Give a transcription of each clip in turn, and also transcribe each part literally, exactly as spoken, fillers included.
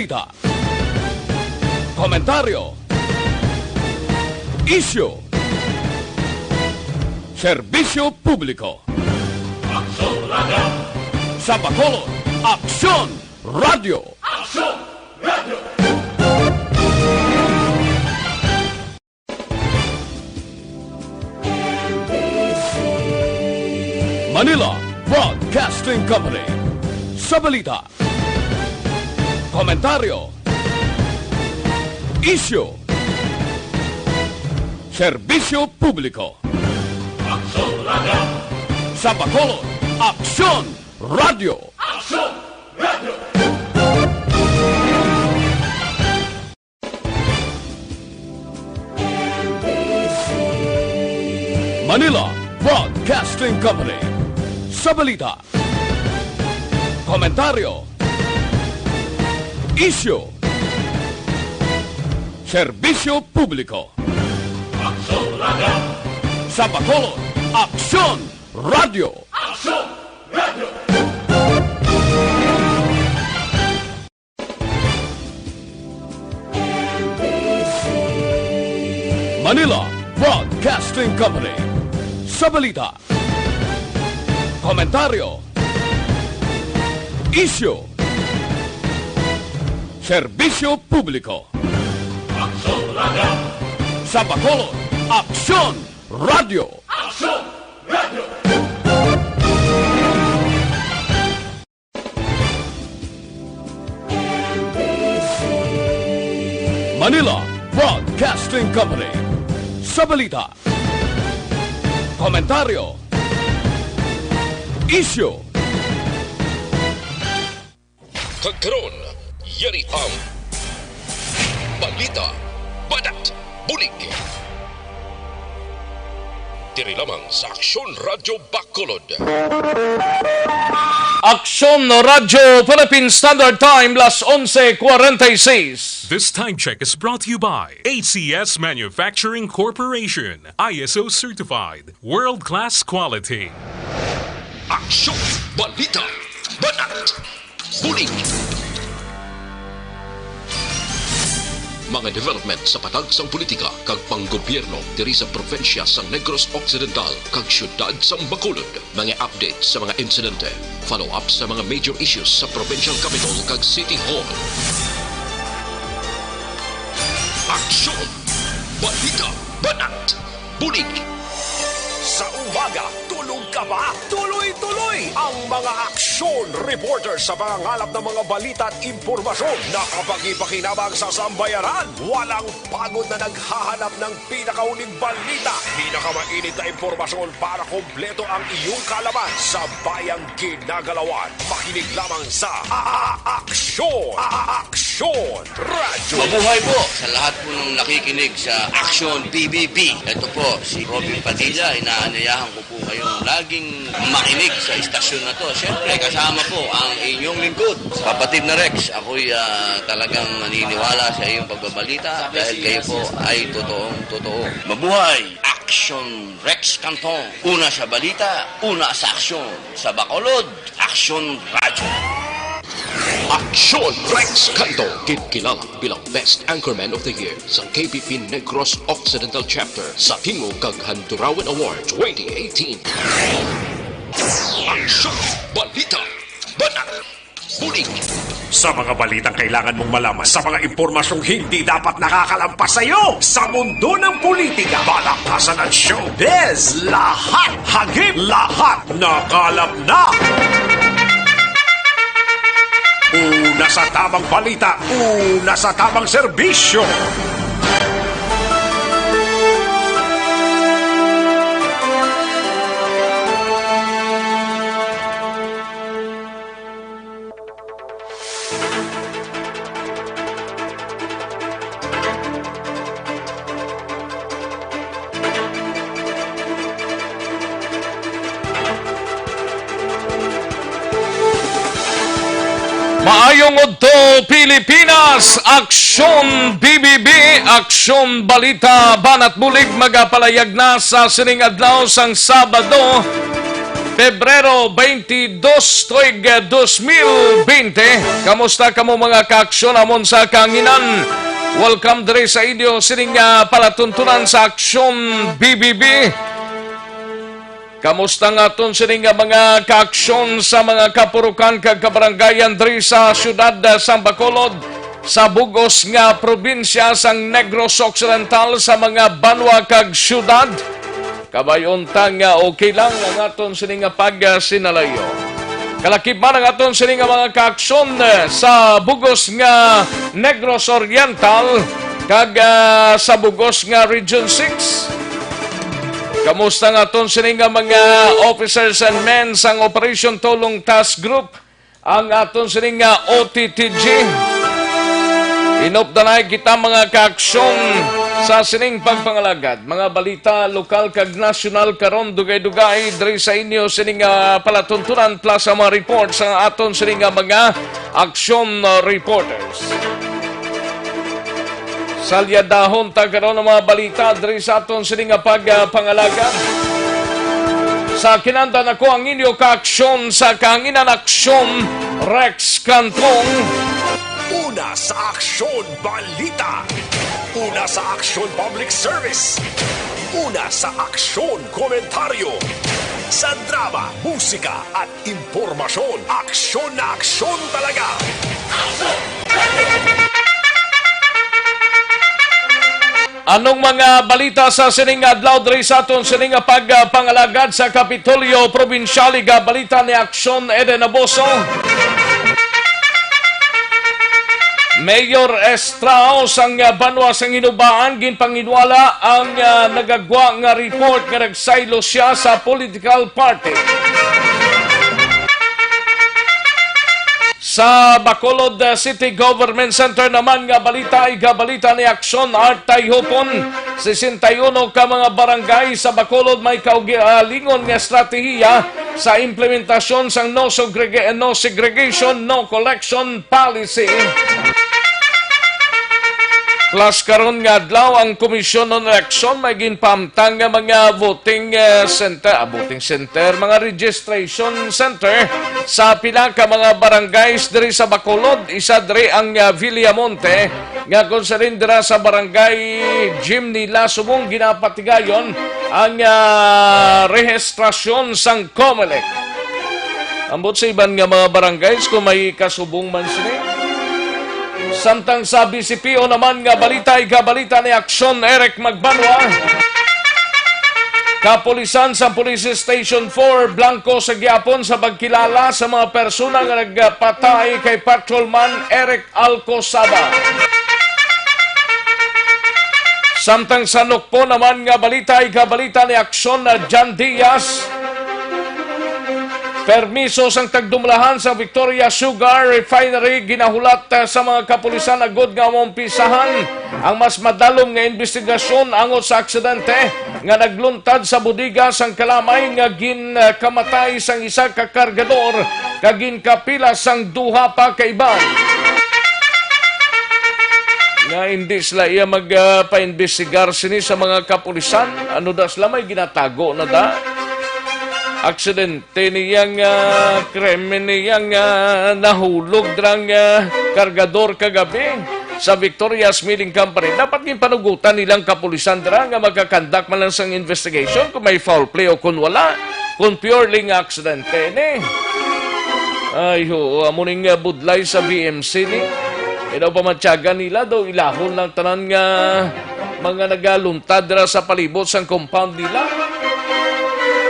Balita. Komentaryo. Isyu. Serbisyo publiko. Aksyon Radio. Sa Bacolod, Aksyon Radio. Aksyon Radio. Manila Broadcasting Company. Sa balita, komentaryo, isyu, serbisyo publiko. Aksyon Radio. Sa Bacolod, Aksyon Radio. Aksyon Radio. Manila Broadcasting Company. Sa balita, komentaryo, isyu, serbisyo publiko. Aksyon Radio. Sa Bacolod, Aksyon Radio. Aksyon Radio. Manila Broadcasting Company. Sa balita, komentaryo, isyu, serbisyo publiko. Aksyon Radio. Sa Bacolod, Aksyon Radio. Aksyon Radio. Manila Broadcasting Company. Sa balita, komentaryo, isyu. Kag karon, yari ang balita, banat, bulig. Diri lamang sa Aksyon Radyo Bacolod. Aksyon Radyo Philippine Standard Time, las onse cuarenta y seis. This time check is brought to you by A C S Manufacturing Corporation, I S O certified, world-class quality. Aksyon, balita, banat, bulig. Mga development sa patag sang politika kag panggobyerno diri sa probinsya sang Negros Occidental kag siyudad sang Bacolod. Mga update sa mga insidente. Follow-up sa mga major issues sa provincial capital kag city hall. Aksyon! Balita! Banat! Bulig! Sa umaga, tulog ka ba? Tuloy-tuloy ang mga aksyon reporter sa pangangalap ng mga balita at impormasyon na kapaki-pakinabang sa sambayanan. Walang pagod na naghahanap ng pinakahuling balita, pinakamainit na impormasyon para kompleto ang iyong kaalaman. Sa bayang ginagalawan, makinig lamang sa A-, A-, Aksyon! A-, A-, Aksyon Radyo! Mabuhay po sa lahat po ng nakikinig sa Aksyon P B B. Ito po si Robin Padilla, inaanyayahan ko po kayong laging makinig sa istasyon na to. Siyempre, kasama po ang inyong lingkod, kapatid na Rex. Ako'y, ah, talagang naniniwala sa iyong pagbabalita dahil kayo po ay totoong totoo. Mabuhay! Aksyon Rex Canton. Una sa balita, una sa aksyon. Sa Bacolod, Aksyon Radyo. Aksyon Rex Canton, kinkilala bilang Best Anchorman of the Year sa K B P Negros Occidental Chapter sa Tingog kag Handurawan Award twenty eighteen. Aksyon, balita, banat, bulig. Sa mga balitang kailangan mong malaman, sa mga impormasyong hindi dapat nakakalampas sa iyo, sa mundo ng politika, balakasan at showbiz, lahat hagip, lahat nakalap na. Una sa tamang balita, una sa tamang serbisyo. Maayong udto, Pilipinas! Aksyon B B B, Aksyon Balita, Banat Bulig, magapalayag na sa sining adlaw sang Sabado. Pebrero twenty-dos, tuig, ah, dos mil bente. Kamusta kamo, mga kaaksyon, amon sa kahanginan? Welcome diri sa inyo sining, ah, palatuntunan sa Aksyon B B B. Kamusta nga aton sini nga mga kaaksyon sa mga kapurukan kag kabarangayan diri sa siyudad, ah, sang Bacolod, sa bug-os nga probinsya sang Negros Occidental, sa mga banwa kag siyudad? Kabay-on ta nga okay lang ang aton sini nga pagsinalayo. Kalakip man ang aton sini nga mga kaaksyon, eh, sa bug-os nga Negros Oriental kag, ah, sa bug-os nga Region six. Kamusta nga aton sini nga mga officers and men sang Operation Tulong Task Group, ang aton sini nga O T T G? Inupdanay kita, mga kaaksyon, sa sining pagpangalagad. Mga balita lokal kag nasyonal karon, dugay-dugay diri sa inyo sini nga palatuntunan, plus ang mga report sa aton sini nga mga aksyon, uh, reporters. Salyadahon ta karon ang mga balita diri sa aton sini nga pagpangalagad. Sa kinanda nako ang inyo kaaksyon sa kahanginan, Aksyon Rex Cantong. Una sa Aksyon Balita. Una sa Aksyon Public Service. Una sa Aksyon Komentaryo. Sa drama, musika, at impormasyon, aksyon na aksyon talaga. Anong mga balita sa sining adlaw diri sa aton sining nga pagpangalagad sa Kapitolyo Probinsyal? Iga balita ni Aksyon Eden Aboso. Mayor Estrao sang, ah, banwa sang Hinubaan, ginpanginwala ang, ah, nagagwa nga report nga nagsaylo siya sa political party. Sa Bacolod, ah, City Government Center naman nga balita, iga balita ni Aksyon Art Tayhupon. Sesenta y uno ka mga barangay sa Bacolod may kaugalingon nga estratehiya sa implementasyon sang no segrega-, no segregation, no collection policy. Plus, karon nga adlaw, ang Komisyon on Eleksyon may ginpahamtang nga mga voting, eh, center, ah, voting center, mga registration center sa pila ka mga barangays diri sa Bacolod. Isa diri ang, ah, Villamonte, nga kung sa rin dira sa barangay gym nila subong ginapatigayon ang, ah, rehistrasyon sang Comelec. Ambot sa iban nga mga barangays kung may kasubong man sini. Samtang sa B C P O naman nga balita, iga balita ni Aksyon Eric Magbanwa. Kapulisan sa Police Station four, blanko sa gihapon sa pagkilala sa mga persona nga nagpatay kay Patrolman Eric Alcosaba. Samtang sa Nukpo naman nga balita, iga balita ni Aksyon na John Diaz. Permiso sang tagdumalahan sa Victoria Sugar Refinery ginahulat, eh, sa mga kapulisan agod nga maumpisahan ang mas madalom nga investigasyon angot sa aksidente nga nagluntad sa bodega sang kalamay nga ginkamatay sang isa ka kargador kag ginkapila sang duha pa ka iban. Nga hindi sila iya mag, ah, paimbestigar sini sa mga kapulisan. Ano da sila, may ginatago na da? Aksidente niya nga, krimen niya nga nahulog dira nga kargador kagabi sa Victoria's Milling Company. Dapat ginpanugutan nilang kapulisan dira nga makakandak man lang sang investigation kung may foul play o kung wala, kung purely nga aksidente ni. Ay, oo, amo ning, uh, budlay sa B M C ni. Ino pa matyagan nila daw, ilahon lang tanan nga mga nagaluntad dira sa palibot sang compound nila.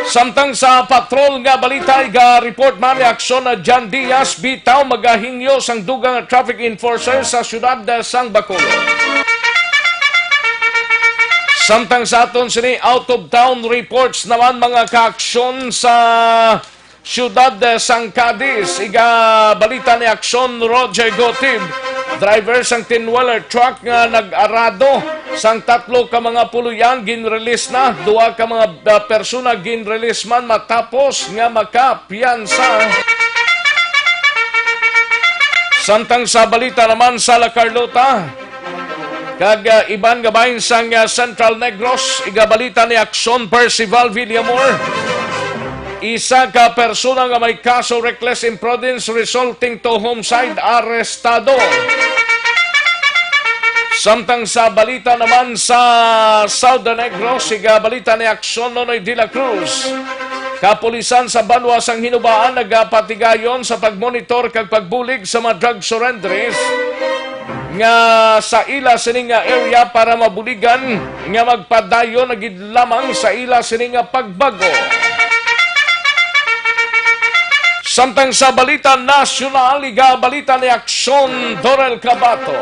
Samtang sa patrol nga balita, iga-report man ni Aksyon na John Diaz, bitaw magahingyo sang dugang nga traffic enforcer sa siyudad sang Bacolod. Samtang sa aton sini out of town reports naman, mga kaaksyon, sa siyudad, eh, sang Cadiz, iga balita ni Aksyon Roger Gotib. Driver sang ten-wheeler truck nga nag-arado sang tatlo ka mga puloy-an ginrelease na. Duha ka mga, ah, persona ginrelease man matapos nga makapiyansa. Samtang sa balita naman sa La Carlota, kag, ah, iban nga bahin sang, ah, Central Negros, iga balita ni Aksyon Percival Villamor. Isa ka persona nga may kaso reckless imprudence resulting to homicide arestado. Samtang sa balita naman sa Southern Negros, siga balita ni Action Nonoy de la Cruz. Kapulisan sa banwa sang Hinubaan nagapatigayon sa pagmonitor kag pagbulig sa mga drug surrenderies nga sa ila sini nga area para mabuligan nga magpadayon na gid lamang sa ila sini nga pagbago. Samtang sa balita nasyonal, igabalita ni Aksyon Dorel Cabato.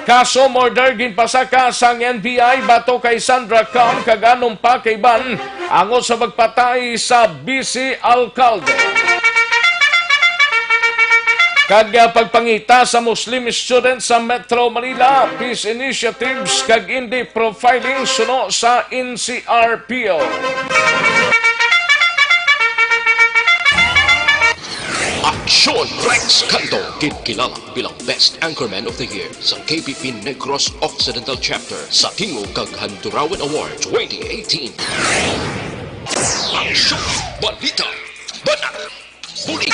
Kaso murder ginpasaka sang N B I batok kay Sandra Cam kag anom pa ka iban angot sa pagpatay sa vice alkalde. Kag, ah, pagpangita sa Muslim students sa Metro Manila, peace initiatives kag indi profiling suno sa N C R P O. Aksyon Rex Canto, ginkilala bilang Best Anchorman of the Year sa K P P Negros Occidental Chapter sa Tingog kag Handurawan Award twenty eighteen. Aksyon, balita, banat, bulig.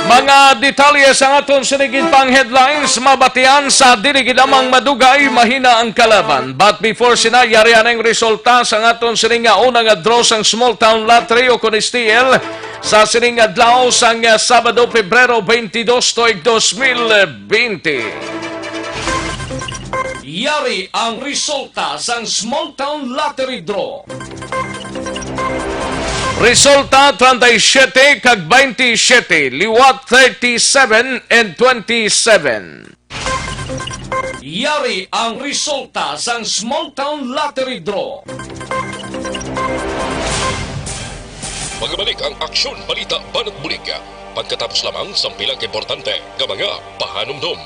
Mga detalye sang aton sini gid pang headlines mabatian sa dili gid lamang madugay mahina ang kalaban. But before sina, yari ang resulta sang aton sini nga una nga draw sang Small Town Lottery o kon S T L sa sining adlaw sang, ah, Sabado, Pebrero twenty-two tuig dos mil twenty. Yari ang resulta sang Small Town Lottery Draw. Resulta, treinta y siete kag twenty-seven, liwat thirty-seven and twenty-seven. Yari ang resulta sang Small Town Lottery Draw. Magabalik ang Aksyon, Balita, Banat, Bulig pagkatapos lamang sang pila ka importante nga mga pahanumdom.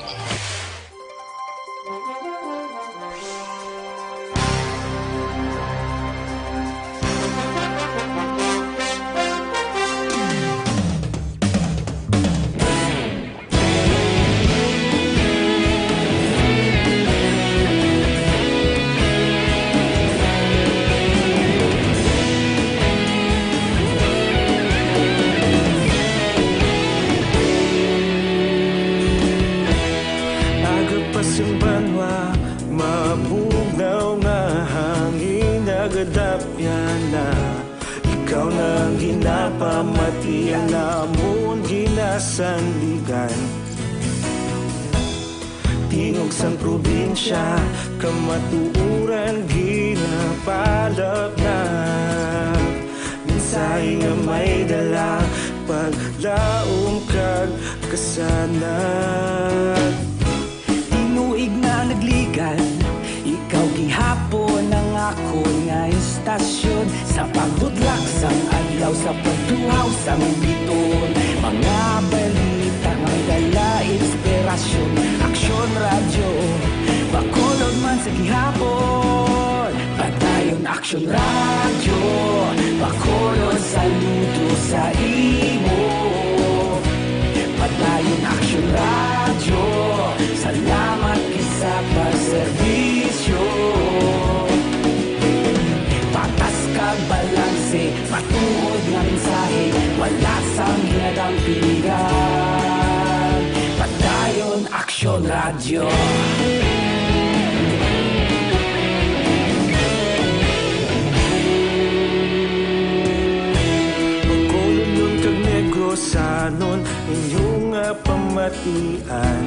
Aga pa sing banwa, mabugnaw nga hangin, nagadapyan na. Ikaw na ang ginapamati, ang amon ginasandigan. Tingog sang probinsya, kamatuoran ginapalapnap. Mensahe nga may dala, paglaom kag kasanag. Tinuig na nagligad, ikaw gihapon ang akon nga istasyon. Sa pagbudlak sang adlaw, sa pagtuhaw sang bituon, mga balita nga may dala inspirasyon. Aksyon Radyo, Bacolod man sa gihapon. Padayon Aksyon Radyo, Bacolod, saludo sa imo. Padayon Aksyon Radyo, salamat gid sa pagserbisyo. Patas kag balanse, matuod nga mensahe, wala sang ginadampingan. Padayon Aksyon Radyo. Bacolodnon kag Negrosanon, inyo nga pamatian.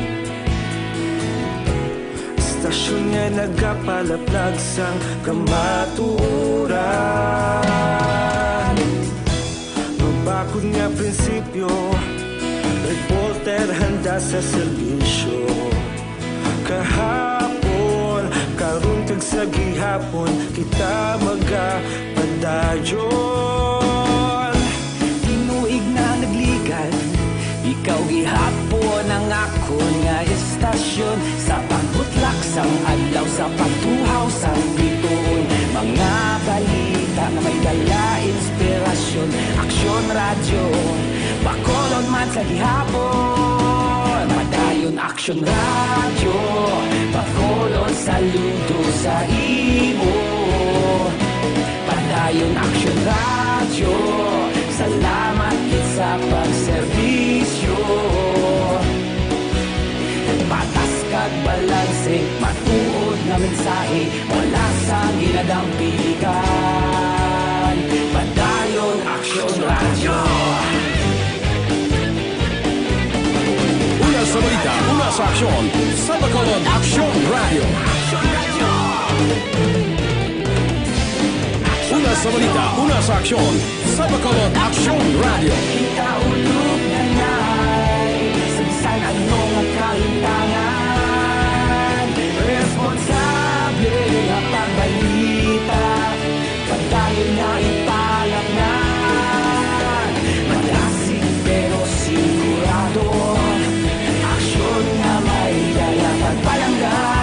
Istasyon nga nagapalaplag sang kamatuoran. Mabakod nga prinsipyo, reporter handa sa serbisyo. Kahapon, karon kag sa gihapon, kita magapadayon. Tinuig na nagligad, ikaw gihapon ang akon nga istasyon. Sa pagbutlak sang adlaw, sa pagtuhaw sang bituon, mga balita nga may dala inspirasyon. Aksyon Radyo, Bacolod man sa gihapon. Padayon Aksyon Radyo, Bacolod, saludo sa imo. Ayon Aksyon Radyo, salamat gid sa pagserbisyo. Patas kag balanse, matuod nga mensahe, wala sang ginadampigan. Padayon Aksyon Radyo. Una sa balita, una sa aksyon, sa Bacolod Aksyon Radyo. Una sa balita, una sa aksyon, sa Bacolod Aksyon Radyo. Kita ulog na ngay, sa bisan ano nga kahintangan, responsable nga pagbalita, padayon nga ipalatnan. Madasig pero sigurado, aksyon nga may dala pagpalangga.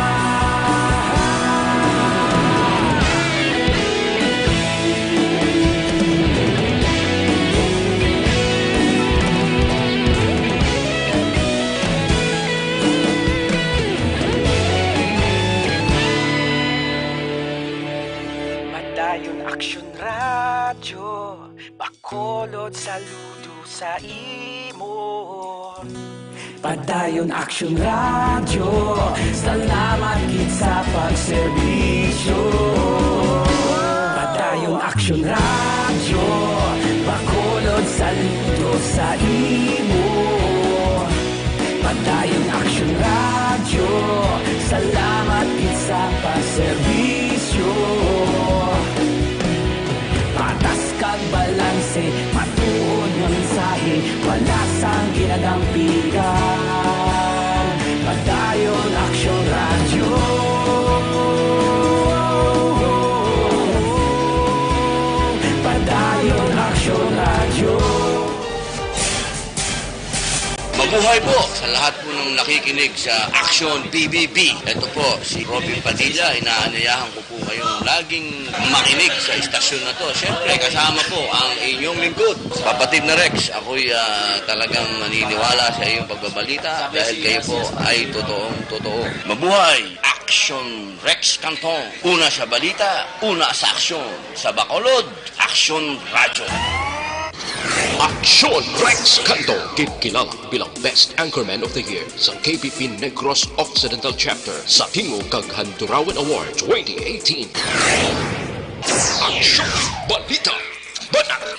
Padayon Aksyon Radyo, Bacolod, saludo sa imo. Padayon Aksyon Radyo, salamat gid sa pagserbisyo. Padayon Aksyon Radyo, Bacolod, saludo sa imo. Padayon Aksyon Radyo, salamat gid sa pagserbisyo. Patas kag balanse, matuod nga mensahe, wala sang ginadampigan. Padayon Aksyon Radyo. Padayon Aksyon Radyo. Mabuhay po sa lahat po ng nakikinig sa Aksyon P B B. Ito po si Robin Padilla. Inaanyayahan ko po kayong laging makinig sa istasyon na to. Siyempre, kasama po ang inyong lingkod, Papatid na Rex. Ako'y, ah, talagang naniniwala sa iyong pagbabalita dahil kayo po ay totoong totoo. Mabuhay! Aksyon Rex Canton. Una sa balita, una sa aksyon. Sa Bacolod, Aksyon Radyo. Aksyon Rex Canto, gid kilala bilang Best Anchorman of the Year sa K P P Negros Occidental Chapter sa Tingog kag Handurawan Award twenty eighteen. Aksyon, balita, banat,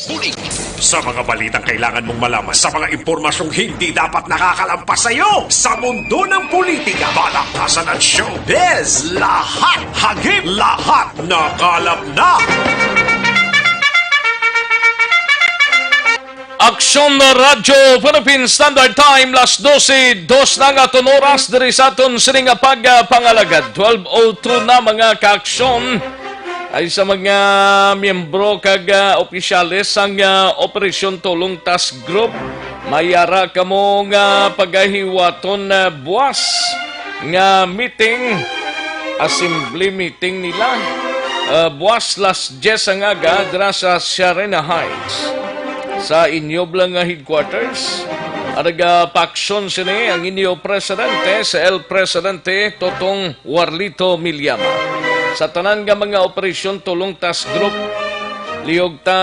bulig. Sa mga balitang kailangan mong malaman, sa mga impormasyong hindi dapat nakakalampas sa iyo, sa mundo ng politika, balaktasan at showbiz, lahat hagip, lahat nakalap na. Aksyon Radyo Philippine Standard Time, las dose, dos na nga aton oras diri sa aton sining nga pagpangalagad. Twelve oh two na, mga kaaksyon. Ay sa mga miyembro kag, ah, opisyales sang, ah, Operasyon Tulong Task Group, may ara kamo nga pagahiwaton, ah, buwas nga meeting, assembly meeting nila, ah, buwas las diyes ang aga dira sa Sharina Heights. Sa inyo bala nga headquarters, ang nagapaaksyon sini ang inyo presidente, si El Presidente Totong Warlito Milyama. Sa tanan nga mga operasyon, Tulong Task Group, lihog ta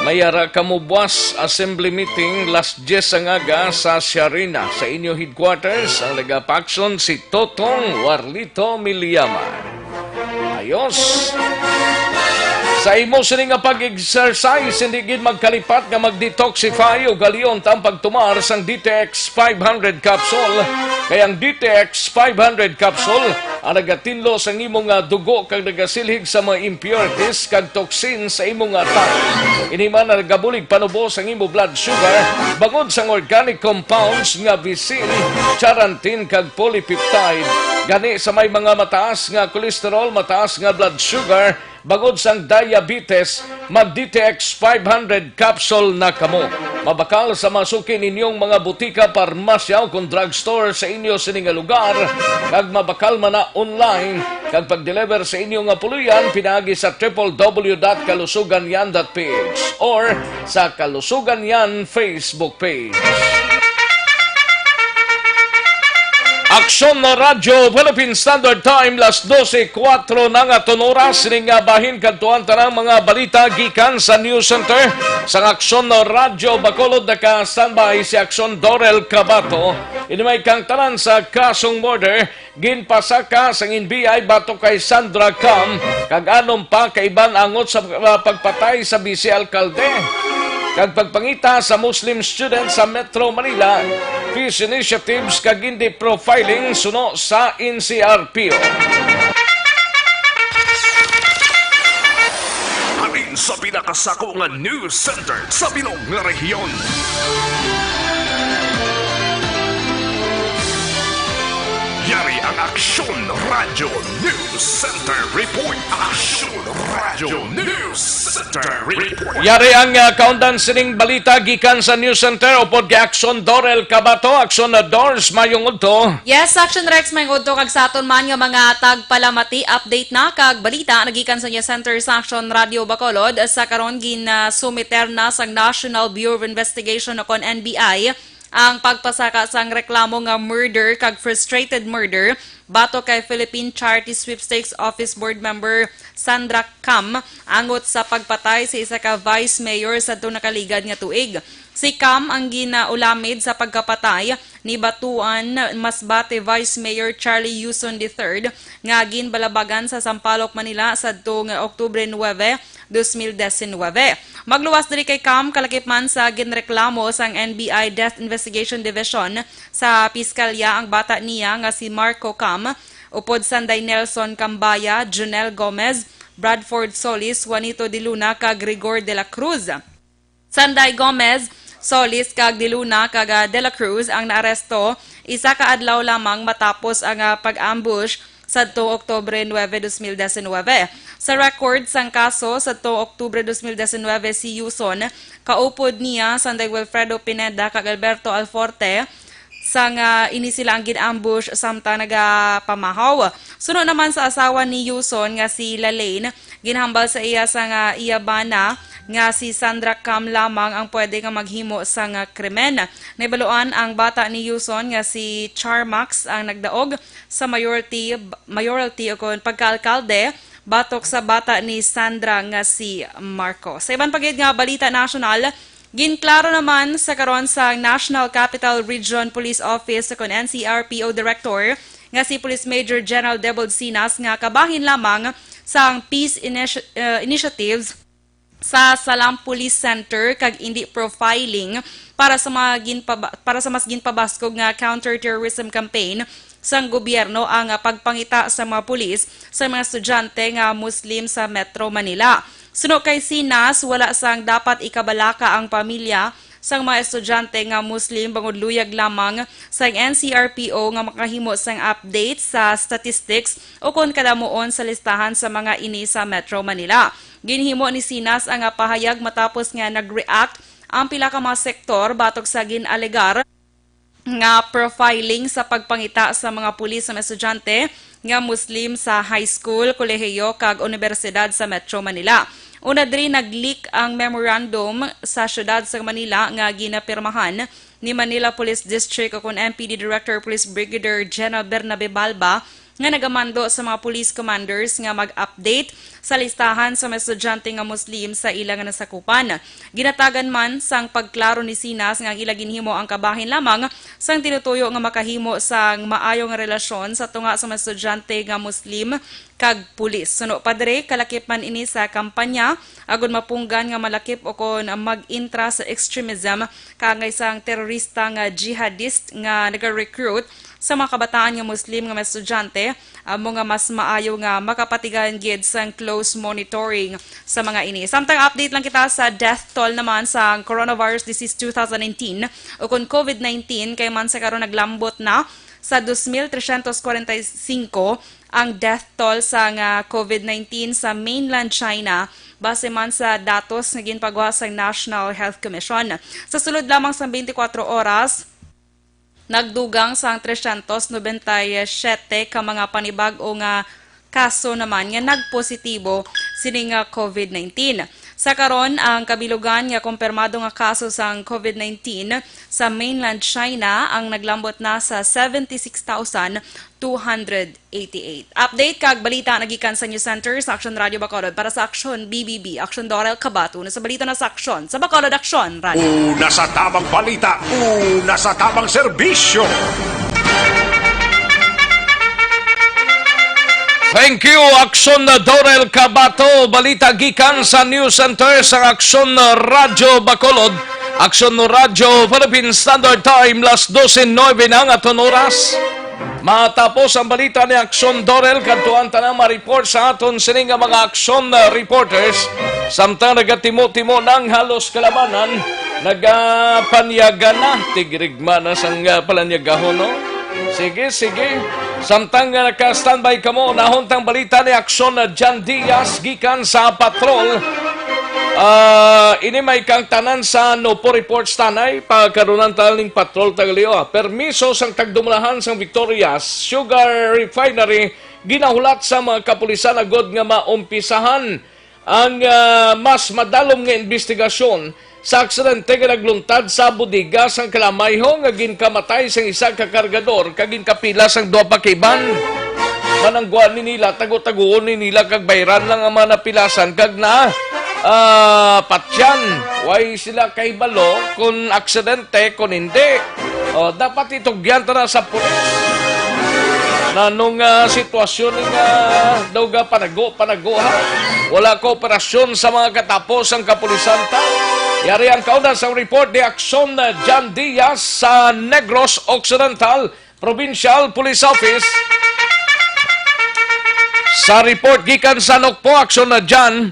may ara kamo buwas assembly meeting, las diyes ang aga sa Sharina. Sa inyo headquarters, ang nagapaaksyon si Totong Warlito Milyama. Ayos. Sa imo sini nga pag-exercise, hindi gid magkalipat nga mag-detoxify, ugalion ta ang pagtumar sang D T X five hundred capsule. Kay ang D T X five hundred capsule ang nagatinlo sang imo nga dugo kag nagasilhig sa mga impurities kag toxin sa imo nga atay. Ini man ang nagabulig panubo sang imo blood sugar bangod sang organic compounds nga visin, charantin kag polypeptide. Gani sa may mga mataas nga cholesterol, mataas nga blood sugar, bangod sang diabetes, mag D T X five hundred capsule na kamo. Mabakal sa masuki ninyong mga butika, parmasya, o kon drugstore sa inyo sini nga lugar, kag mabakal man na online, kag pag-deliver sa inyo nga puloy-an pinaagi sa triple W dot kalusugan yan dot P H or sa Kalusugan Yan Facebook page. Aksyon na Radyo Philippine Standard Time, las dose kuwatro na nga tunoras. Sining nga bahin kadtuan tanang mga balita gikan sa News Center. Sang Aksyon na Radyo Bacolod, naka-standby si Aksyon Dorel Cabato. Ini may kang tanan sa kasong murder, ginpasaka sang N B I batok kay Sandra Cam, kag anom pa ka iban angot sa, uh, pagpatay sa Vice Alkalde, kag pagpangita sa Muslim student sa Metro Manila, peace initiatives kag indi profiling suno sa N C R P O. Halin sa pinakasako nga news center sa bilog nga rehiyon. Yari ang Aksyon Radyo News Center Report. Aksyon Radyo News Center Report. Yari ang, ah, kaundan sining balita gikan sa News Center upod kay Aksyon Dorel Cabato. Aksyon na Dors, mayong udto. Yes, Aksyon Rex, mayong udto kag sa aton man nga mga tagpalamati. Update na kag balita nagikan sa News Center sa Aksyon Radyo Bacolod. Sa karon, ginasumiter na sang National Bureau of Investigation o kon N B I ang pagpasaka sang reklamo nga murder kag frustrated murder batok kay Philippine Charity Sweepstakes Office Board Member Sandra Cam angot sa pagpatay sa isa ka vice mayor sadto nakaligad nga tuig. Si Cam ang ginaulamid sa pagkapatay ni Batuan Masbate Vice Mayor Charlie Yuson the third nga ginbalabagan sa Sampaloc, Manila sadto nga Oktubre nuebe, dos mil diecinuebe. Magluwas diri kay Cam, kalakip man sa ginreklamo sang N B I Death Investigation Division sa Piskalya ang bata niya nga si Marco Cam, upod sanday Nelson Cambaya, Junel Gomez, Bradford Solis, Juanito de Luna, kag Rigor de la Cruz. Sanday Gomez, Solis, kag de Luna, kag, ah, de la Cruz ang naaresto isa ka adlaw lamang matapos ang, ah, pag-ambush sadto Oktubre nuebe, dos mil diecinuebe. Sa record sang kaso, sadto Oktubre dos mil diecinuebe, si Yuson, kaupod niya sanday Wilfredo Pineda kag Alberto Alforte, sang, ah, ini sila ang gin-ambush samtang nagapamahaw. Suno naman sa asawa ni Yuson nga si Lalaine, ginhambal sa iya sang, ah, iya bana nga si Sandra Cam lamang ang pwede nga maghimo sang, ah, krimen. Nahibaluan ang bata ni Yuson nga si Charmax ang nagdaog sa mayoralty, mayoralty o kon pagkaalkalde batok sa bata ni Sandra nga si Marco. Sa iban pa gid nga balita nasyonal, ginklaro naman sa karon sa National Capital Region Police Office o kon N C R P O Director nga si Police Major General Debold Sinas nga kabahin lamang sang peace initi-, uh, initiatives sa Salam Police Center kag indi profiling para sa mga ginpaba-, para sa mas ginpabaskog nga counter-terrorism campaign sang gobyerno ang, ah, pagpangita sa mga pulis sa mga estudyante nga Muslim sa Metro Manila. Suno kay Sinas, wala sang dapat ikabalaka ang pamilya sang mga estudyante nga Muslim bangod luyag lamang sang N C R P O nga makahimo sang update sa statistics o kon kadamuon sa listahan sa mga ini sa Metro Manila. Ginhimo ni Sinas ang pahayag matapos nga nag-react ang pila ka mga sektor batok sa gin-alegar nga profiling sa pagpangita sa mga pulis sa mga estudyante nga Muslim sa high school, kolehiyo, kag unibersidad sa Metro Manila. Una diri, nag-leak ang memorandum sa siyudad sa Manila nga ginapirmahan ni Manila Police District o kon M P D Director Police Brigadier General Bernabe Balba nga nagamando sa mga police commanders nga mag-update sa listahan sa mga estudyante nga Muslim sa ila nga nasakupan. Ginatagan man sang pagklaro ni Sinas nga ang ila ginhimo ang kabahin lamang sang tinutuyo nga makahimo sang maayo nga relasyon sa tunga sa mga estudyante nga Muslim kag pulis. Suno pa diri, kalakip man ini sa kampanya agud mapunggan nga malakip o kon mag-intra sa extremism kaangay sang terorista nga jihadist nga naga-recruit sa mga kabataan nga Muslim nga mga estudyante, amo nga mas maayo nga makapatigayon gid sang close monitoring sa mga ini. Samtang update lang kita sa death toll naman sa coronavirus disease two thousand nineteen o kon COVID nineteen, kay man sa karon naglambot na sa dos mil tresyentos kwarenta y singko ang death toll sa nga COVID nineteen sa mainland China, base man sa datos nga ginpaguha sa National Health Commission. Sa sulod lamang sa twenty-four oras, nagdugang sang tresyentos nobenta y siyete ka mga panibag-o nga kaso naman nga nagpositibo sini nga COVID nineteen. Sa karon, ang kabilugan nga kumpirmado nga kaso sang COVID nineteen sa mainland China ang naglambot na sa seventy six thousand two hundred eighty eight. Update kag balita nagikan sa News Center sa Action Radio Bacolod. Para sa Action B B B, Action Dorel Kabato na sa balita na sa Action sa Bacolod Action Radio. Una sa tabang balita, una sa tabang serbisyo. Thank you, Action Dorel Kabato. Balita gikan sa News Center sa Action Radio Bacolod. Action Radio Philippine Standard Time, las dose nuebe na ang aton oras. Matapos ang balita ni Action Dorel, kadtuan ta na ma-report sa aton sini nga mga Action, uh, reporters. Samtang nagatimo-timo na ang halos kalabanan, nagapanyaga na. Tigrigma na sang, uh, palanyagahon, no? Sige, sige. Samtang nga naka-standby kamo, unahon ta ang balita ni Action, uh, Jan Diaz gikan sa patrol. Ah, ini may kang tanan sa Nopo Reports tanay, pagkarunan ta ning patrol tagalio. Permiso sang tagdumalahan sang Victorias Sugar Refinery ginahulat sa mga kapulisan agod nga maumpisahan ang, ah, mas madalom nga imbestigasyon sa aksidente nga nagluntad sa bodega sang Kalamay ho nga ginkamatay sang isa ka kargador kag ginkapila sang duha pa ka iban. Mananggwa ni nila, tago-taguon ni nila kag bayran lang ang mga napilasan kag na, ah, patyan. Way sila kahibalo kon aksidente, kon hindi. O, dapat itugyan ta na sa pulis. Nanong, ah, sitwasyon nga daw ga panago, panago, ha? Wala kooperasyon sa mga katapos ang kapulisan ta. Yari ang kauna sang report ni Action, ah, John Diaz sa Negros Occidental Provincial Police Office. Sa report gikan sa Nokpo, Action na John.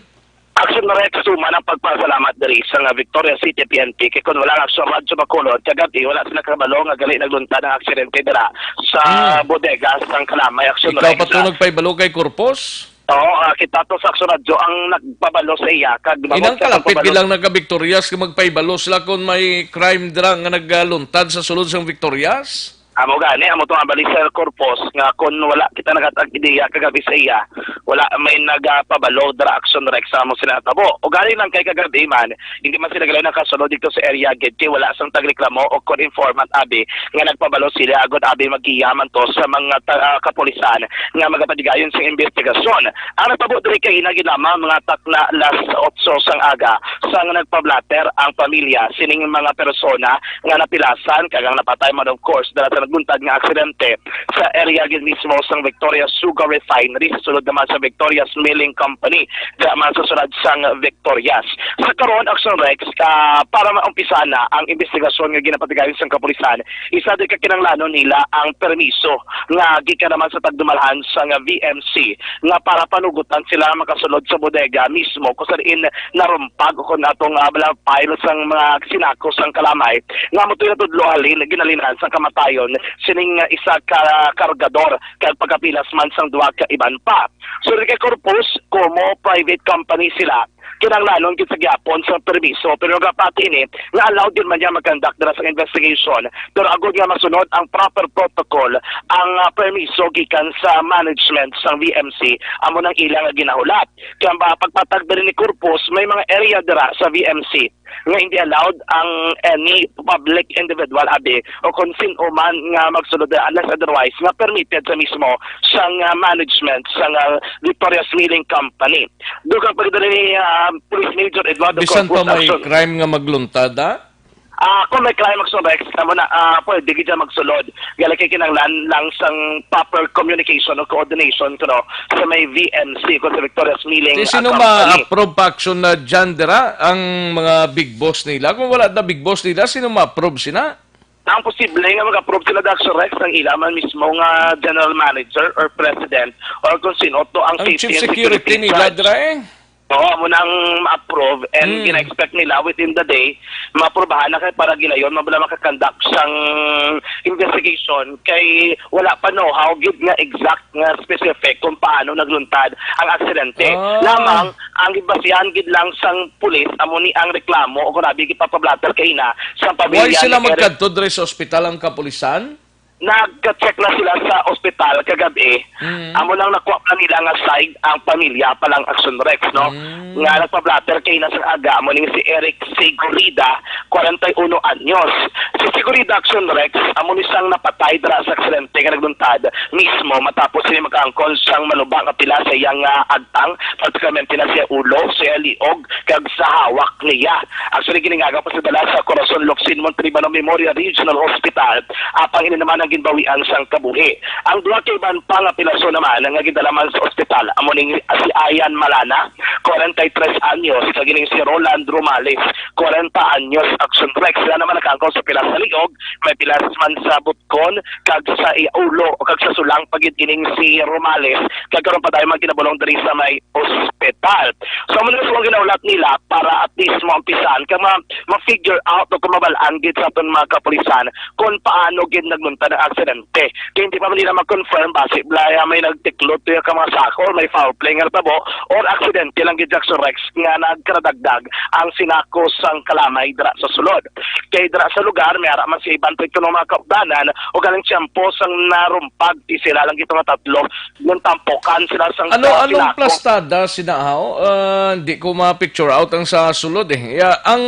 Action Rex, tuman ang pagpasalamat diri sa nga Victoria City P N P kay kun wala ang Action Radyo Bacolod kagabi, wala sila kabalo nga gali nagluntad ang aksidente dira sa Hmm. bodega sang Kalamay. Action Ikaw Rex, pa to ah. nagpaibalo kay Corpus? Oo, ah, kita to sa Action Radyo ang nagpabalo sa iya kag Inang mabot sa kalapit pagpabalo. Bilang nagka-Victorias nga magpaibalo sila kung may crime dira nga nagluntad sa sulod sang Victorias? Amo gani, amo to ang bali, Sir Corpus, nga kon wala kita nagatag ideya kagabi sa iya, wala may nagapabalo dira, Action Rex, sa amo sila natabo. O gani lang kay kagabi man, hindi man sila gali nakasulod dito sa area gid kay wala sang tagreklamo o kon informant abi nga nagpabalo sila, agod abi maggiya man to sa mga ta-, ah, kapulisan nga magapadigayon sa investigasyon. Ang natabo diri kay hinagi lamang mga takna las otso sang aga sang nagpablatter ang pamilya sining mga persona nga napilasan kag ang napatay man, of course, dala sa nagbuntag nga aksidente sa area gid mismo sang Victorias Sugar Refinery, sa sulod naman sa Victorias Milling Company, dira man sa sulod sang Victorias. Sa karon, Action Rex, ah, para maumpisa na ang investigasyon nga ginapatigayon sang kapulisan, isa din ka kinahanglanon nila ang permiso nga gikan naman sa tagdumalahan sang V M C nga para panugutan sila makasulod sa bodega mismo kung sa diin narumpag o kung atong, ah, bala file sang mga sinako sang Kalamay nga mo to natudlo halin ginalinan sang kamatayon sining, ah, isa ka kargador kag pagkapilas man sang duha ka iban pa. So, kay Corpus, komo private company sila, kinahanglanon gid sa gyapon sa permiso, pero nagapati ini nga allowed gyud man niya mag-conduct dira sa investigation, pero agod nga masunod ang proper protocol, ang, ah, permiso gikan sa management sang V M C amo nang ila nga ginahulat. Kaya ba, pagpatag diri ni Corpus, may mga area dira sa V M C nga hindi allowed ang any public individual abi o kung sino man nga magsulod dira, unless otherwise nga permitted sa mismo sang, ah, management sang, ah, Victoria's Milling Company. Dugang pa gid ni, ah, Police Major Eduardo Bisan pa Corpus may Action. Crime nga magluntad, ah? Ah, kung may crime, Action Rex, amo na, ah, pwede gid siya magsulod. Gani kay kinahanglan lang sang proper communication o coordination kuno sa may V M C, kung sa Victoria's Milling, Di ah, sino Company. Ma-approve pa, Action na dyan, dira? Ang mga big boss nila? Kung wala na big boss nila, sino ma-approve sina? Ang posible nga mag-approve sila, Action Rex, ang ila man mismo nga general manager or president or kung sino to ang Ang safety chief and security security in nila, charge. Dira, eh. Oo, amo nang ma-approve and Hmm. gina-expect nila within the day, ma-aprubahan na kay para gilayon, mabala makakonduct sang investigation kay wala pa know-how gid nga exact nga specific kung paano nagluntad ang aksidente. Ah. Lamang, ang gibasihan gid lang sang pulis, amo ni ang reklamo o kung abi gipapablatter kay ina sa Why pamilya sila ni Eric. Magkadto diri sa ospital ang kapulisan? nagka-check na sila sa ospital kagabi. Mm. Amo nang nakuha pa nila nga side ang pamilya pa lang, Action Rex, no? Mm. Nga nagpa-blotter kay na sang aga, amo ning si Eric Sigurida, kwarenta y uno anyos. Si Sigurida, Action Rex, amo ni sang napatay dira sa aksidente nga nagluntad mismo matapos sini makaangkon sang manuba nga pila sa iyang, ah, agtang, particularmente na sa ulo, sa liog, kag sa hawak niya. Actually, giningagaw pa sa dala sa Corazon Locsin Montalibano Memorial Regional Hospital. Apang ini naman ang ginbawian sang kabuhi. Ang duha ka iban pa nga pilason naman nga gindala man sa ospital, amo ning si Ayan Malana, kwarenta y tres anyos, kag ining si Roland Romales, kwarenta anyos. Action Rex, sila naman nakaangkon sa pilas sa liog, may pilas man sa butkon, kag sa iya ulo, kag sa sulang pa gid ining si Romales, kag karon pa dayon man ginabulong diri sa may ospital. So, amo na sa mga ginaulat nila para at least maumpisan kag ma-, ma-figure out o kung mabal-an gid sa aton mga kapulisan kung paano gid nagluntad ang aksidente. Kay hindi pa man nila ma-confirm basi bala may nagtiklot to ka mga sako or may foul play nga natabo or aksidente lang gid, Jackson Rex, nga nagkaradagdag ang sinako sang kalamay dira sa sulod. Kay dira sa lugar, may ara man sa iban pa ito nga mga kaupdanan o galing tiyempo sang narumpag ti sila lang ito nga tatlo nung tampokan sila sang Ano, sa anong sinako. Plastada sina, haw? Ah, di ko ma-picture out ang sa sulod, eh. Ya, ang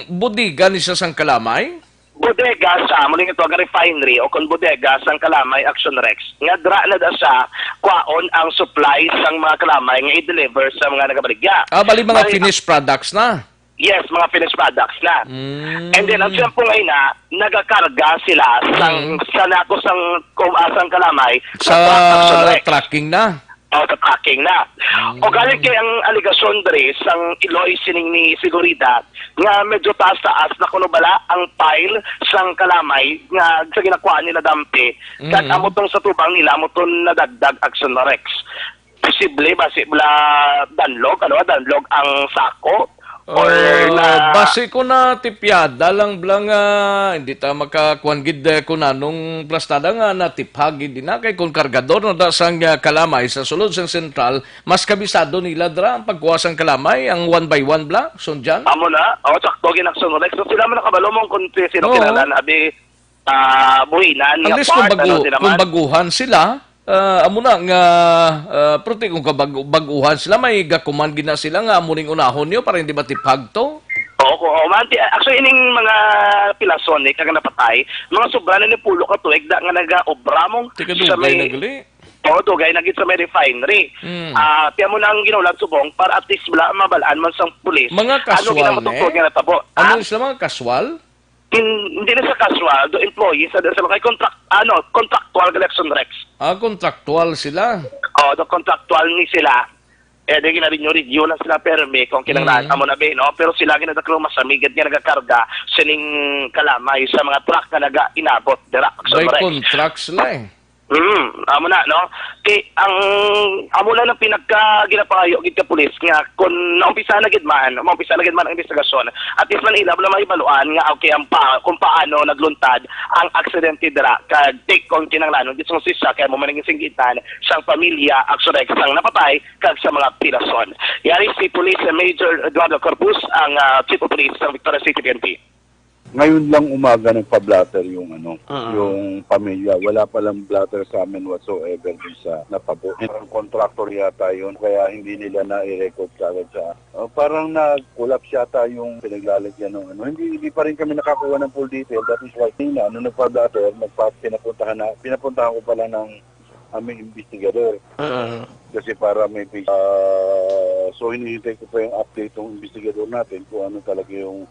bodega ni sa sang kalamay? Bodega sa, muli ito, ang refinery o kung bodega sang kalamay, Action Rex. Nga dra na da siya, kwaon ang supply sang mga kalamay nga i-deliver sa mga nagabaligya. Ah, bali mga May finished products na? Yes, mga finished products na. Mm. And then, ang siyempre nga ina, nagakarga sila sang, Mm. sa nako sang, kum-, ah, sang kalamay, Sa sa truck, Action Rex. Trucking na? O, sa trucking na. Mm. O galing kay ang alegasyon diri sang iloy sining ni Sigurida nga medyo taas-taas na kuno bala ang pile sang kalamay nga sa ginakuha nila dampi. Kag Mm. amo tong sa tubang nila, amo tong nadagdag, Action Rex. Posible ba si bala danlog, ano, danlog ang sako? Or Ah, na base ko na tipyada lang bala nga hindi ta makakuan gid, eh, kung anong plastada nga natipha gid na kay kung kargador na da sang, ah, kalamay sa sulod sang sentral, mas kabisado nila dra ang pagkuha sang kalamay, ang one by one bala, Sundjan? Amo na. O, sakto, ginaksyon mo. Like, so sila man nakabalo mo kung si-, sino Oo. kinahanglan, abi, ah, buhinan At nga least kung part, bagu-, ano, sila kung man. baguhan sila, Ah, amo na nga, ah, pero ti kung kabag-, bag-uhan sila, may gakuman gid na sila nga amo ning unahon niyo para hindi matiphag to. Oo, oo, man, ti-, actually, ining mga pilason, eh, kag napatay, mga sobra na ni pulo ka tuig da nga nagaobra mong Tika, sa dugay may, na gali. Oo, dugay na gid sa may refinery. Mm. Ah, tiyan mo na ang ginulat subong para at least wala mabalaan man sang pulis. Mga Ano kaswal, ginamatugtog ne? nga natabo? Ano Ah? sila, mga kaswal? Hin-, hindi na sa casual, do employees sa, sa mga contract, ano, contractual collection, Rex. Ah, contractual sila? Oh, do contractual ni sila. Eh, di gina-renew-renew lang sila permi kung kinanglan Mm. amo na ba, no? Pero sila ginadaklo mas amigad nga nagakarga sining kalamay sa mga truck nga naga-inabot dira, Action By Rex. Contract sila eh. Mm, amo na, no? Kay ang, amo na ang pinaka ginapangayo gid ka pulis nga kung naumpisa na gid man, maumpisa na gid man ang investigasyon, at least man ila na mahibaluan nga okay ang pa, kung paano nagluntad ang aksidente dira, kag take kung kinahanglanon gid sang hustisya kay amo man ang singgitan sang pamilya, actually, sang napatay kag sa mga pilason. Yari si Police Major Eduardo Corpus, ang, ah, Chief of Police sa Victoria City, P N P. Ngayon lang umaga nagpa-blotter yung ano, Ah. yung pamilya. Wala palang blotter sa amin whatsoever dun sa natabo. Parang contractor yata yun, kaya hindi nila na-record kagad sa, oh, parang nag-collapse yata yung pinaglalagyan ng ano. Hindi, hindi pa rin kami nakakuha ng full detail. That is why, kanina, nung nagpa-blotter, nagpa-, pinapuntahan na, pinapuntahan ko pala ng aming investigador. Ah. Kasi para may base. Ah, so, hinihintay ko pa yung update ng investigador natin kung ano talaga yung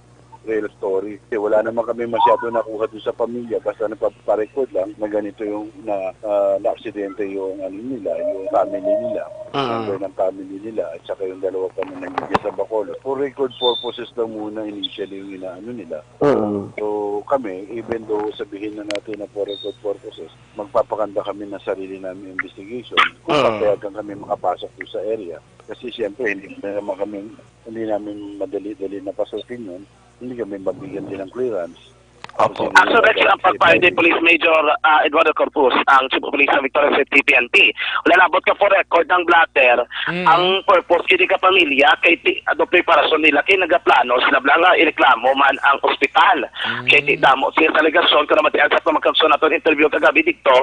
real story. Kasi wala naman kami masyado nakuha dun sa pamilya. Basta napaparecord lang na ganito yung na, ah, na-aksidente yung ano nila, yung family nila. Ah. Member ng family nila at saka yung dalawa pa na nandiyan sa Bacolod. For record purposes lang muna initially yung inaano nila. Ah. So, kami, even though sabihin na natin na for record purposes, magpapakanda kami ng sarili namin investigation kung Ah. papayagan kami makapasok doon sa area. Kasi siyempre, hindi naman kami, hindi namin madali-dali na pasukin yun. Hindi kami mabigyan din ng clearance. Opo. Action Rex ang pagpahid ni Police Major, ah, Eduardo Corpus, ang Chief of Police sa Victoria City, P N P. Wala labot ka for record ang blotter. Mm. Ang purpose kini ka pamilya kay ti, ano, preparasyon nila kay nagaplano sila bala nga ireklamo man ang ospital. Mm. Kay ti damo sila sa alegasyon kung namatian sa pamagkagson naton interview kagabi dito,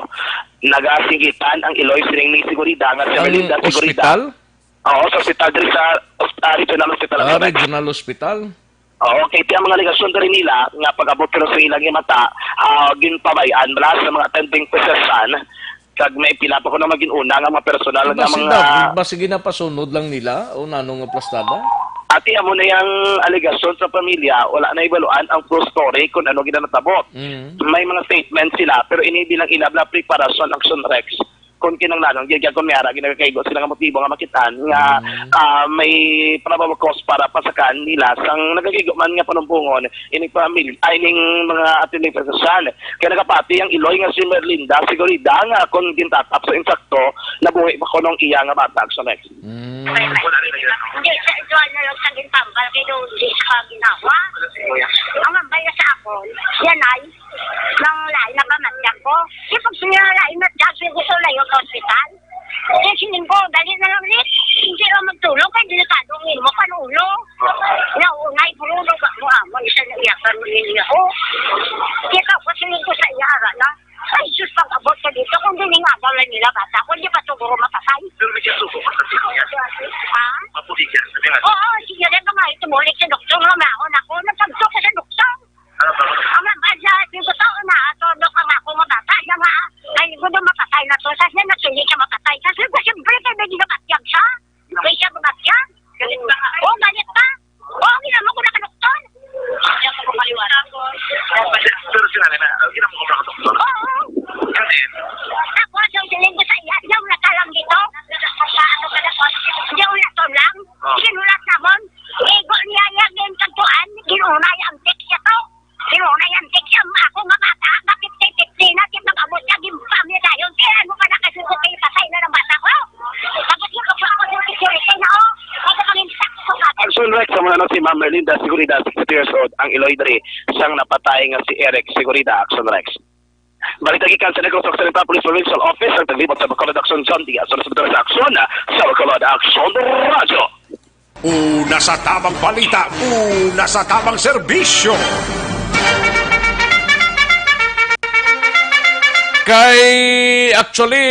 nagasinggitan ang iloy sining ni Segurida nga si Ang Melinda Segurida. Ospital? Oo, sa ospital diri sa os-, ah, Regional Hospital Ah, America. Regional Hospital. Oo, kay ti ang mga alegasyon diri nila nga pag-abot pero sa ilang mata, ah, ginpabay-an bala sa mga attending physician, kag may pila pa ko na maging una nga mga personal nga Basi mga daw, basi ginapasunod lang nila o nano nga plastada? Ati, amo na yang alegasyon sa pamilya, wala na ibaluan ang full story kung ano ginanatabot. Mm. May mga statement sila, pero ini bilang ila bala preparasyon, Action Rex, kung kinahanglan, gyud kung may ara ginagakaigo sila nga motibo nga makitaan nga, Mm. ah, may probable cause para pasakan nila sang nagakaigo man nga panumbongon ining pamilya, ay, ning mga attending physician. Kaya nagapati ang iloy nga si Merlinda Segurida nga kung gintatap sa insakto, nabuhi pa kuno ang iya nga bata, Action Rex. Mm. Hindi, sa ito na lang sa gintambal, kay doon di sa ginawa. Ang ambay sa akon, yan ay, nang lain na pamatyan ko. Di pag sila lain na dyan, gusto layo sa ospital. Kaya sining ko, dali na lang, Rick. Hindi lang magtulog, kay delikado ang imo, panulo. Naunay, pulo, ba mo, amo, isa na iyakan mo ninyo ako. Kita ko, sining ko sa iya, ara na. Ay, sus, pag-abot ko dito, kung di nga daw lang nila bata, kung di pa siguro mapatay. Pero may kasuko ka sa sila. Ha? Mapuligan, sabi nga. Oo, sige, rin ba nga, tumulik sa doktor, lumaon ako, nagpagto ko sa doktor. Ano ba? Ang mga bata, yung totoo na, ato, dok, ang ako nga bata, siya nga, ay, gusto mapatay na to, sa siya, nagsulit siya mapatay. Sa siya, siyempre, kaya may ginabatyag siya. May siya ginabatyag. Galit pa nga. Oo, galit pa. Oo, ginawa ko na ka doktor. Hindi ako makaliwala. Pero sila na, ang ginawa ko na ka doktor. Oo. And then? Tapos, yung siling ko sa iya, yung natalang dito, ano ka na po, yung nato lang, Oh. Sinulat namon, igo niya yan, yung kantuan, ginunay ang text niya to. Pero na yan, text siya, ako nga bata, bakit kay fifteen na, kit nag-abot niya, gimpamya dayon. Kaya ano ka na kasi ko kayo, patay na ng bata ko. Tapos yung kapwa ko yung security na, oh. Kasi kami sakto sa Action Rex, sa mga ano, si Ma'am Merlinda Seguridad, sixty-two years old, ang iloy diri sang napatay nga si Eric Seguridad, Action Rex. Balita gikan sa Negros Occidental Police Provincial Office, ang taglibot sa Bacolod Action, John Diaz, sa Action, sa Bacolod Action Radio. Una sa tabang balita, una sa tabang serbisyo. Kay, actually,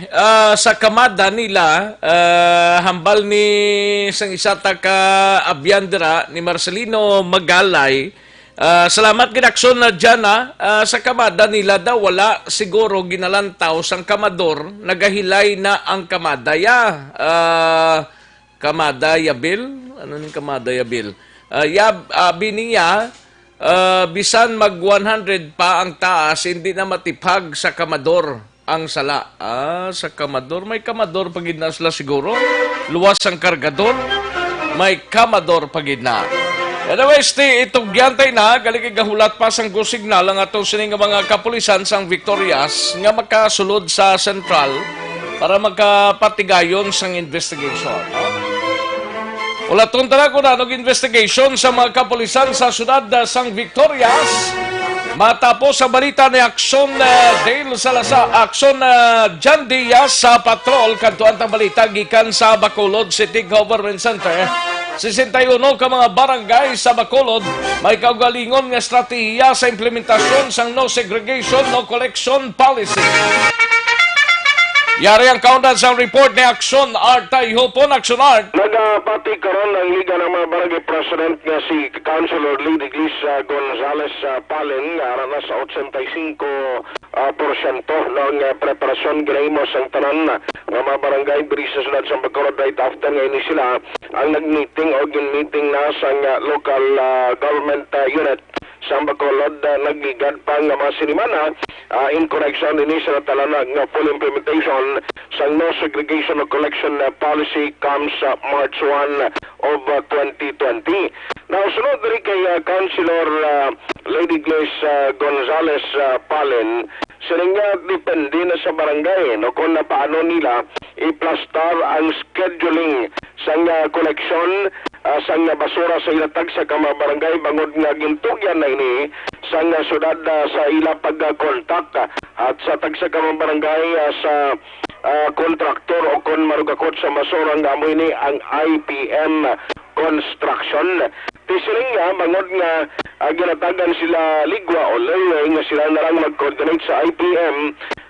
ah, sa kamada nila, ah, hambal ni sang isa ta ka abyan dira, ni Marcelino Magalay, ah, salamat gid, Action na dyan, ah. Ah, sa kamada nila daw, wala siguro ginalantaw sang kamador, nagahilay na ang kamada, ya. Ah, Kamada Yabil? Ano ning Kamada Yabil? Ah, yab-, abi niya, ah, bisan mag one hundred pa ang taas, hindi na matiphag sa kamador ang sala. Ah, sa kamador. May kamador pa gid na sila siguro. Luwas ang kargador. May kamador pa gid na. Anyways, ti, itugyan tay na, galing kay gahulat pa sang go signal ang ato sini nga mga kapulisan sang Victorias nga makasulod sa sentral para magkapatigayon sang investigation, no? Ulaton ta na kung ano ang investigation sa mga kapulisan sa siyudad, ah, sang Victorias. Matapos sa balita ni Action, ah, Dale Salazar, Action, ah, Jan Diaz sa patrol, kadtuan ta balita gikan sa Bacolod City Government Center. Sesenta y uno ka mga barangay sa Bacolod may kaugalingon nga estratehiya sa implementasyon sang no segregation, no collection policy. Yari ang kaundan sang report ni Action Art Tayhupon. Action Art. Nagapati karon ang Liga ng mga Barangay President nga si Councilor Lady Glis, ah, Gonzales, ah, Palen, nga ara na sa ochenta y cinco, ah, porsyento, no, nga preparasyon ginahimo sang tanan nga mga barangay diri sa siyudad sa Bacolod right after nga ini sila ang nag-meeting o gin-meeting na sang, ah, local, ah, government, ah, unit sa Bacolod, ah, nagligad pa nga mga sinimana, ah, in connection ini sa natalan nga full implementation sang no segregation o collection, ah, policy comes, ah, March one of, ah, twenty twenty. Now, sunod diri kay, ah, Councilor, ah, Lady Glis, ah, Gonzales, ah, Palen, Siling niya, depende na sa barangay, no, kung na paano nila iplastar ang scheduling sang, ah, koleksyon, ah, sang basura sa ilang tagsa ka mga barangay, bangod nga gintugyan na ini sang, ah, syudad, ah, sa ila pagkontak, ah, at sa tagsa ka mga barangay, ah, sa, ah, kontraktor o kon marugakot sa basura nga amo ini ang I P M Construction. Ti siling niya, bangod nga, ah, ginatagan sila ligwa o leeway nga sila na lang mag-coordinate sa I P M,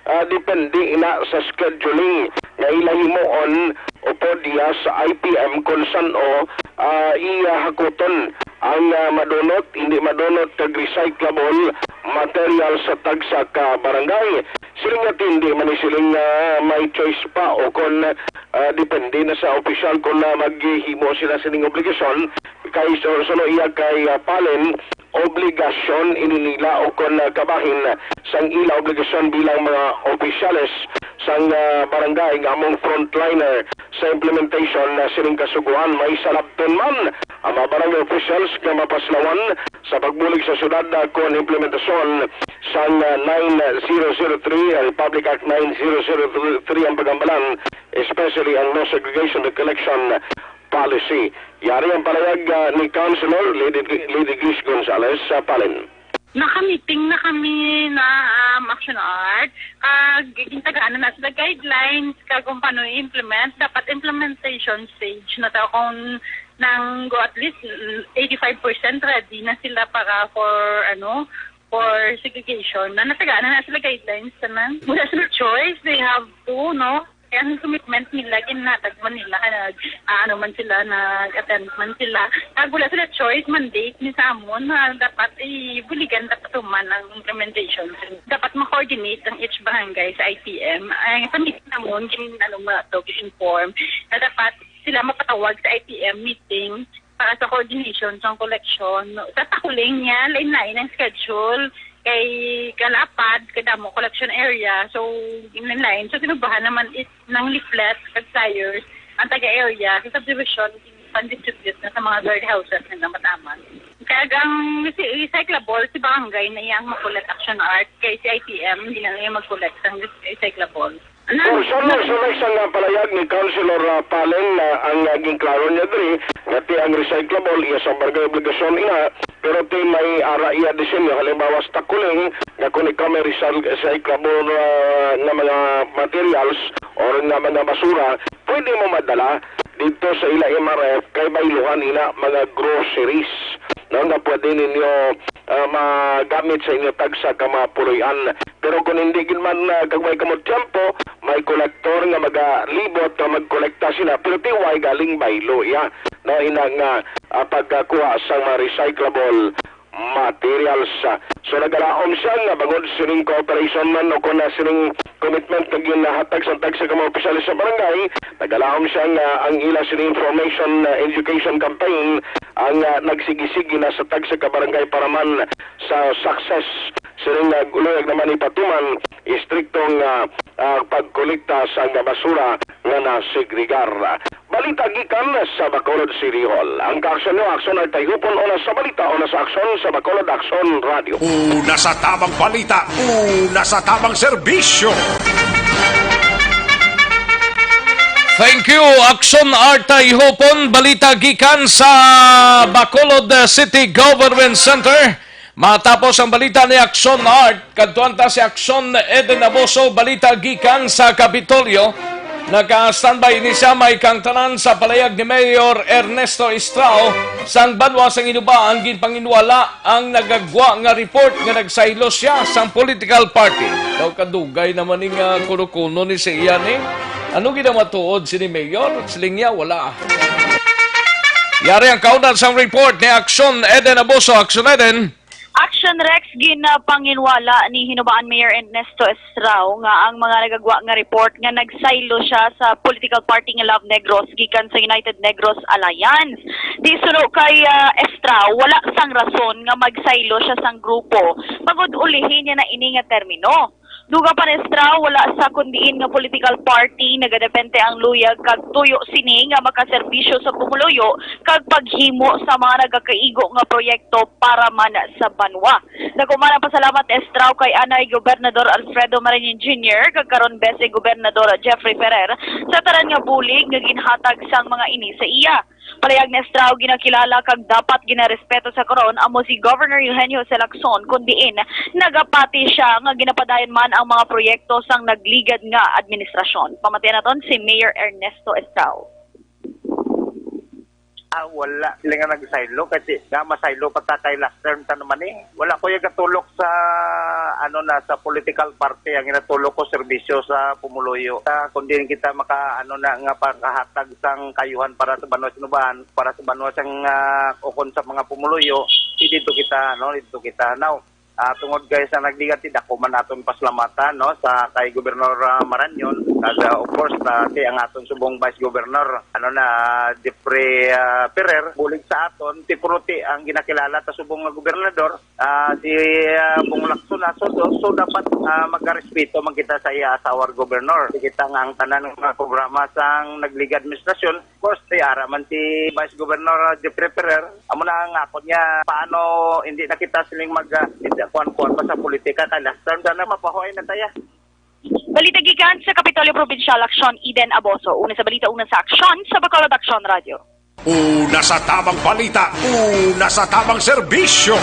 ah, depende ina sa scheduling nga ila himuon upod iya sa I P M kung san-o, ah, iya hakuton ang, ah, madunot, hindi madunot kag recyclable material sa tagsa ka barangay. Siling niya, ti hindi man ni siling nga may choice pa o kon, ah, depende na sa opisyal kung na maghimo sila sining obligasyon. Kay sa suno iya kay, ah, Palen, obligasyon ini nila o kon, ah, kabahin sang ila obligasyon bilang mga opisyales sang, ah, barangay nga among frontliner sa implementation na sining kasugoan. May salabton man ang mga barangay officials nga mapaslawan sa pagbulig sa syudad, ah, kon implementasyon sang, ah, nine zero zero three, ah, Republic Act nine zero zero three ang pagambalan, especially ang no segregation, no collection policy. Yari ang palayag, ah, ni Councilor Lady, Lady Grace Gonzalez sa Palen. Nakamiting na kami na, um, Action Art. Kag gintagaan na sila guidelines kag kung paano i-implement. Dapat implementation stage na to kung nang go at least, mm, eighty-five percent ready na sila para for, ano, for segregation. Na natagaan na sila guidelines tanan. Wala sila choice. They have to, no? Kaya ang commitment nila, ginhatag man nila, nag, ah, ano man sila, nag-attend man sila. Kag wala sila choice, mandate ni sa amon na dapat ibuligan dapat tuman ang implementation. Dapat ma-coordinate ang each barangay sa I P M. Ay, sa meeting namon, gin, ano, ma-, to, gin-inform na dapat sila mapatawag sa I P M meeting para sa coordination sang koleksyon. Sa Takuling niya, lain-lain ang schedule. Kay Galapad, kadamo collection area. So, lain-lain. So, sinubahan naman is ng leaflet, kag flyers, ang taga-area, sa subdivision, pan-distribute na sa mga guard houses nila mataman. Kaya ang si recyclable, si barangay na iyang makulat Action Art, kay si I P M, hindi na niya mag-collect ang recyclable. Ano? Kung sa, sa may isang, ah, palayag ni Councilor, ah, Palen, na ang, ah, ginklaro niya diri, nga ti ang recyclable, iya sa barangay obligasyon ina, pero ti may ara iya disenyo, halimbawa sa Takuling, nga kung ikaw may recyc-, recyclable, ah, nga mga materials or nga mga basura, pwede mo madala dito sa ila M R F kay bayluhan ina mga groceries, no, nga pwede ninyo, ah, magamit sa inyo tagsa ka mga puloy-an. Pero kung hindi gid man, ah, kag way kamo tiyempo, may kolektor nga magalibot nga magkolekta sila. Pero ti way galing baylo iya, no, ina nga, ah, pagkakuha sa mga recyclable materials. So, nagalaom siya nga bangod sining cooperation man o kung na sining commitment nga ginahatag sa tagsa ka mga opisyales sa barangay, nagalaom siya nga ang ila sining information, ah, education campaign ang, ah, nagsigi-sige na sa tagsa ka barangay para man sa success sining, ah, luyag naman ipatuman istriktong, ah, ah, pagkolekta sa basura nga nasegregar. Balita gikan sa Bacolod City Hall. Ang kaaksyon nyo, Action Art Tayhupon, una sa balita, una sa aksyon sa Bacolod Aksyon Radio. Una sa tamang balita, una sa tamang serbisyo. Thank you, Action Art Tayhupon. Balita gikan sa Bacolod City Government Center. Matapos ang balita ni Action Art, kadtuan ta si Action Eden Aboso, balita gikan sa Kapitolyo. Naka-standby ini siya, may kangtanan sa palayag ni Mayor Ernesto Estrao, sang banwa sang Hinoba-an ginpanginwala ang nagagwa nga report nga nagsaylo siya sang political party. Daw kadugay naman ni nga kuno-kuno ni sa iya ni. Ano gid ang matuod sini Mayor? Siling niya, wala. Yari ang kaunat sang report ni Action Eden Aboso. Action Eden. Action Rex, ginapanginwala ni Hinobaan Mayor Ernesto Estrao nga ang mga nagagwa nga report nga nagsaylo siya sa political party nga Love Negros gikan sa United Negros Alliance. Di suno kay, ah, Estrao, wala sang rason nga magsaylo siya sang grupo, pagod ulihi niya na ini nga termino. Dugang pa ni Estrao, wala sa kon diin nga political party nagadepende ang luyag kag tuyo sini nga makaserbisyo sa pumuluyo kag paghimo sa mga nagakaigo nga proyekto para man sa banwa. Dako man ang pasalamat ni Estrao kay anay Gobernador Alfredo Marañon Junior kag karon Vice Gobernador Jeffrey Ferrer sa tanan nga bulig nga ginhatag sang mga ini sa iya. Palihog ni Estrao, ginakilala kag dapat ginarespeto sa karon amo si Governor Eugenio Jose Lacson, kon diin nagapati sia nga ginapadayon man ang mga proyekto sang nagligad nga administrasyon. Pamatian naton si Mayor Ernesto Estrao. Ah, wala sila nga nagsaylo kasi nga masaylo pa ta kay last term ta naman eh. Wala ko yung gatulok sa ano na sa political party ang ginatulok ko serbisyo sa pumuluyo. Sa kundi kita maka ano na nga pagkahatag sang kayuhan para sa banwa sinubahan, para sa banwa sang ah, ukon sa mga pumuluyo, di dito kita ano, dito kita. Now, ah, tungod kay sa nagligad ti dako man naton paslamatan no sa kay Gobernador ah, Marañon, kag ah, of course ah, ti ang aton subong Vice Governor ano na Jeffrey ah, Ferrer, bulig sa aton ti puno ti ang ginakilala ta subong nga gobernador ah, si ah, Bong Lacson na so, so, so dapat ah, magkarespeto man kita sa iya as our governor. Kita nga ang tanan nga programa sang nagligad administrasyon, of course, ti ara man si Vice Governor ah, Jeffrey Ferrer. Amo na ang akon niya paano hindi na kita siling mag ah, hindi kuan-kuan pa sa politika kay last term sana mapahuway na taya. Balita gikan sa Kapitolyo Probinsyal, Aksyon, Eden Aboso. Una sa balita, una sa aksyon sa Bacolod Aksyon Radio. Una sa tamang balita, una sa tamang serbisyo.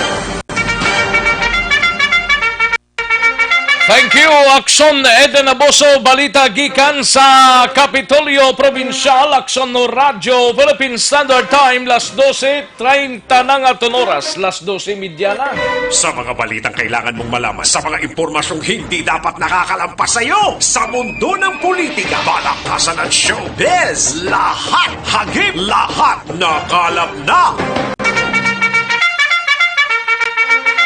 Thank you, Aksyon Eden Aboso. Balita gikan sa Kapitolyo Probinsyal, Aksyon no Radyo, Philippine Standard Time, las dose treinta na nga aton oras, las dose y media na. Sa mga balitang kailangan mong malaman, sa mga impormasyong hindi dapat nakakalampas sa iyo, sa mundo ng politika, balakasan at showbiz, lahat hagip, lahat nakalap na.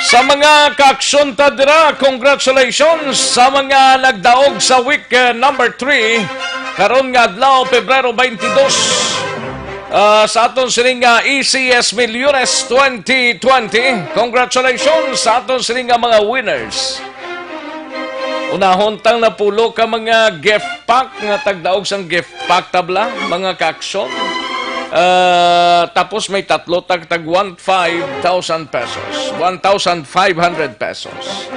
Sa mga kaaksyon ta dira, congratulations sa mga nagdaog sa week eh, number three. Karon nga adlaw, Pebrero twenty-two, ah, sa aton sining nga E C S Millones twenty twenty. Congratulations sa aton sining nga mga winners. Unahon tang napulo ka mga gift pack nga tagdaog sang gift pack tabla, mga kaaksyon. Ah, tapos may tatlo tag tag one five thousand pesos, one thousand five hundred pesos.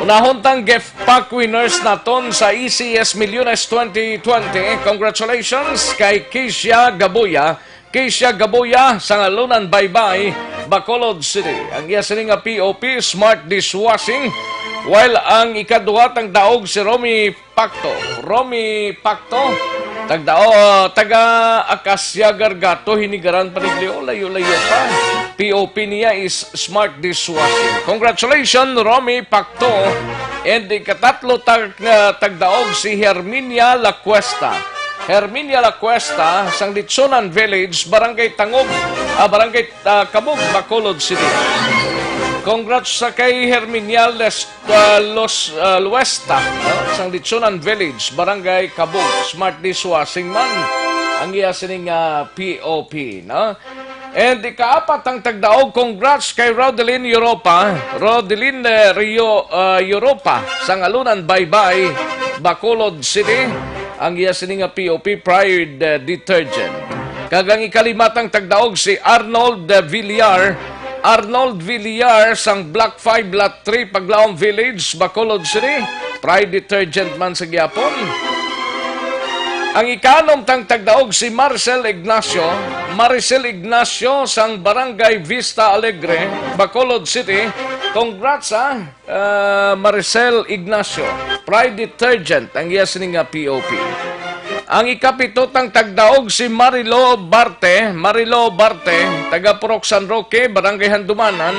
Unahon tang gift pack winners naton sa E C S Millones twenty twenty. Congratulations kay Keisha Gaboya, Keisha Gaboya, Sangalunan, Baybay, Bacolod City. Ang iya sini nga P O P, smart dishwashing. While ang ikaduha tang daog si Romy Pacto. Romy Pacto, tagdao, taga Acacia Gargato, Hinigaran, Paniglio, layo-layo pa. P O P niya is smart dishwashing. Congratulations, Romy Pacto. And ikatatlo tag, uh, tagdaog si Herminia Lacuesta. Herminia Lacuesta, sang Litsonan Village, Barangay Tangog, ah, Barangay ah, Kabug, Bacolod City. Congrats sa kay Herminia Les, ah, Los, ah, Luesta, no? Sang Litsonan Village, Barangay Kabug, smart dishwashing man ang iya sining ah, P O P, no? And ikaapat ang tagdaog, congrats kay Rodeline Europa, Rodeline eh, Rio ah, Europa, Sangalunan Baybay, Bacolod City, ang iya sini nga P O P Pride eh, Detergent. Kag ang ikalimatang tagdaog si Arnold eh, Villar, Arnold Villar sang Block five Lot three, Paglaom Village, Bacolod City. Pride Detergent man sa gihapon. Ang ikanom tang tagdaog si Marcel Ignacio, Maricel Ignacio sang Barangay Vista Alegre, Bacolod City. Congrats ha, uh, Maricel Ignacio. Pride Detergent ang iya sini nga P O P. Ang ikapito tang tagdaog si Marilo Barte, Marilo Barte, taga Purok San Roque, Barangay Handumanan.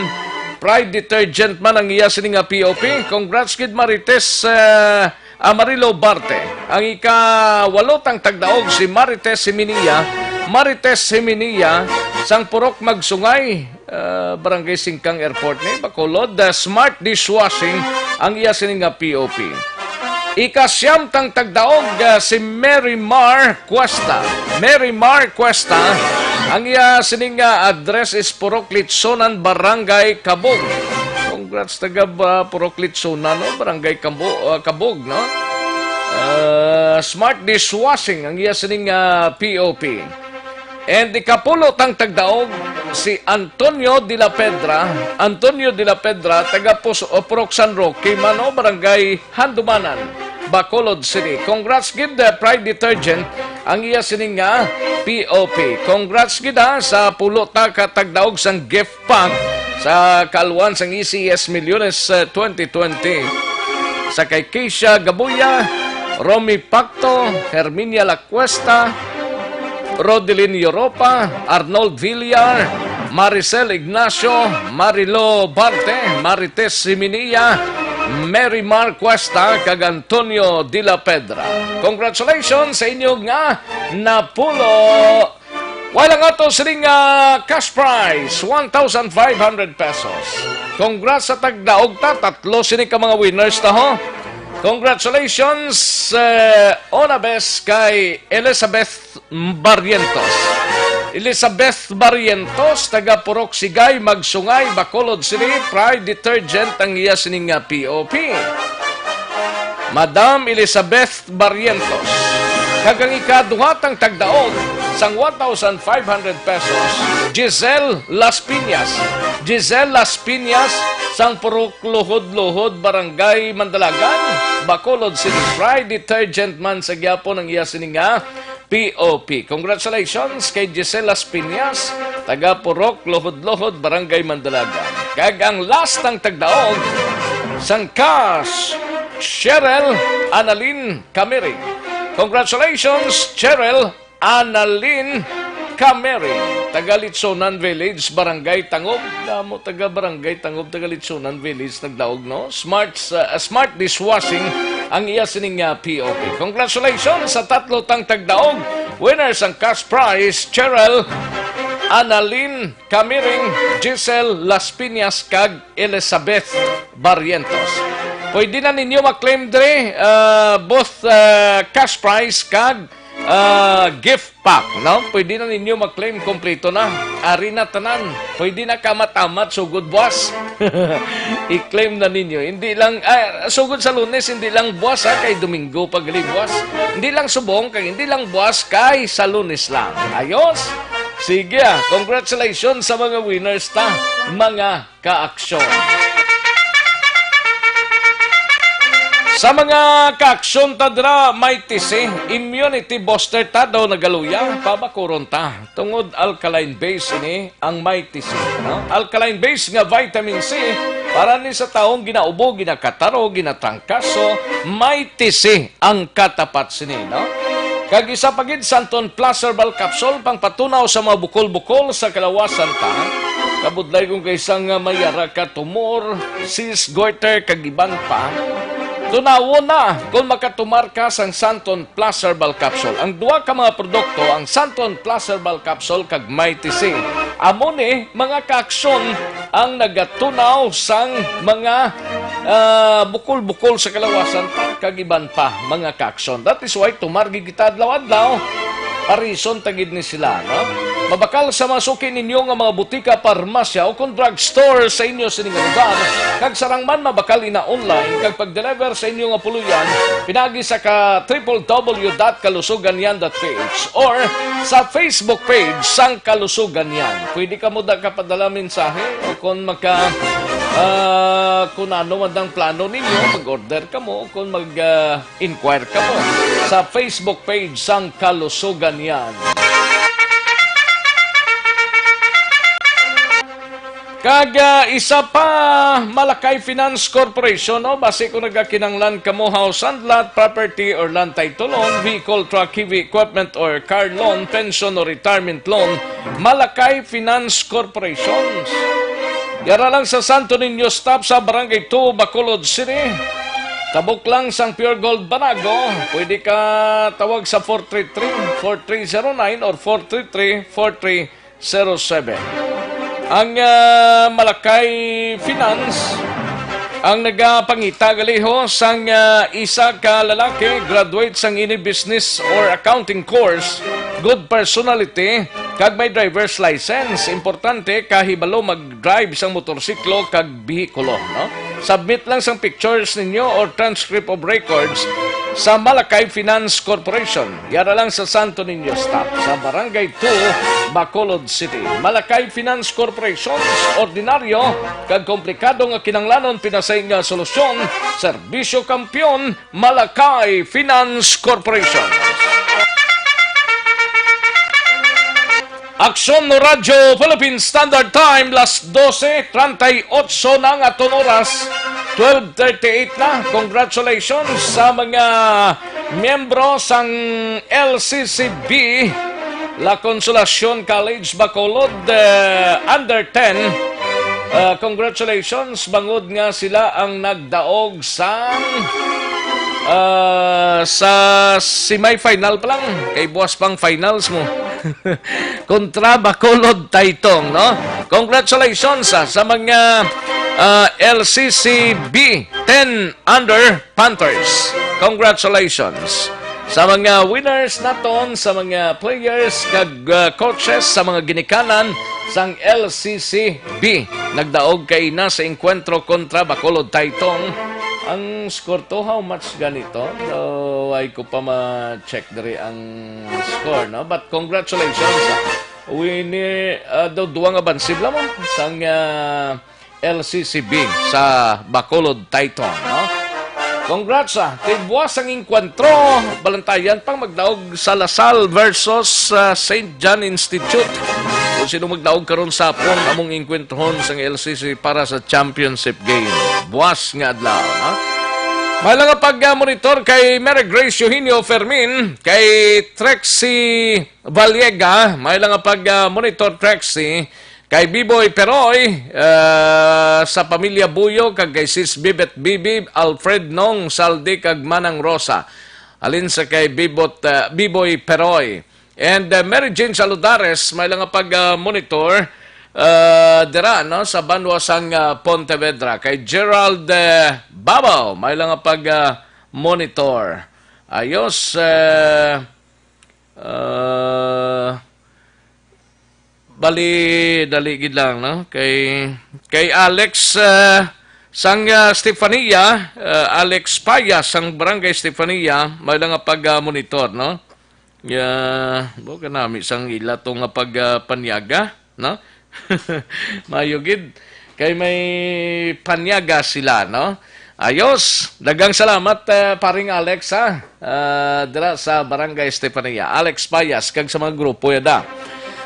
Pride Detergent man ang iya sini nga P O P. Congrats gid Marites uh, Amarillo Barte. Ang ikawalo tang tagdaog si Marites Himinia, Marites Himinia sang Purok Magsungay, uh, Barangay Singkang Airport ni Bacolod, the smart dishwashing ang iya sini nga P O P. Ikasiyam tang tagdaog uh, si Mary Mar Cuesta. Mary Mar Cuesta, ang iya sini nga address is Purok Litsonan, Barangay Kabog. Congrats, taga, ah, Purok Litsona, no? Barangay Kambo-, ah, Kabog, no? Ah, smart dishwashing ang iya sining, ah, P O P. And ikapulo tang tagdaog, si Antonio de la Pedra. Antonio de la Pedra, taga Pus-, o Purok San Roque man, no? Barangay Handumanan, Bacolod City. Congrats gid, uh, Pride Detergent ang iya sining nga P O P. Congrats gid, ha, sa pulo ta ka tagdaog sang gift pack sa kaalwan sang E C S Millones, uh, twenty twenty. Sa kay Keisha Gabuya, Romy Pacto, Herminia Lacuesta, Rodelin Europa, Arnold Villar, Maricel Ignacio, Marilo Barte, Marites Siminia, Mary Mar Cuesta, kag Antonio de la Pedra. Congratulations sa inyo nga napulo. Wala nga to sining, ah, cash prize, one thousand five hundred pesos. Congrats sa tagdaog ta, tatlo sini ka mga winners ta, ho. Congratulations, eh, una bes kay Elizabeth Barrientos. Elizabeth Barrientos, taga Purok Sigay, Magsungay, Bacolod City, Pride Detergent ang iya sining nga P O P. Madam Elizabeth Barrientos. Kag ang ikaduha tang tagdaog sang one thousand five hundred pesos, Giselle Las Piñas. Giselle Las Piñas, sang Purok Luhod-Luhod, Barangay Mandalagan, Bacolod City. Pride Detergent man sa gyapon ang iya sini nga P O P. Congratulations kay Giselle Las Piñas, taga Purok Luhod-Luhod, Barangay Mandalagan. Kag ang last ang tagdaog sang cash, Cheryl Annalyn Camiring. Congratulations, Cheryl Annalyn Camiring, taga Litsonan Village, Barangay Tangob. Damo taga Barangay Tangob, taga Litsonan Village, nagdaog, no? Smart, uh, smart dishwashing ang iya sining, uh, P O P. Congratulations sa tatlo tang tagdaog. Winners ang cash prize, Cheryl Annalyn Camiring, Giselle Las Piñas, kag Elizabeth Barrientos. Pwede na ninyo ma-claim diri, uh, both, uh, cash prize kag, uh, gift pack, no? Pwede na ninyo ma-claim, kompleto na. Ari na tanan. Pwede na kaamat-amat sugod buwas. I-claim na ninyo. Hindi lang, ah, sugod sa Lunes, hindi lang buwas, ha, kay Domingo pa gali buwas. Hindi lang subong, kay hindi lang buwas, kay sa Lunes lang. Ayos? Sige, ah. Congratulations sa mga winners ta, mga kaaksyon. Sa mga kaaksyon ta dira, Mighty C, immunity booster ta daw nagaluya, pabakuron ta. Tungod alkaline base ini ang Mighty C, no? Alkaline base nga vitamin C, para ni sa taong ginaubo, ginakataro, ginatrangkaso, Mighty C ang katapat sini, no? Kag isa pa gid, Santon Plus Herbal Capsule, pangpatunaw sa mga bukol-bukol sa kalawasan ta. Kabudlay kung kay sang may yara ka tumor, cyst, goiter, kag iban pa. Tunawon na kung makatumar ka sang Santon Plus Herbal Capsule. Ang duha ka mga produkto, ang Santon Plus Herbal Capsule kag Mighty C, amo ni mga kaaksyon ang nagatunaw sang mga, ah, bukol-bukol sa kalawasan ta, kag iban pa, mga kaaksyon. That is why tumar gid kita adlaw-adlaw. Parison ta gid ni sila, no? Mabakal sa mga suki ninyo nga mga butika, parmasya, o kon drugstore sa inyo sining lugar. Kag sarang man, mabakal ina online, kag pag-deliver sa inyo nga puloy-an, pinaagi sa ka triple W dot kalusuganyan dot P H or sa Facebook page sang Kalusuganyan. Pwede kamo da kapadala mensahe o kon maka, ah, kung ano man ang plano ninyo, mag-order kamo o kon mag, ah, inquire kamo sa Facebook page sang Kalusuganyan. Kag, ah, isa pa, Malakay Finance Corporation, no? Basi kung nagakinanglan kamo house and lot, property or land title loan, vehicle, truck, heavy equipment or car loan, pension or retirement loan, Malakay Finance Corporation. Yara lang sa Santo Niño Stop sa Barangay two, Bacolod City. Tabok lang sang Pure Gold Banago, pwede ka tawag sa four three three, four three zero nine or four three three, four three zero seven. Ang, ah, Malakay Finance ang nagapangita gali ho sang, ah, isa ka lalaki graduate sang ini business or accounting course, good personality, kag may driver's license. Importante, kahibalo mag-drive sang motorsiklo kag behikulo, no? Submit lang sang pictures ninyo or transcript of records sa Malakay Finance Corporation. Yara lang sa Santo Niño Stop, sa Barangay two, Bacolod City. Malakay Finance Corporation, ordinaryo kag komplikado nga kinahanglanon, pinasay nga solusyon, serbisyo kampiyon, Malakay Finance Corporation. Aksyon no Radyo Philippine Standard Time, las doce treinta y ocho na nga aton oras, twelve thirty-eight na. Congratulations sa mga miyembro sang L C C B, La Consolacion College Bacolod, eh, under ten. Ah, congratulations, bangod nga sila ang nagdaog sa, ah, sa semifinal pa lang. Kay buwas pang finals mo. Kontra Bacolod Taytong, no? Congratulations, ah, sa mga, ah, L C C B ten under Panthers. Congratulations sa mga winners naton, sa mga players kag, uh, coaches, sa mga ginikanan sang L C C B. Nagdaog kay na sa enkwentro kontra Bacolod Taytong. Ang score to, how much ganito? So, ay ko pa ma-check diri ang score, no? But congratulations. Wini, uh, daw duwa nga bansib lamang sang, uh, L C C B sa Bacolod Taytong, no? Congrats, ah. Kay buwas ang inkwentro, balantayan pang magdaog sa La Salle versus, ah, Saint John Institute. Kung sino magdaog karon sa hapon, among inkwentrohon sang L C C para sa championship game. Buwas nga adlaw, no? May lang nga pag-monitor kay Mary Grace Eugenio Fermin, kay Trexie Valiega, may lang nga pag-monitor, Trexie, kay Biboy Peroy, ah, sa pamilya Buyo, kag kay Sis Bibet Bibi, Alfred Nong Saldi, kag Manang Rosa. Alin sa kay Bibot, ah, Biboy Peroy. And, ah, Mary Jane Saludares, may lang nga pag-monitor, ah, dira, no, sa banwa sang, ah, Pontevedra. Kay Gerald, eh, Babaw, may lang nga pag-monitor. Ayos, eh, ah, bali, dali gid lang, no? Kay, kay Alex, ah, sang, ah, Stefania, ah, Alex Paya sang Barangay Stefania, may lang nga pag-monitor, no? Ya, bo ka nami sang ila to nga pag, ah, panyaga, no? Mayo gid. Kay may panyaga sila, no? Ayos. Daghang salamat, eh, paring Alex, ha? Ah, dira sa Barangay Estefania. Alex Payas, kag sa mga grupo yada.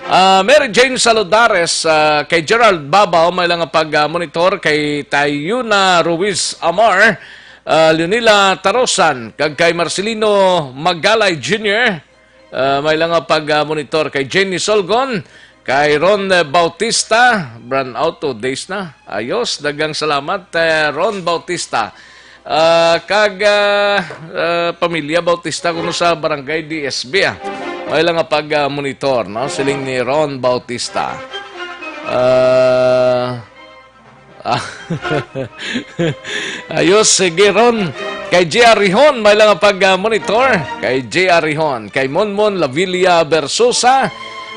Ah, Mary Jane Saludares, ah, kay Gerald Babaw, may lang nga pag, ah, monitor, kay Tayuna Ruiz Amar, ah, Leonila Tarosan, kag kay Marcelino Magalay Junior, ah, may lang nga pag, ah, monitor kay Jenny Solgon, kay Ron, eh, Bautista, brand out, two days na. Ayos, daghang salamat, eh, Ron Bautista. Ah, kag, ah, ah, pamilya Bautista kuno sa Barangay D S B, ah. May lang nga pag, ah, monitor, no? Siling ni Ron Bautista. Ah, Ah. Ayos, sige, Ron. Kay J R Rihon, may lang nga pag, ah, monitor. Kay J R Rihon. Kay Monmon Lavilla Versosa,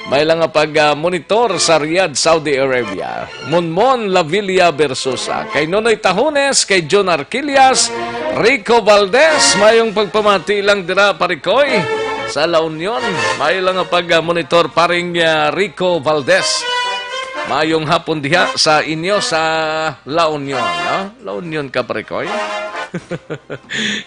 may lang nga pag, ah, monitor sa Riyadh, Saudi Arabia. Monmon Lavilla Versosa. Kay Nonoy Tahones, kay John Arquillas, Rico Valdez, mayong pagpamati lang dira, Parikoy, sa La Union. May lang nga pag, ah, monitor, paring, ah, Rico Valdez. Mayong hapon diha sa inyo sa La Union, no? La Union ka, pare ko, eh?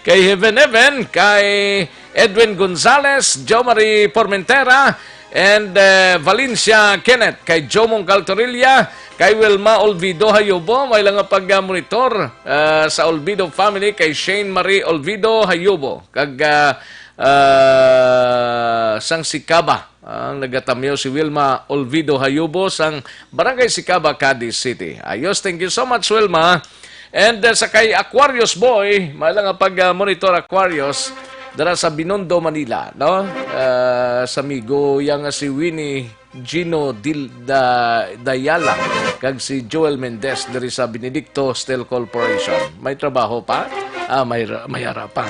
Kay Heaven Heaven, kay Edwin Gonzalez, Jo Marie Formentera, and, eh, Valencia Kenneth, kay Jomong Caltorilla, kay Wilma Olvido Hayubo, may lang nga pag-monitor, ah, sa Olvido family, kay Shane Marie Olvido Hayubo, kag, ah, ah, sang Sikaba. Ang nagatamyaw si Wilma Olvido Hayubo sang Barangay Sicaba, Cadiz City. Ayos, thank you so much, Wilma. And, uh, sa kay Aquarius Boy, may lang nga pag, uh, monitor Aquarius, dara sa Binondo, Manila, no? Uh, sa amigo yang si Winnie Gino Dil-, Da-, Dayala, kag si Joel Mendez diri sa Benedicto Steel Corporation. May trabaho pa? Ah, may ra-, may ara pa.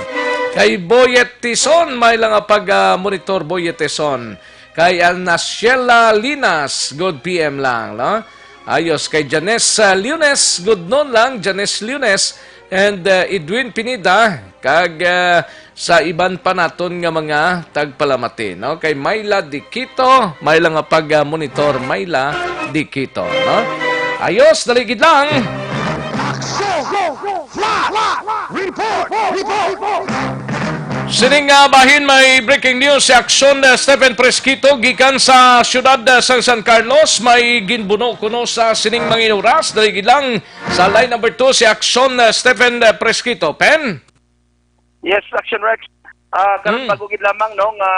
Kay Boyet Tison, may lang nga pag, ah, monitor, Boyet Tison. Kay Alnaciela Linas, good P M lang, no? Ayos. Kay Janes, ah, Lunes, good noon lang, Janes Lunes. And, ah, Edwin Pineda, kag, ah, sa iban pa naton nga mga tagpalamati, no? Kay Myla Diquito, may lang nga pag-monitor, Myla Diquito, no? Ayos, daligid lang. Aksyon! Flash! Report! Report! Sining nga bahin may breaking news si Aksyon, uh, Stephen Presquito gikan sa siyudad, uh, sang San Carlos. May ginbuno kuno sa sining mga oras. Daligid lang sa line number two si Aksyon, uh, Stephen, uh, Presquito. Pen? Yes, Action Rex. Ah, karon Hmm. bago gid lamang, no, nga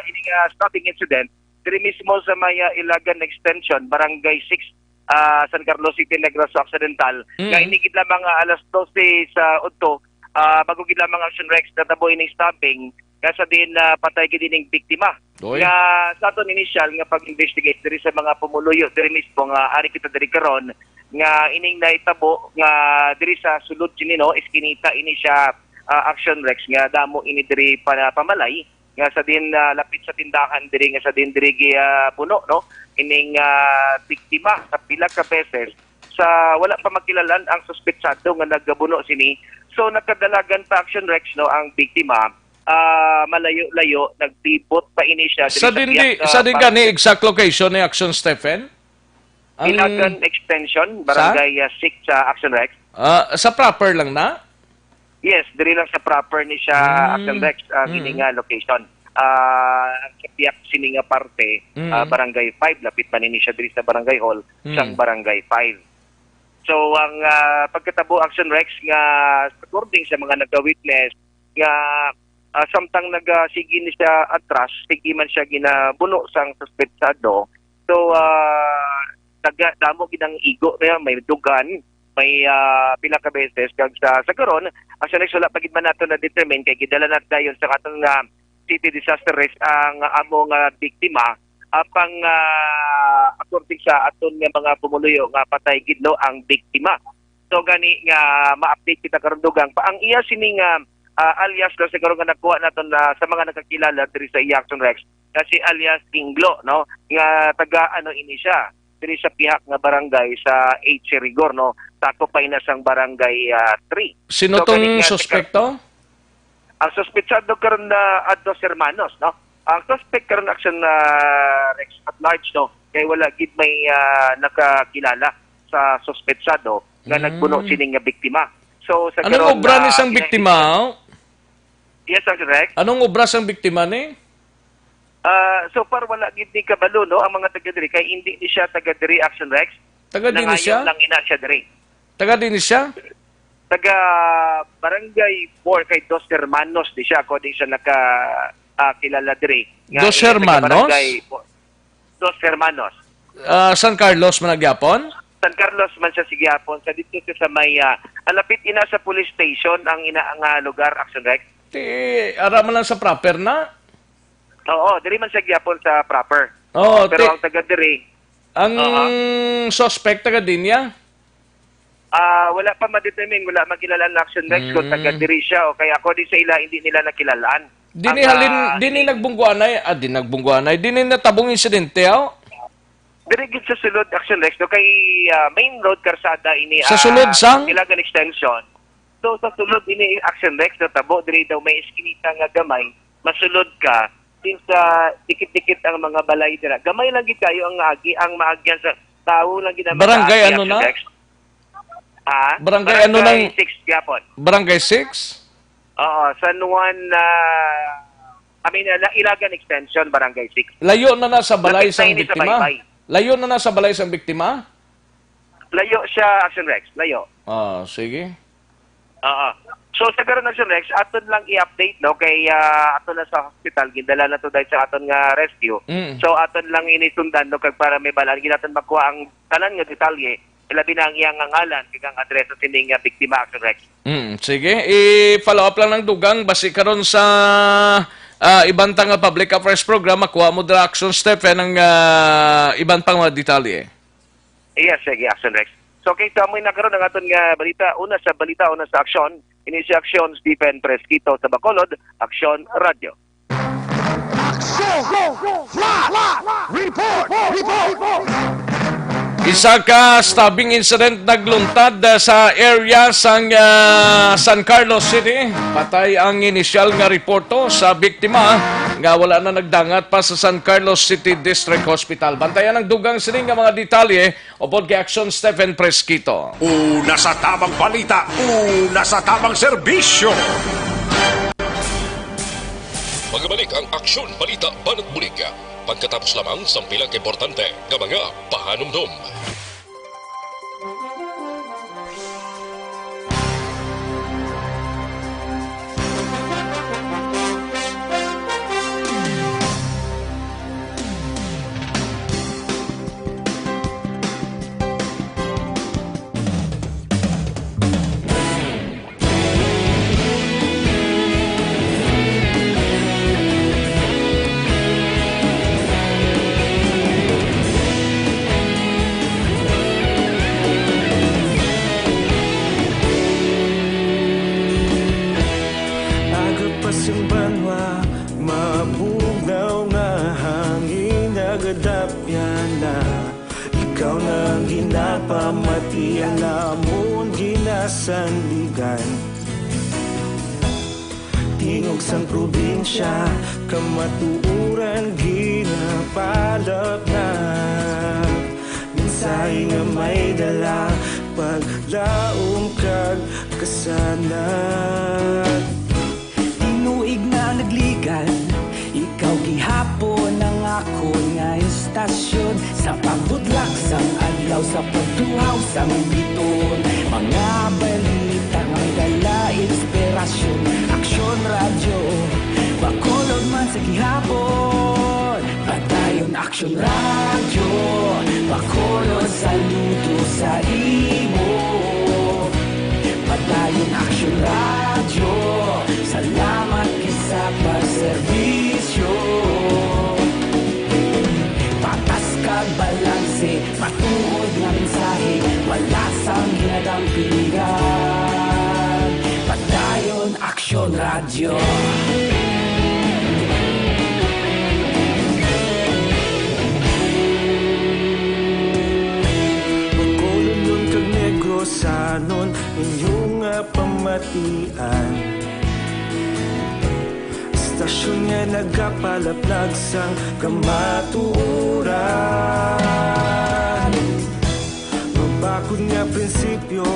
ini nga stabbing incident diri mismo sa may, ah, Ilagan Extension, Barangay six, ah, San Carlos City, Negros Occidental. Hmm. Nga ini gid lamang, ah, alas dose sa udto, ah, bago gid lamang, Action Rex, natabo ining stabbing nga sa diin, ah, patay gid ining biktima. Oy. Nga sa aton initial nga pag-investigate diri sa mga pumuluyo diri mismo nga ari kita diri karon, nga ining nahitabo nga diri sa sulod sini, no, iskinita ini siya, ah, Action Rex, nga damo ini diri pa, pamalay nga sa din, ah, lapit sa tindahan diri nga sa din diri gi, ah, buno, no, ining, ah, biktima sa pila ka beses sa wala pa makilalan ang suspetsado nga nagabuno sini. So, nakadalagan pa, Action Rex, no, ang biktima, ah, malayo-layo, naglibot pa ini siya diri Sa sa din di, pihak, sa ah, din park. Gani exact location ni Action Stephen? Ang Ilagan Extension, Sa? Barangay, ah, six sa Action Rex. Ah, sa proper lang na? Yes, diri lang sa proper ni siya, Mm. Action Rex, ah, Mm. kini nga location. Ah, ang sa pihak sini nga parte, Mm. ah, Barangay five, lapit man ini siya diri sa Barangay Hall, Mm. sang Barangay five. So, ang, ah, pagkatabo, Action Rex, nga according sa mga nagka-witness, nga, ah, samtang nagasigi ni siya atras, sige man siya ginabuno sang suspetsado. So, ah, taga, damo gid ang igo niya, may dugan, may, ah, pila ka beses. Kag sa, sa karon, Action Rex, wala pa gid man nato na-determine kay gidala na dayon sa aton nga city disaster risk ang amo nga biktima. Apang, ah, according sa aton nga mga pumuluyo nga patay gid, no, ang biktima. So gani nga ma-update kita karon dugang pa ang iya sini nga, ah, alias, no, siguro nga nakuha naton na sa mga nakakilala diri sa iya, Action Rex, na si alias Inglo, no, nga taga ano ini siya, diri sa pihak nga barangay sa H C Rigor, no, sakop pa ina sang barangay, ah, three. Sino So, tong gani nga, suspect to? Ang suspetsado karon na, ah, dos hermanos, no? Ang suspect karon, Action, ah, Rex, at large, no? Kay wala gid may, ah, nakakilala sa suspetsado nga Mm. nagbuno sini nga biktima. So, sa Anong karon, obra ni ah, sang biktima, gina-, oh? Yes, Action Rex. Anong obra sang biktima ni? Ah, so far, wala gid ni kabalo, no, ang mga taga diri, kay hindi ni siya taga diri, Action Rex. Taga din Nangayo siya? lang ina siya diri. Taga din siya? Taga Barangay four, kay Dos Hermanos di siya, according sa naka, ah, kilala diri. Nga Dos iya taga Hermanos? Barangay four. Dos Hermanos. Ah, San Carlos man na gyapon? San Carlos man siya sa gyapon. Sa dito siya sa may, ah, alapit ina sa police station ang ina nga lugar, Action Rex. Ti, ara man lang sa proper na? Oo, diri man siya gyapon sa proper. Oo, Pero ti-, ang taga diri, ang Oo. suspect taga din niya? Ah, wala pa ma-determine, wala makilala ang Action Rex kung Mm. taga diri siya o kay according sa ila, hindi nila nakilalaan. Dini Ang, halin, ah, dini ini- nagbungguanay, ah, di nagbungguanay, dini natabong insidente, oh? Diri gid sa sulod, Action Rex, no, kay, ah, main road, karsada ini, Sa ah, sulod sang? Ilagan Extension. So, sa sulod ini, Action Rex, natabo diri daw may eskinita nga gamay, masulod ka, since, ah, dikit-dikit ang mga balay dira. Gamay lang gid kayo ang agi, ang maagyan sa tao lang gid ang Barangay makaagi, ano Action na? Rex. Ha? Barangay ano Barangay nang six gyapon. Barangay six? Oo, San Juan, ah, I mean, ah, Ilagan Extension, Barangay six. Layo na na sa balay Lapit na sang ini sa biktima? Baybay. Layo na na sa balay sang biktima? Layo siya, Action Rex. Layo. Ah, sige. Oo. So, sa karon, Action Rex, aton lang i-update, no? Kay, ah, ato na sa hospital, gindala na to dahil sa aton nga rescue. Mm. So, aton lang ini sundan, no? Kag para may balaan, gid naton makuha ang tanan nga detalye, labi na ang iyang ngalan, kag ang address sa sining nga biktima, Action Rex. Mm, sige. I-follow up lang ng dugang, basi karon sa, ah, iban ta nga public affairs program, makuha mo dira, Action Stephen, ang, ah, iban pang mga detalye. Yes, sige, Action Rex. So, okay, sa amoy na karon ang aton nga balita. Una sa balita, una sa aksyon. Ini si Aksyon Stephen Presquito sa Bacolod, Aksyon Radio. Flash! Report! Report! Isa ka stabbing incident nagluntad, ah, sa area sang, ah, San Carlos City. Patay ang inisyal nga reporto sa biktima nga wala na nagdangat pa sa San Carlos City District Hospital. Bantayan ang dugang sini nga mga detalye upod kay Aksyon Stephen Fresquito. Una sa tamang balita, una sa tamang serbisyo. Magbalik ang Aksyon Balita Banat Bulig, pagkatapos lamang sang pila ka importante nga mga pahanumdom. Aga pa sing banwa, mabugnaw nga hangin, nagadapyan na. Ikaw na ang ginapamati, ang amon ginasandigan. Tingog sang probinsya, kamatuoran ginapalapnap. Mensahe nga may dala, paglaom kag kasanag. Tinuig na nagligan, ikaw gihapon ang akon nga istasyon. Sa pagbutlak sang adlaw, sa pagtuhaw sang bituon, mga balita nga may dala inspirasyon. Aksyon Radyo, Bacolod man sa gihapon. Padayon Aksyon Radyo, Bacolod, saludo sa imo. Padayon Aksyon Radyo, salamat gid sa pagserbisyo. Patas kag balanse, matuod nga mensahe, wala sang ginadampigan. Padayon Aksyon Radyo. Bacolodnon kag Negrosanon, inyo nga pamatian. Istasyon nga nagapalaplag sang kamatuoran. Mabakod nga prinsipyo,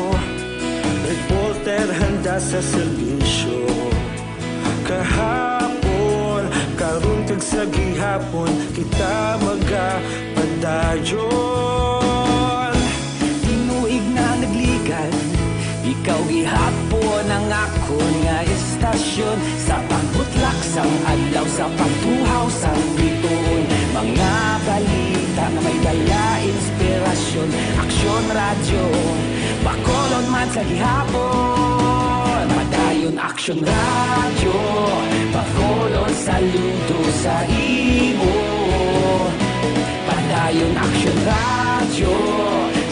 reporter handa sa serbisyo. Kahapon, karon, kag sa gihapon, kita magapadayon. Tinuig na nagligan, ikaw gihapon ang akon nga istasyon. Sa pagbutlak sang adlaw, sa pagtuhaw sang bituon, mga balita nga may dala inspirasyon. Aksyon Radyo, Bacolod man sa gihapon. Padayon Aksyon Radyo, Bacolod, saludo sa imo. Padayon Aksyon Radyo,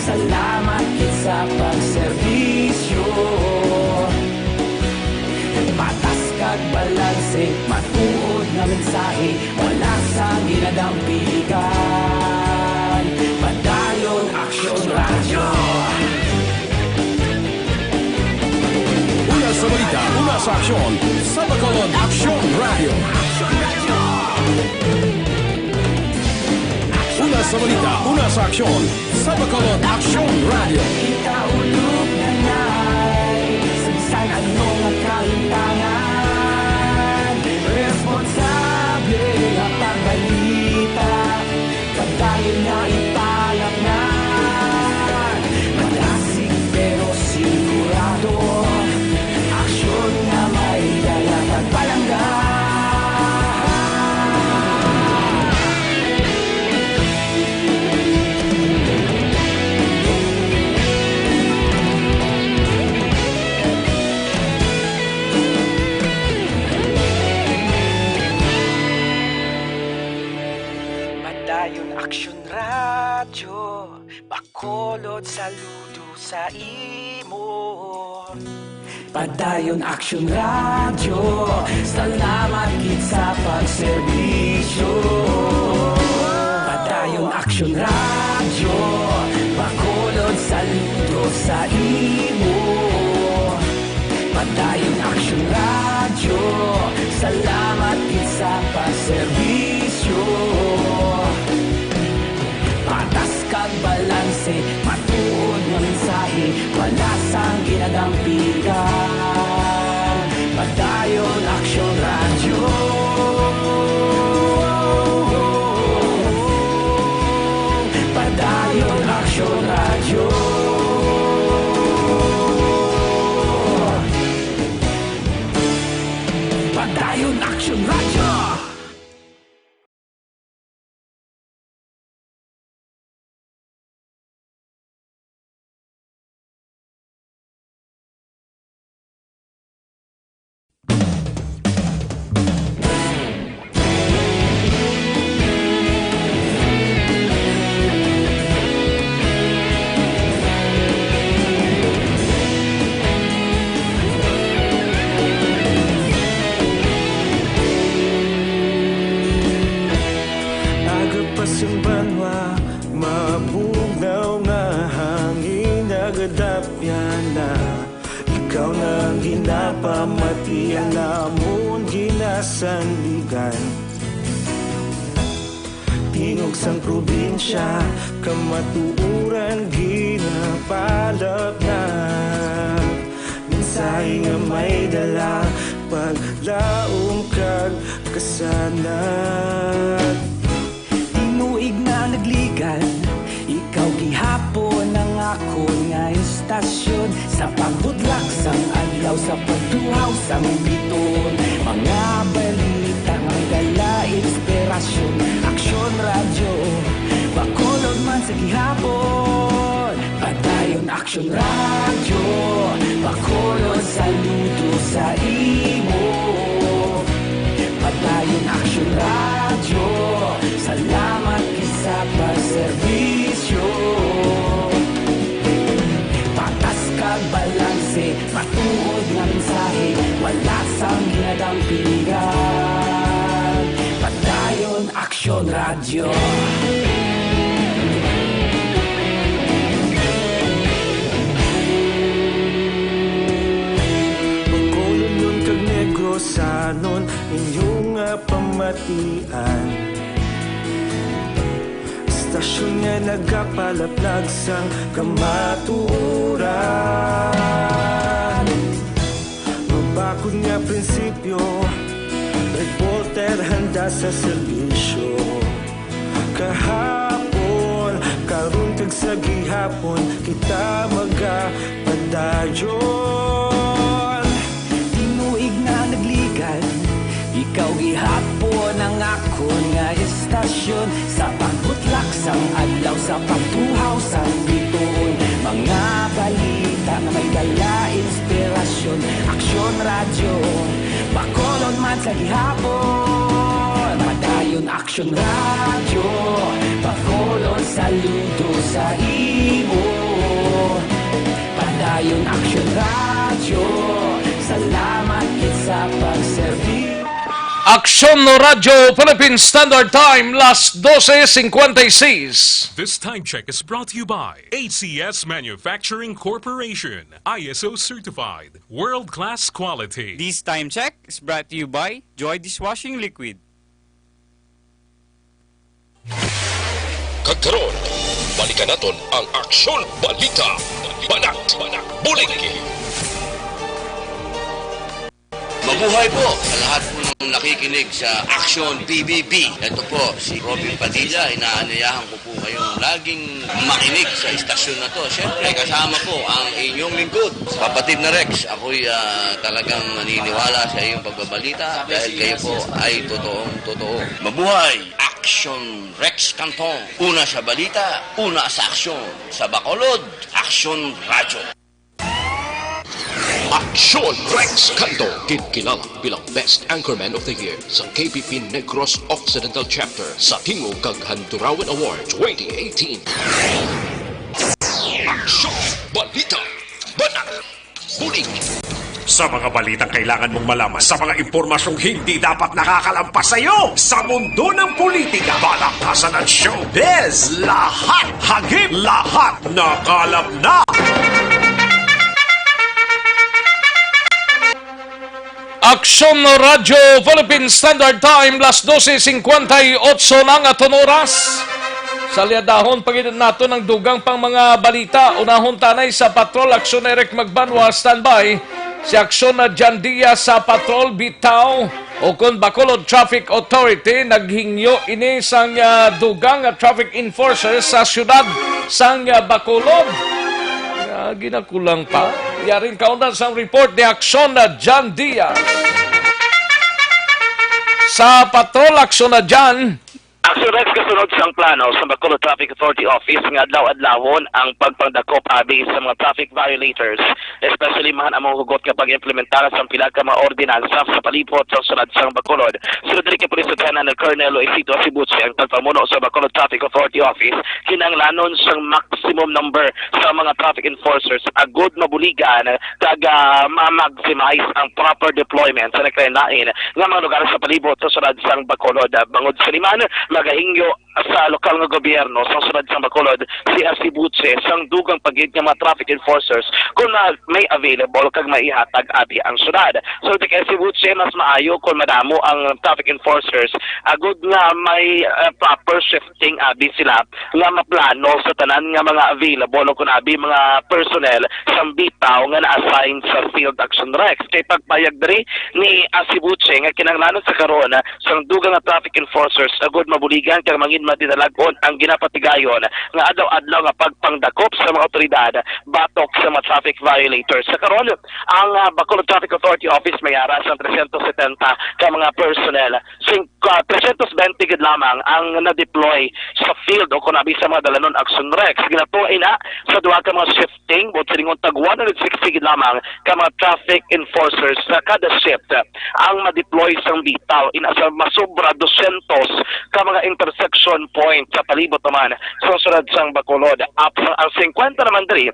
salamat gid sa pagserbisyo. Patas kag balanse, matuod nga mensahe, wala sang ginadampigan. Padayon Aksyon Radyo. Una sa balita, una sa aksyon, sa Bacolod Aksyon Radyo. Una sa balita, una sa aksyon, sa Bacolod Aksyon Radyo. Kita ulog na nay, sa bisan ano nga kalimtangan, responsable nga pagbalita. Padayon nga ipalapngan, madasig pero sigurado, aksyon nga may dala kag palangga. Padayon Aksyon Radyo, Bacolod, saludo sa imo. Padayon Aksyon Radyo, salamat gid sa pagserbisyo. Padayon Aksyon Radyo, Bacolod saludo sa imo. Padayon Aksyon Radyo, salamat gid sa pagserbisyo. Patas kag balanse, matuod nga mensahe, wala sang ginadampigan. Padayon Aksyon Radyo. Padayon Aksyon Radyo. Padayon Aksyon Radyo. Aga pa sing banwa, mabugnaw nga hangin, nagadapyan na. Ikaw na ang ginapamatian, amon ginasandigan. Tingog sang probinsya, kamatuoran ginapalapnap. Mensahe nga may dala, paglaom kag kasanag. Tinuig na nagligad, ikaw gihapon ang akon nga istasyon. Sa pagbudlak sang adlaw, sa pagtuhaw sang bituon, mga balita nga may dala inspirasyon. Aksyon Radyo, Bacolod man sa gihapon. Padayon Aksyon Radyo, Bacolod saludo sa imo. Padayon Aksyon Radyo, salamat gid sa pagserbisyo. Patas kag balanse, matuod nga mensahe, wala sang ginadampigan. Padayon Aksyon Radyo. Bacolodnon kag Negrosanon, inyo nga pamatian. Istasyon nga nagapalaplag sang kamatuoran. Mabakod nga prinsipyo, reporter handa sa serbisyo. Kahapon, karon kag sa gihapon, kita magapadayon. Tinuig na nagligad, ikaw gihapon ang akon nga istasyon. Sa pagbutlak sang adlaw, sa pagtuhaw sang bituon, mga balita nga may dala inspirasyon. Aksyon Radyo, Bacolod man sa gihapon. Padayon Aksyon Radyo, Bacolod saludo sa imo. Padayon Aksyon Radyo, salamat gid sa pagserbi. Aksyon Radyo Philippine Standard Time, las doce cincuenta y seis. This time check is brought to you by A C S Manufacturing Corporation, I S O certified, world-class quality. This time check is brought to you by Joy Dishwashing Liquid. Kag karon, balikan naton ang Aksyon Balita. Banat, bulig. Mabuhay po sa lahat po ng nakikinig sa Aksyon P B B. Ito po si Robin Padilla. Inaanyayahan ko po kayong laging makinig sa istasyon na to. Siyempre, kasama po ang inyong lingkod, kapatid na Rex. Ako'y, ah, talagang naniniwala sa iyong pagbabalita dahil kayo po ay totoong totoo. Mabuhay! Aksyon Rex Cantong. Una sa balita, una sa aksyon. Sa Bacolod, Aksyon Radyo. Aksyon Rex Canto, ginkilala bilang Best Anchorman of the Year sa K P P Negros Occidental Chapter sa Tingog kag Handurawan Award twenty eighteen. Aksyon, balita, banat, bulig. Sa mga balitang kailangan mong malaman, sa mga impormasyong hindi dapat nakakalampas sa iyo, sa mundo ng politika, balakasan at showbiz, lahat hagip, lahat nakalap na. Aksyon Radyo Philippine Standard Time, las dose cincuenta y ocho na nga aton oras. Salyadahon pa gid nato ang dugang pang mga balita. Unahon tanay sa patrol, Aksyon Eric Magbanwa, standby. Si Aksyon na John Diaz sa patrol, bitaw, o kon Bacolod Traffic Authority, naghingyo ini sang, ah, dugang nga traffic enforcers sa siyudad sang, ah, Bacolod. Ah, ginakulang pa. Yaring kaundan sang report ni Aksyon na John Diaz. Sa patrol, Aksyon na John. Aksyon Rex, kasunod sang plano sa Bacolod Traffic Authority Office nga adlaw-adlawon ang pagpangdakop abi sa mga traffic violators, especially man ang mga hugot nga pag-implementar sa pila ka mga ordinansa sa palibot sa siyudad sang Bacolod. Sunod diri kay Police Lieutenant Colonel Luisito Asibuche, ang tagpamuno sa Bacolod Traffic Authority Office, kinahanglanon sang maximum number sa mga traffic enforcers agud mabuligan kag, ah, ma-maximize ang proper deployment sa nagkalain-lain nga mga lugar sa palibot sa siyudad sang Bacolod. Ah, bangod sa liman, magahingyo sa lokal nga gobyerno sa siyudad sang Bacolod si Asibuche sang dugang pa gid nga mga traffic enforcers kung na may available kag maihatag abi ang siyudad. So, di kay Asibuche, mas maayo kung madamo ang traffic enforcers agud nga may, ah, proper shifting abi sila nga maplano sa tanan nga mga available o kun abi mga personnel sang bitaw nga na-assign sa Field Action Rex. Kay pagpayag diri ni Asibuche nga kinahanglanon sa karon sang dugang nga traffic enforcers agud mabuligan kag mangin madinalag-on ang ginapatigayon nga adlaw-adlaw nga pagpangdakop sa mga awtoridad batok sa mga traffic violators. Sa karon, ang, ah, Bacolod Traffic Authority Office may ara sang trescientos setenta ka mga personnel. Sing-, ah, trescientos veinte gid lamang ang na-deploy sa field o kun abi sa mga dalanon Action Rex. Ginatuo ina sa duha ka mga shifting, buot silingon tag one hundred sixty gid lamang ka mga traffic enforcers sa kada shift ang ma-deploy sang bitaw. Ina sa masobra dosyentos ka mga intersection point sa palibot naman sa siyudad sang Bacolod. Ap-, ang singkwenta naman diri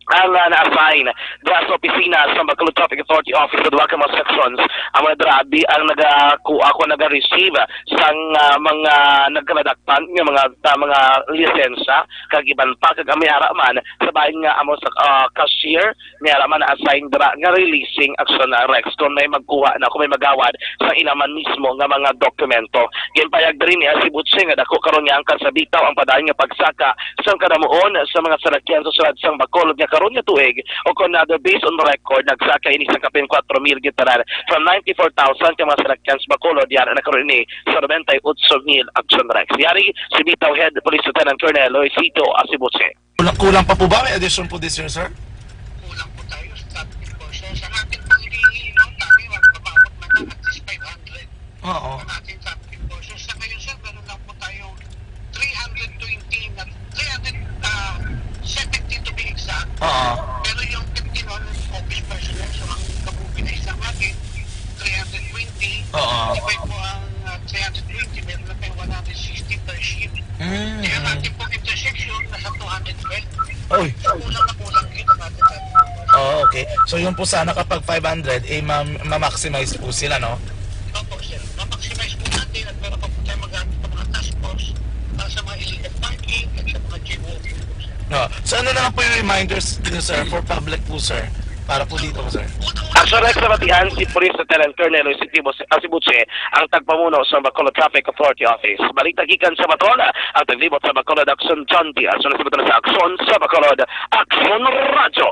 ang, ah, na-assign diha sa opisina sa Bacolod Traffic Authority Office sa duha ka mga sections. Ang mga dira abi ang nagakuha o naga-receive sang, ah, mga nagkaladakpan nga mga, ah, mga lisensya kag iban pa, kag ang may ara man sa bahin nga amo sa, ah, cashier, may ara man na-assign dira nga releasing action na Rex kung may magkuha na, kung may magawad sa ila man mismo nga mga dokumento. Ginpayag diri ni Asibuche nga dako karon nga angkan sa bitaw ang padayon nga pagsaka sang kadamuon sa mga salakyan sa siyudad sang Bacolod nga karon nga tuig, o kon another, based on record, nagsaka ini sang kapin kuwatro mil gid tanan from ninety-four thousand ka mga salakyan sa Bacolod. Yara na karon ini sa nobenta y ocho mil, Action Rex. Yari si Bitaw Head Police Lieutenant Colonel Luisito Asibuche. Kulang, kulang pa po ba? May addition po this year, sir? Kulang po tayo sa traffic enforcers. Ang ating pong hinihingi, no, kami, mag-, umabot man lang at least five hundred. Oo. Ang ating traffic enforcers. Sa ngayon, sir, meron lang po tayo three hundred twenty na, three hundred, ah, seventy to be exact. Oo. Pero yung fifteen hundred office personnel, so ang kabukinais lang natin, three hundred twenty. Oo. Divide po ang, ah, three hundred twenty, meron na tayong one hundred sixty per shift. Mm, kaya ang mm. Ating pong intersection, nasa two hundred twelve. Oy. So, kulang na kulang yun ang ating traffic enforcers. Oh, okay. So, yun po sana kapag five hundred, eh, ma-, ma-maximize po sila, no? Opo, sir. Ma-maximize po natin at meron pa po tayo maghanap ng mga task force para sa mga illegal parking at sa mga jaywalking po, sir. No. So, ano na lang po yung reminders dito, sir, for public po, sir? Para po dito, sir. Action Rex, nabatian si Police Lieutenant Colonel Luis Activo Asibuche, ang tagpamuno sa Bacolod Traffic Authority Office. Balita gikan sa Bacolod, ang taglibot sa Bacolod, Action John Diaz. Ang nasibutan sa Action sa Bacolod, Action Radyo.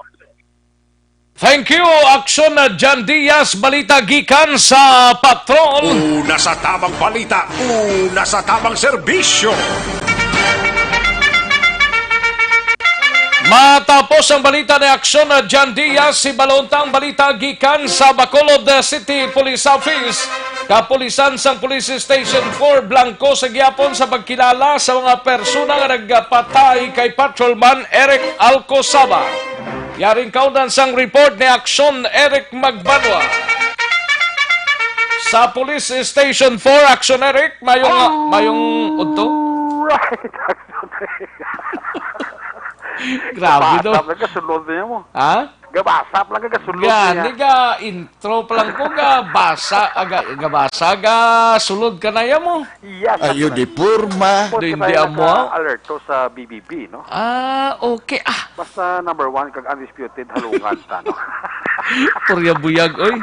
Thank you, Action na John Diaz. Balita gikan sa Patrol. Una sa tamang balita, una sa tamang serbisyo. Matapos ang balita ni Action na John Diaz, si Balontang balita gikan sa Bacolod City Police Office. Kapulisan sang Police Station four, blanko sa gihapon sa pagkilala sa mga persona nga nagpatay kay Patrolman Eric Alcosaba. Yaring kaundan sang report ni Action Eric Magbanwa. Sa Police Station four, Action Eric, mayong, mayong udto. Alright, Action Eric. Grabe to. Basta, may kasunod niya mo. Ha? Gabasa pa lang ka gasulod niya. Gani ga intro pa lang ko, gabasa, aga, gabasa, ga sulod ka na ya mo. Yes, Ayo sir. Di porma. Ako Do si hindi Brian amo, ah? Naka-alerto sa B B B, no? Ah, okay. Ah, Basta number one, kag undisputed, halungan ta, no? Purya buyag, oy.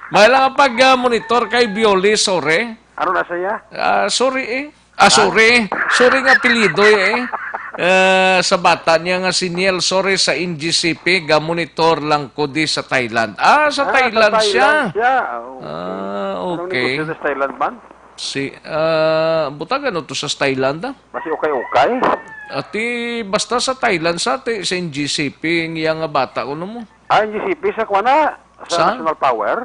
May lang pag ah, monitor kay Violi, sorry. Ano na siya? Ah, sorry eh. Ah, sorry. Sorry nga apelyido eh. Eh, sa bata niya nga si Niel, sorry sa N G C P, ga-monitor lang ko di sa Thailand. Ah, sa Ah, sa Thailand siya. Thailand siya. Ah, okay. Ah, Anong okay. negosyo sa Thailand man? Si, ah, butagan no to sa Thailand, ah. Basi ukay-ukay? Ati, basta sa Thailand, sa, ti, sa N G C P, ang iya nga bata, kuno mo. Ah, N G C P sa kuwan na? Sa Sa? National Power?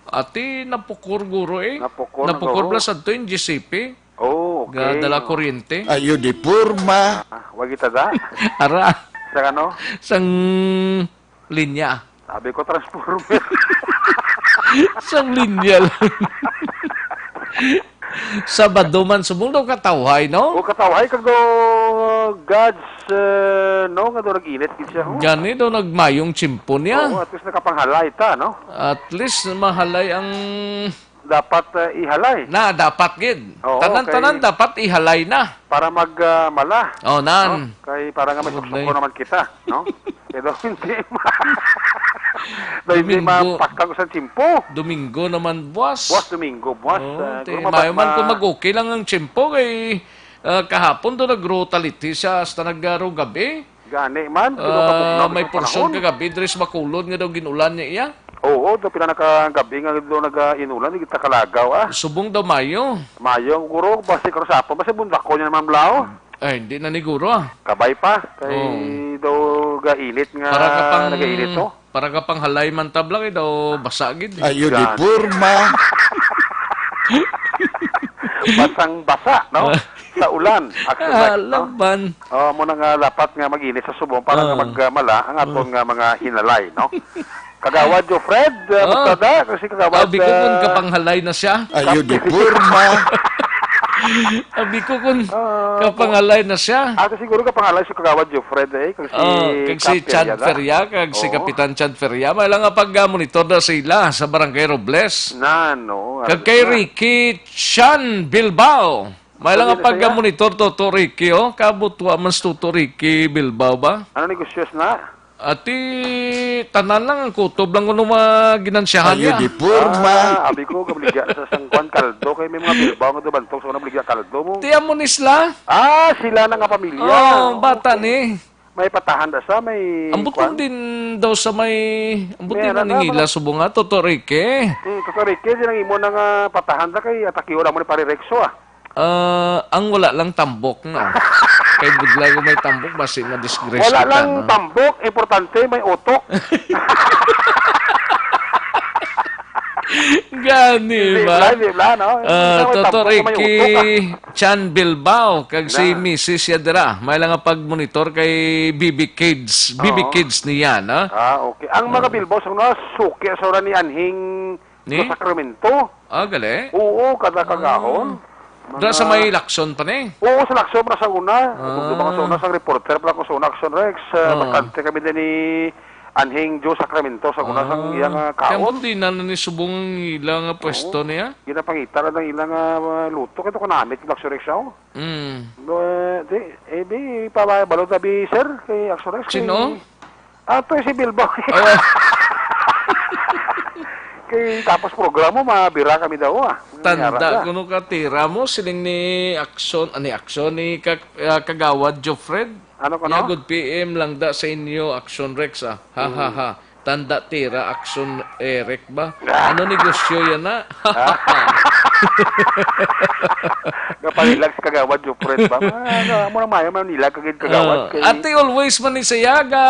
Ati, napukor guro eh. Napukor na Napukor guro. Pala sa to yung G C P. Oh, okay. Ga dala kuryente. Ayo di porma. Ah, wag kita da. Ara, Sa ano? Sang linya. Sabi ko, transformer. Sang linya lang. Sabado man, subong daw katawhay, no? O katawhay, kag do God's, eh, no, nga do nag-init gid siya, ho? Gani daw nagmayong tsimpo niya. Oo, at least nakapanghalay ta, no? At least mahalay ang Dapat, eh, ihalay. Na, dapat gid. Oo, Tanan-tanan kay dapat ihalay na. Para mag, ah, mala, Oh, nan. no? Kay para nga may Good suksok night. Naman kita, no? Kay daw hindi ma-, daw hindi Domingo. Mapakag sa tsimpo. Domingo naman, buwas. Buwas, Domingo, buwas, Oh, ah, te, guro mayo man ma- kung mag-okay lang ang tsimpo kay, ah, kahapon do nag-rotality siya hasta nag-, ah, gabi. Gani man, Ah, kinukabugnaw may sa porsyon panahon. Kagabi diri sa Bacolod nga daw gin-ulan niya iya. Oo, daw pila na ka gabi nga daw naga-inulan, di kita kalagaw, ah. Subong daw Mayo. Mayo, guro, basi karon sa hapon, basi bundako niya naman, Blao. Ay, hindi na ni guro, ah. Kabay pa, kay Oo. Daw ga-init nga Para ka pang, nag-init, no? Para ka pang halay man tabla, kay daw basa gid. Ayo di Yan. Porma. Basang-basa, no? Ah. Sa ulan, actually, Ah, no? Laban. Oh, mo na nga dapat nga mag-init sa subong para nga Ah. Magmala ang aton Ah. Nga mga hinalay, no? Kagawad Jofred, uh, Ah. Mustada, kasi Kagawad, Abi ko kung uh, kapanghalay na siya. Ayo di Kap- porma. Abi ko kung Ah, kapanghalay na siya. Ato siguro kapanghalay si Kagawad Jofred, eh, kag si Oh, kag si Kap Chad Feria, da. Feria, kag si Oo. Kapitan Chad Feria. May lang nga pag-monitor na sila sa Barangay Robles. Na, no, Kag kay na. Ricky Chan Bilbao. May lang Ano nga na siya? Pag-monitor, Toto Ricky, oh. Kabutwa man si Toto Ricky Bilbao ba? Ano negosyo na? Ati, tanan lang ang kutob lang kuno mga ginansyahan Ayo niya. Di porma. Ah, abi ko, kabaligya na sa sangkuan kaldo, kay may mga Bilbao nga dubantog sa una baligya kaldo mo. Ti amo ni sila? Ah, sila na nga pamilya. Oh, bata Okay. Ni. May patahan da sa, may Ambot kwan? Din daw sa may, ambot May din ano na na, nangila mga subong nga, Toto Ricky. Hmm, Toto Ricky, din ang imo na nga patahan da kay atakiwa lang mo ni Pare Rexo, ah. Ah, ang wala lang tambok, no? Kay budlay ko may tambok, basi madisgrace Wala kita, lang no? Tambok, importante may utok. Gani, Hindi ba? Bla, hindi bla, no? Ah, Hindi may Toto tambok, may Ricky utok, ah. Chan Bilbao, kag si Na. Missus Yadira. May lang nga pag-monitor kay B B Kids. B B Oo. Kids niya, no? Ah, okay. Ang mga Ah. Bilbao sa una, suki sa una ni Anhing Ni? Sa Sacramento. Ah, gali? Oo, kada kagahon. Ah. Mga Dra sa may Lacson pa ni? Oo, sa Lacson pa sa una. Ah. Dugdug ako sa una, sang reporter pa ako sa una, Action Rex. Ah, Ah. Bakante kami din ni Anhing Joe Sacramento sa una, sang Ah. Iyang, ah, Kaya kaon. Mo di na ni subong ang ila nga pwesto Oo. Niya? Ginapangita na ng ilang, ah, luto. Kaya ito ko namit, Action Rex, oh. Mm. No, eh, di, eh, di, pabalo tabi, sir, kay Action Rex, Sino? Kay, ah, to si Bilbao. Ah. Kay tapos programa, mabira kami daw, ah. Tanda Nangyara na. Kuno ka tira mo, siling ni Action, ah, ni Action, ni Ka-, ah, Kagawad Jofred. Ano ko, Niya no? Good P M lang da sa inyo, Action Rex, ah. Ha, ha, Mm. Ha. Tanda tira, Action Eric ba? Ah. Ano negosyo yan, na? Ah. Kapalilag sa Kagawad Jofred ba? Ah, ano, amo na mayo, man nila kagid Kagawad Ah, kay ate, always man ni siya, ga,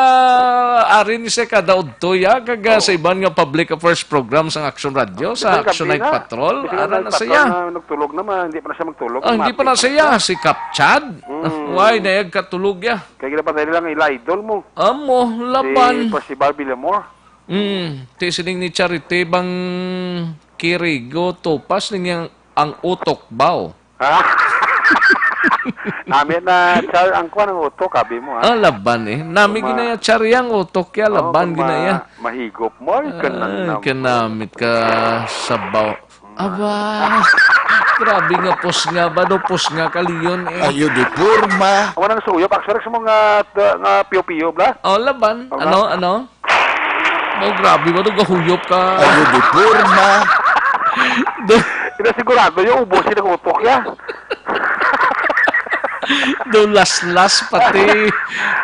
ari ni siya kada udto, ya, kag, ah, Oo. Sa iban nga public affairs program sa Action Radio, Di sa ba Action gabi Night na? Patrol, Di ba ara na nagpatrol siya. Na nagtulog naman, hindi pa na siya magtulog, Ah, hindi pa na matik na siya, siya. Si Kap Chad. Mm. Why, nayag katulog, ya? Kaya ginapatay nila ang ila idol mo. Amo, laban. Si Percival Villamor. Mm, ti sining ni Charity bang Kirigo Topas ning yang ang utok baw. Ah. Nami na, Char, ang kuwan ang utok, abi mo, ha? Ah, laban eh. Nami Kuma- ginaya, Char, yang utok ya, Oh, laban kun ma-, ginaya. Mahigop mo, ay, kanang Ay, nam-, kanamit ka sabaw. Aba, grabe nga pos nga ba, do pos nga kaliyon eh. Ayo di porma. Wala nang suyop, actually, sa mga, nga piyo-piyo, bla? Oh, laban. Ano, ano? Oh, grabe ba, do gahuyop ka? Ayo di porma. Do- Ina, sigurado yung ubos yung utok niya. Do laslas pati,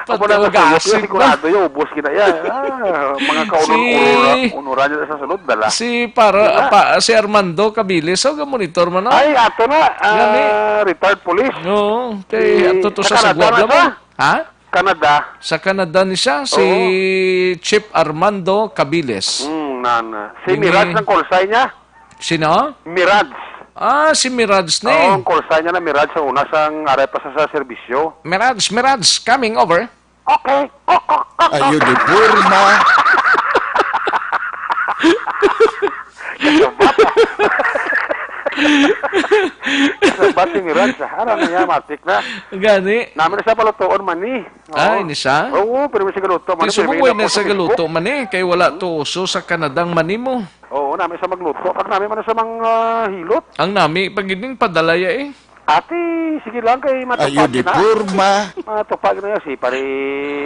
pati Amo na ang ugasin, sigurado yung ubos gina yan. Ah, mga kaunor-unora-, Si, unuran niya sa sulod, dala. si para, Wala. pa, si Armando Cabilis, so, ga-monitor man, no? Ay, ato na, ah, Gani. retired police. Oo, kay Si, ato to sa sa Canada sagwab na lang, siya? eh. Ha? Canada. Sa Canada ni siya, si Oo. Chief Armando Cabilis. Hmm, nana. Si Ini Mirage ng call sign niya? Sino? Mirage. Ah, si Mirage ni. Oo, ang call sign niya na Mirage ang una sang aray pa sa, sa serbisyo. Mirage, Mirage, coming over. Okay. Kok, kok, kok, kok. Ayo di porma. Kasabat. Kasabat si Mirage. Ano na niya, matik na. Gani. Namin na siya palutoon, mani. Oo. Ay, ni siya? Oo, pero may sigaluto, mani, Di pero subong may way na nako sa sa galuto, Facebook. mani. Kay wala Hmm? to uso sa Kanadang mani mo. Oo, nami sa magluto. Pag nami man sa mang, ah, hilot. Ang nami, pag ining padalaya eh. Ate, sige lang kay matupad Ayo di na. porma. Matupad na yan si pare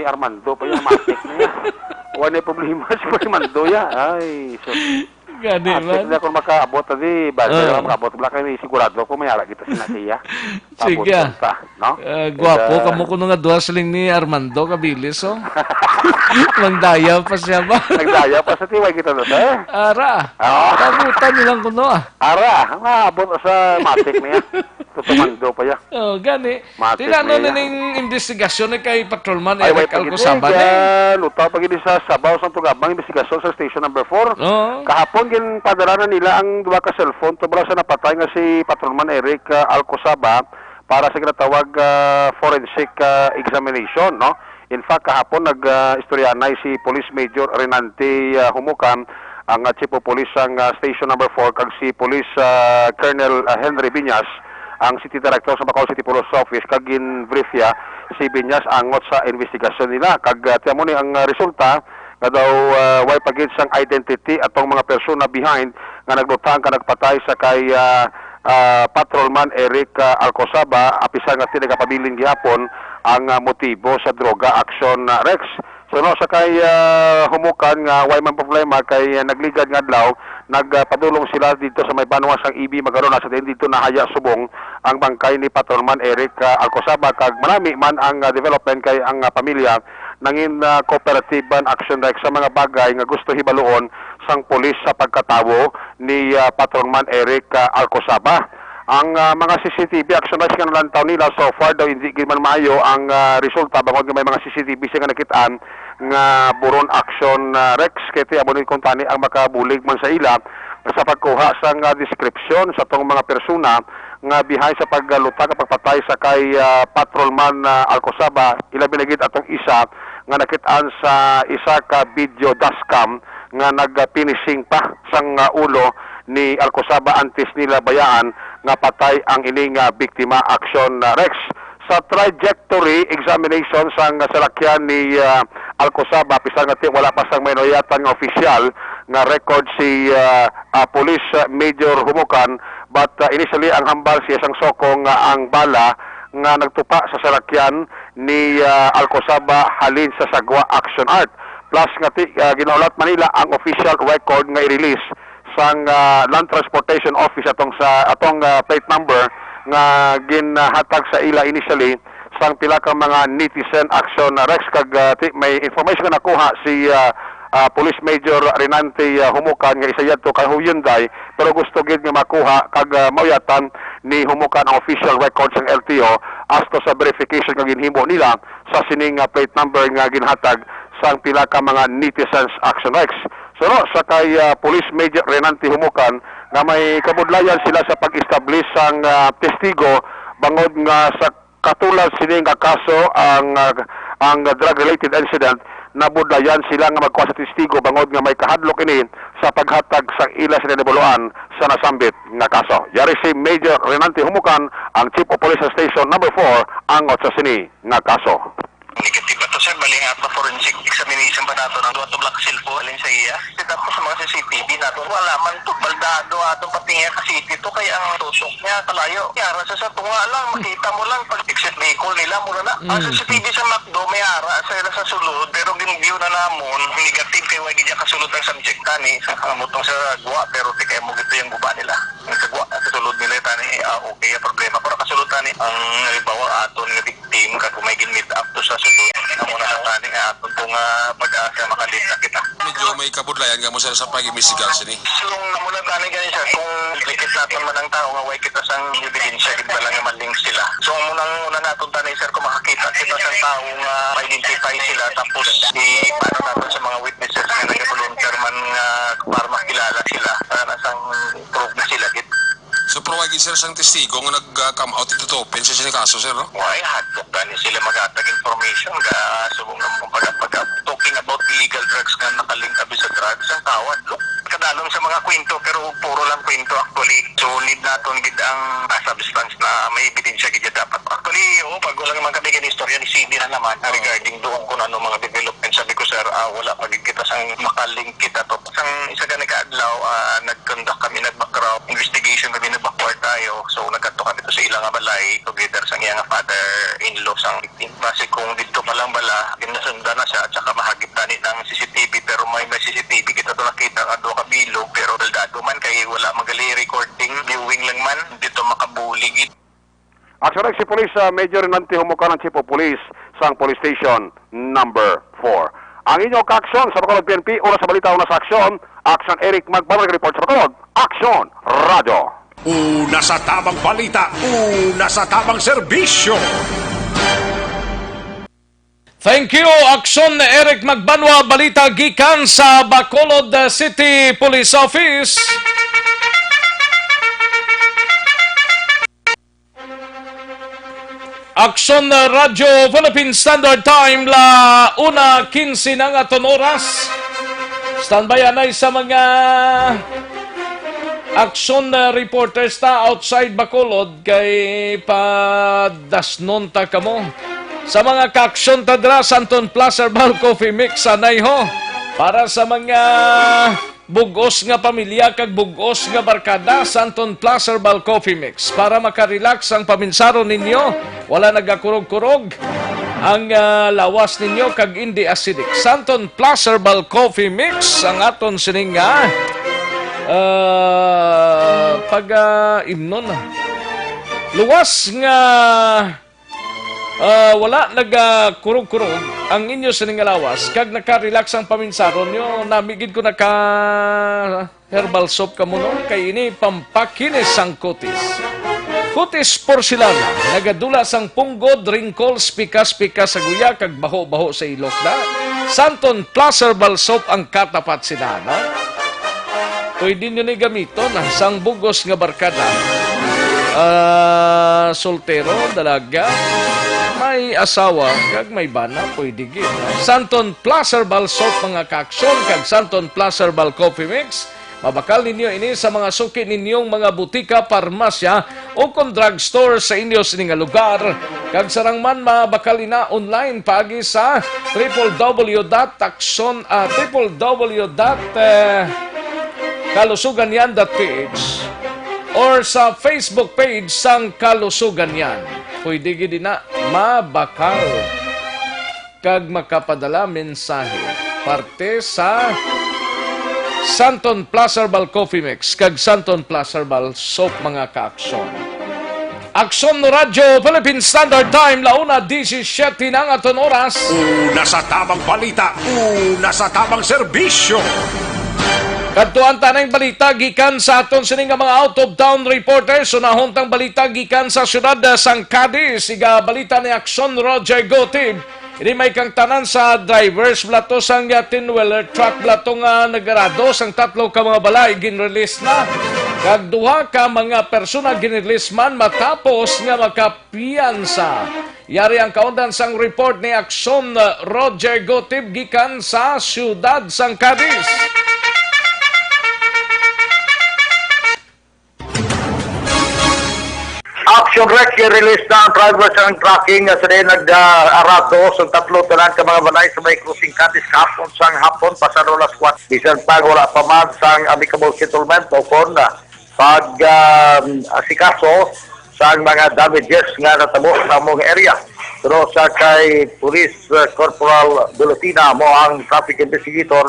Armando pa yung matik na yan. Wala na problema si pare Armando ya. Ay, so, Gani matik man. na kung makaabot, adi, bagay Ah. lang makaabot. Wala kami sigurado kung may ara kita sinasiya. Sige, Paabot ah. ta, no? Ah, gwapo Kaya kamo kuno nga duha siling ni Armando Cabilis, oh. Nagdaya pa siya ba? Nagdaya pa sa tiway kita na, sir. Ara. Ah. Kabutan niyo lang kuno, ah. Ara, maabot sa matik niya. Tutumando pa ya. Oh, gani. Matik Tinano niya. na ning investigasyon ni kay Patrolman Ay, way Eric pa gid, Alcosaba eh, ni? Lutaw pa gid sa sabaw sang tugabang investigasyon sa Station Number Four. Oo. Kahapon, ginpadala na nila ang duha ka cellphone tubra sa napatay nga si Patrolman Eric, ah, Alcosaba para sa ginatawag, ah, forensic, ah, examination, no? In fact, kahapon, nag, ah, istoryanay si Police Major Renante, ah, Humukan, ang, ah, Chief of Police sang, ah, Station Number Four, kag si Police, ah, Colonel, ah, Henry Biñas, ang City Director sa Bacolod City Police Office, kag gin-brief ya si Biñas angot sa investigasyon nila. Kag, ah, tiamo ni ang, ah, resulta nga daw, ah, way pa gid sang identity atong mga persona behind nga naglutang ka nagpatay sa kay, ah, ah, Patrolman Eric, ah, Alcosaba, apisan nga ti nagapabilin gihapon ang, ah, motibo sa droga aksyon, ah, Rex. So, no, sa kay, ah, Humukan nga way man problema kay, ah, nagligad nga adlaw, nagpadulong sila dito sa may banwa sang E B Magaronas, sa diin dito nahaya subong ang bangkay ni Patrolman Eric, ah, Alcosaba, kag manami man ang, ah, development kay ang, ah, pamilya nangin, ah, cooperative man action, like, sa mga bagay nga gusto hibaluon sang pulis sa pagkatawo ni, ah, Patrolman Eric, ah, Alcosaba. Ang, ah, mga C C T V action, like, nga nalantaw nila, so far daw hindi gid man maayo ang, ah, resulta, bangod nga may mga C C T V siya nga nakit-an nga buron action, ah, Rex, kay ti amo ni kuntani ang makabulig man sa ila sa pagkuha sang, ah, description sa tong mga persona nga behind sa paglutang at pagpatay sa kay, ah, Patrolman, ah, Alcosaba, ilabi na gid atong isa nga nakit-an sa isa ka video dashcam nga nag-finishing pa sang, ah, ulo ni Alcosaba antes nila bayaan nga patay ang ini nga biktima. Action, ah, Rex. Sa trajectory examination sang salakyan ni, ah, Alcosaba, bisan nga ti-, wala pa sang may nauyatan nga opisyal nga record si, ah, ah, Police, ah, Major Humukan, but, ah, initially ang hambal siya sang soko nga ang bala nga nagtupa sa salakyan ni, ah, Alcosaba halin sa Sagwa Action Art. Plus nga ti-, ah, ginaulat man nila ang official record nga i-release sang, ah, Land Transportation Office atong sa, atong, ah, plate number nga ginhatag sa ila initially sang pila ka mga netizen. Action, ah, Rex, kag, ah, ti-, may information nga nakuha si, ah, ah, Police Major Renante, ah, Humukan nga isa yadto kay Huyunday, pero gusto gid nga makuha kag, ah, mauyatan ni Humukan ang official record sang L T O as to sa verification nga ginhimo nila sa sining, ah, plate number nga ginhatag sang pila ka mga netizens. Action, Rex. So, no, sa kay, ah, Police Major Renante Humukan nga may kabudlayan sila sa pag-establish sang, ah, testigo bangod nga sa katulad sini nga kaso ang, ah, ang drug-related incident Nabudlayan sila nga magkuha sa testigo bangod nga may kahadlok ini sa paghatag sang ila sini nahibaluan sa nasambit nga kaso. Yari si Major Renante Humukan, ang Chief of Police sa Station Number four, angot sa sini nga kaso. Negative ato, sir. Bali nga, pa-forensic examination pa nato ang duha to black cellphone, alin sa iya. Tapos sa mga C C T V nato, wala man to. Baldado atong patingin kasi ito kay ang tusok niya kalayo. Yara sa sa tunga lang, makita mo lang pag exit vehicle nila, mura na. Ang Mm. C C T V sa McDo, may ara sa ila sa sulod, pero gin-view na namon, negative kay wa gid niya kasulod ang subject ani. Sa kamutong sa gwa, pero di kay mo gito yung guba nila. Ang sa gwa, sa sulod nila tani, ah, okay ang problema. Pero kasulod tani, ang halimbawa aton nga victim, kag may gin-meet up to sa sulod, amo na lang tani nga aton to nga pag-asa makadit na kita. Medyo may kabudlayan nga mo sa, sa pag-imbestigar sini. Sulong na muna tani gani, sir, kung likit naton man ang tao nga way kita sang ebidensya, gid ba lang nga maling sila. So, amo nang una naton tani, sir, kung makakita kita sang tao nga ma-identify sila, tapos i-paano naton sa mga witnesses nga nag-volunteer man nga para makilala sila, para na sang prove na sila, gid. So, pero wa gid, sir, sang testigo nga nag-come out ito to open sa sini kaso, sir, no? Why? Hadlok gani sila maghatag information. Ga, subong nga, kumbaga, pag talking about illegal drugs nga nakalink abi sa drugs, ang tao, hadlok. Kadalom sa mga kwento, pero puro lang kwento, actually. So, need naton gid ang, ah, substance na may ebidensya gid dapat. Actually, oo, pag wala man kami gani istorya ni C B na naman, Oo. regarding doon kung ano mga development. Sabi ko, sir, ah, wala pa gid kita sang makalink kita to. Sang isa gani ka adlaw, ah, nag-conduct kami, nag-background investigation kami, nag-backward tayo. So, nagkadto kami to sa ila nga balay, together sang iya nga father-in-law sang victim. Base kung didto pa lang bala, ginasundan na siya, at saka mahagip tani ng C C T V, pero may, may C C T V kita to nakita nga duha ka bilog, pero baldado man kay wala man gali recording, viewing lang man, dito makabulig. Aksyon si Police, ah, Major Renante Humukan, ang Chief of Police sang Police Station Number four. Ang inyo kaaksyon sa Bacolod P N P, una sa balita, una sa aksyon, Aksyon Eric Magbanwa, report sa Bacolod, Aksyon Radyo. Una sa tamang balita, una sa tamang serbisyo. Thank you, Aksyon Eric Magbanwa. Balita gikan sa Bacolod City Police Office. Aksyon Radyo Philippine Standard Time, la una quince na nga aton oras. Standby anay sa mga aksyon, uh, reporters ta outside Bacolod kay padasnon ta kamo. Sa mga kaaksyon ta dira, Santon Plus Herbal Coffee Mix, anay ho. Para sa mga bug-os nga pamilya kag bug-os nga barkada, Santon Plus Herbal Coffee Mix. Para makarelax ang paminsaron ninyo, wala nagakurog-kurog ang, ah, lawas ninyo kag indi acidic. Santon Plus Herbal Coffee Mix ang aton sining nga, ah, pag, ah, imnon. Luwas nga Ah, wala nagakurog-kurog ang inyo sining nga lawas, kag naka-relax ang paminsaron nyo. Nami gid ko naka herbal soap kamo, no? Kay ini pampakinis sang kutis. Kutis porselana, nagadula sang punggod, wrinkles, pikas-pikas sa guya, kag baho-baho sa ilok, da. Santon Plus Herbal Soap ang katapat sina, no? Pwede nyo ni gamiton, ah, sang bugos nga barkada. Ah, soltero, dalaga, may asawa, kag may bana, pwede gid. Santon Plus Herbal Soap, mga kaaksyon, kag Santon Plus Herbal Coffee Mix. Mabakal ninyo ini sa mga suki ninyong mga butika, parmasya, o kon drugstore sa inyo sini nga lugar. Kag sarang man mabakal ina online paagi sa triple W dot takson, ah, triple W dot kalusuganyan dot P H or sa Facebook page sang Kalusugan Yan. Pwede gid ina mabakal kag makapadala mensahe parte sa Santon Plus Herbal Coffee Mix kag Santon Plus Herbal Soap, mga kaaksyon. Aksyon Radyo Philippine Standard Time, la una disisiete na ang aton oras. Una sa tamang balita, una sa tamang serbisyo. Kadtuan ta na ang balita gikan sa aton sini nga mga out-of-town reporters. Unahon tang balita gikan sa siyudad, ah, sang Cadiz. Iga balita ni Aksyon Roger Gutib. Ini may kangtanan sa drivers bala to sang, ah, ten-wheeler truck bala to nga nagarado sang tatlo ka mga balay, gin-release na. Kag duha ka mga persona gin-release man matapos nga makapiyansa. Yari ang kaundan sang report ni Aksyon Roger Gotib gikan sa siyudad sang Cadiz. Action Rex, i-release na ang driver sang trucking nga sa diin nag-arado sa tatlo tanan ka mga balay sa may crossing Cadiz kahapon sang hapon, pasado alas kwatro. Bisan pa wala pa man sang amicable settlement o kon pag, ah, asikaso sang mga damages nga natabo sa among area. Pero sa kay Police, ah, Corporal Dolotina mo ang traffic investigator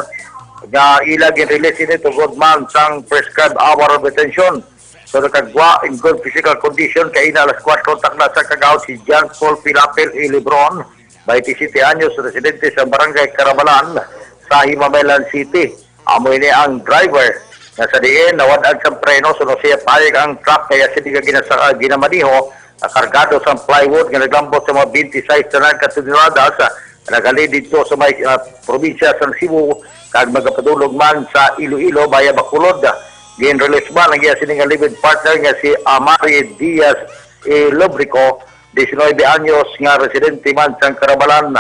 nga ila gin-release ini tungod man sang prescribed hour of detention. So, nakagwa in good physical condition kay ina alas kwatro takna sa kagahon si John Paul Pilapil Ilibron, twenty-seven anyos, residente sa Barangay Carabalan sa Himamaylan City. Amo ini ang driver nga sa diin nawad-an sang preno, suno siya payag ang truck kaya sini nga ginasa-, ginamaniho, ah, kargado sang plywood nga naglambot sa mga twenty-six tanan ka tonelada sa naghalin dito sa may, ah, probinsya sa Cebu kag magapadulog man sa Iloilo via Bacolod. Gin-release man ang iya sini nga live-in partner nga si Amari Diaz, eh, Lobrico, diecinuebe anyos, nga residente man sang Carabalan,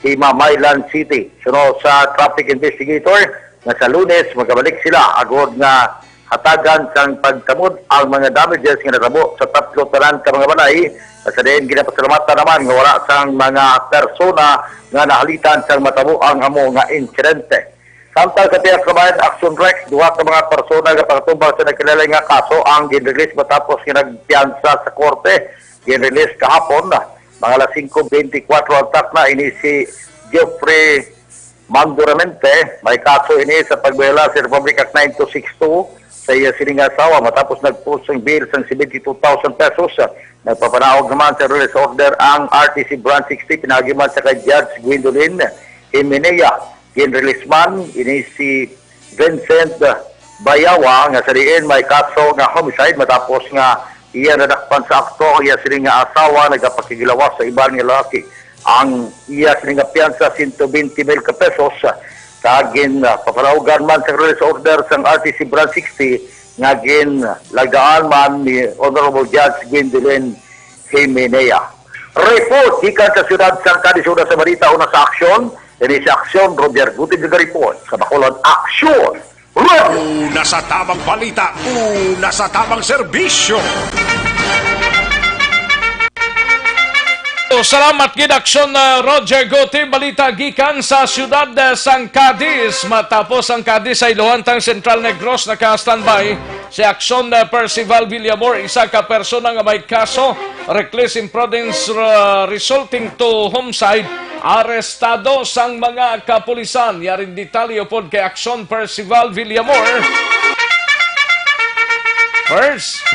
Himamaylan City. Suno sa traffic investigator nga sa Lunes magabalik sila agod nga hatagan sang pagtamod ang mga damages nga natabo sa tatlo tanan ka mga balay. Sa diin ginapasalamatan naman nga wala sang mga persona nga nahalitan sang matabo ang amo nga insidente. Samtang sa pihak sa bayan, Action Rex, duha ka mga persona nga pagtubag sa nagkilala nga kaso ang ginrelease matapos nga nagpiyansa sa korte. Ginrelease kahapon, mga alas singko beintikwatro ang takna, ini si Geoffrey Manduramente. May kaso ini sa pagbayala sa Republic Act nine two six two sa iya sining asawa matapos nag-post sang bail sang seventy-two thousand pesos. Nagpapanaog naman sa release order ang R T C Branch sixty, pinaagi man sa kay Judge Gwendolyn Jimenea. Ginrelease man ini si Vincent Bayawa nga sa diin may kaso nga homicide matapos nga iya nadakpan sa akto ang iya sini nga asawa nagapakiglawas sa iban nga lalaki. Ang iya sini nga piyansa, sento bente mil ka pesos. Kag gin, ah, papalaugan man sa release order sang R T C Branch sixty nga ginlagaan man ni Honorable Judge Gwendolyn Jimenea. Report gikan sa siyudad sang Cadiz, una sa balita, una sa aksyon. Ini sa aksyon, Roger Gutib nag-report. Sa Bacolod, aksyon! Roger! Una sa tamang balita, una sa tamang serbisyo. Salamat gid, aksyon, uh, Roger Gutib. Balita gikan sa siyudad, uh, sang Cadiz. Matapos ang Cadiz sa Iloan, tang Central Negros naka-standby. Si Aksyon, uh, Percival Villamor, isa ka persona nga may kaso reckless imprudence, uh, resulting to homicide, arestado sang mga kapulisan. Yari ang detalye upod kay Aksyon Percival Villamor. First.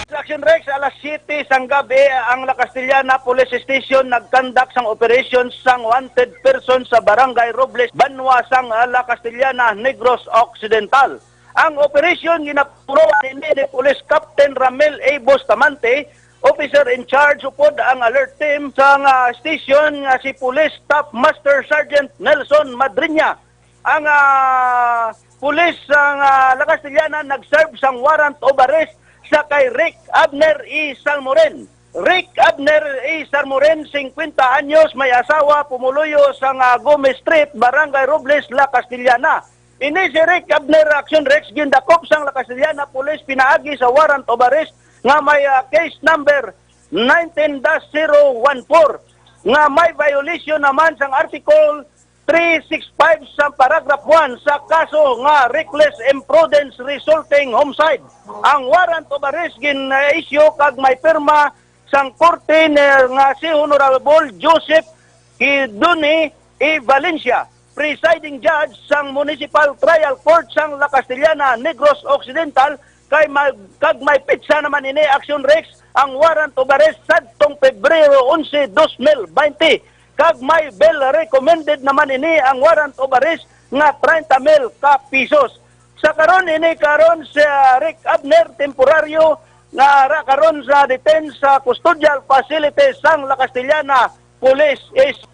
Sa Action Rex, alas siyete sang gabi, ang La Castellana Police Station nagkandak sang operation sang wanted person sa Barangay Robles, banwa sang, ah, La Castellana, Negros Occidental. Ang operasyon ginapunuan ini ni Police Captain Ramel A. Bustamante, officer in charge, upod ang alert team sang, ah, station nga si Police Staff Master Sergeant Nelson Madriña. Ang, ah, pulis sang, ah, La Castellana nag-serve sang warrant of arrest sa kay Rick Abner E. Salmoren. Rick Abner E. Salmoren, singkwenta anyos, may asawa, pumuluyo sang, ah, Gomez Street, Barangay Robles, La Castellana. Ini si Rick Abner, Action Rex, gindakop sang La Castellana Police pinaagi sa warrant of arrest nga may, ah, case number nineteen dash zero one four, nga may violation naman sang Article three six five sa paragraph one sa kaso nga reckless imprudence resulting homicide. Ang warrant of arrest gin-issue kag may pirma sang korte ni, nga si Honorable Joseph Kiduni E. Valencia, presiding judge sang Municipal Trial Court sang La Castellana, Negros Occidental, kay mag-, kag may petsa naman ini, Action Rex, ang warrant of arrest sadtong Pebrero onse, dos mil baynte, kag may bail recommended naman ini, ang warrant of arrest nga treinta mil ka pisos. Sa karon ini, karon si, ah, Rick Abner temporaryo nga ara karon sa detain sa custodial facility sang La Castellana Police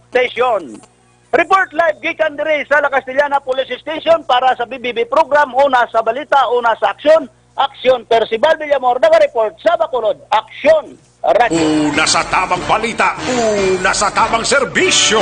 Station. Report live gikan diri sa La Castellana Police Station para sa B B B program, una sa balita, una sa aksyon. Aksyon, Percival Villamor, naga-report sa Bacolod. Aksyon! Radyo. Una sa tamang balita, una sa tamang serbisyo.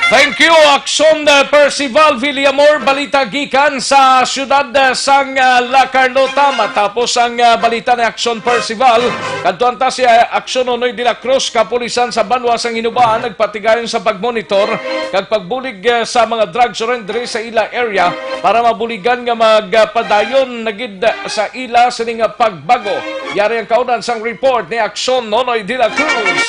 Thank you, Aksyon, uh, Percival Villamor. Balita gikan sa siyudad, uh, sang, uh, La Carlota. Matapos ang, uh, balita ni Aksyon Percival, kadtuan ta si, uh, Aksyon Nonoy de la Cruz, kapulisan sa banwa sang Hinubaan, nagpatigayon sa pagmonitor kag pagbulig, uh, sa mga drug surrender sa ila area para mabuligan nga magpadayon na gid sa ila sini nga pagbago. Yari ang kaunan sang report ni Aksyon Nonoy de la Cruz.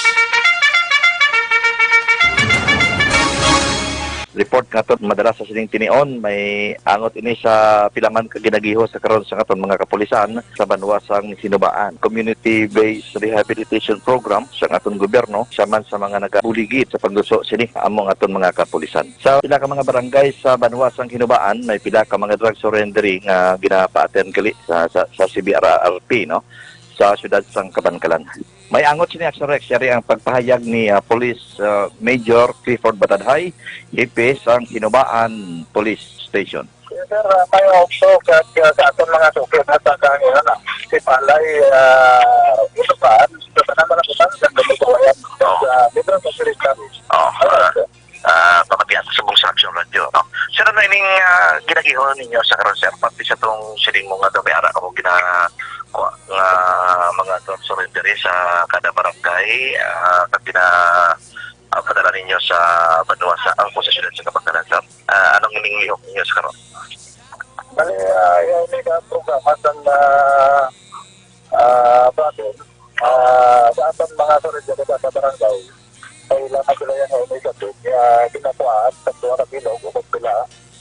Report nga aton madala sa sining tinion, may angot ini sa pila man ka ginagiho sa karon sa aton mga kapulisan sa banwa sang Hinubaan. Community-based rehabilitation program sa aton gobyerno, siya man sa mga nagabuligid sa pagduso sini amo ang aton mga kapulisan. Sa pila ka mga barangay sa banwa sang Hinubaan, may pila ka mga drug surrendering nga ginapa-attend gali sa, sa, sa C B R R P, no? Sa siyudad sang Kabankalan. May angot sini, Action Rex, yari ang pagpahayag ni, ah, Police, ah, Major Clifford Batadhay, hepe sang Hinubaan Police Station. Yes, sir. Ah, may also kag, ah, sa aton mga suki na sa kanila na si Palay, ah, Hinubaan, sa tanan na lang sa, sa, sa, sa, sa, Metro Security. Oh, ah, ah, pamatian sa subong sa Action Radio, no? Sir, ano ining, ah, ginagiho ninyo sa karon, sir? Pati sa tong siling mo nga daw may ara ako gina-, kuha nga mga drug surrender sa kada barangay, ah, kag gina-, ah, padala ninyo sa banwa sa, ang posisyon sa Kabankalan, sir? Ah, anong ining lihok ninyo sa karon? Bali, ah, yung may programa sa, ah, ah, province, ah, sa aton mga surrender sa barangay, kailangan sila yung initiative, ah, ginakuhaan sa duha ka bilog o kung pila.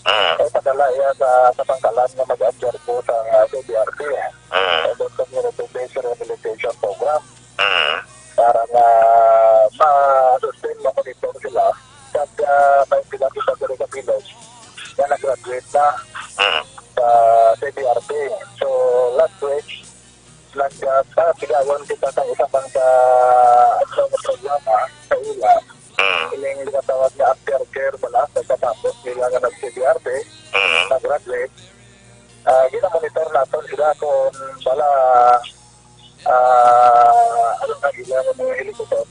Mm. Ay, padala iya sa, sa Kabankalan nga mag-absorb po sa, ah, C B R P, eh. Mm. Sa Community Based Rehabilitation Program. Mm. Para nga ma-sustain, ma-monitor sila. Kag, ah, may pila kita diri sa bilog nga nag-graduate na Mm. sa C B R P. So, last week, nag, ah, sa Sigawan kita sa isa pang sa, sa programa sa ila. Mm. Ining ginatawag nga aftercare bala, pagkatapos nila nga nag-C B R P, Mm. nag-graduate. Ah, ginamonitor naton sila kung bala, ah, ano na ila nga mga helicopter.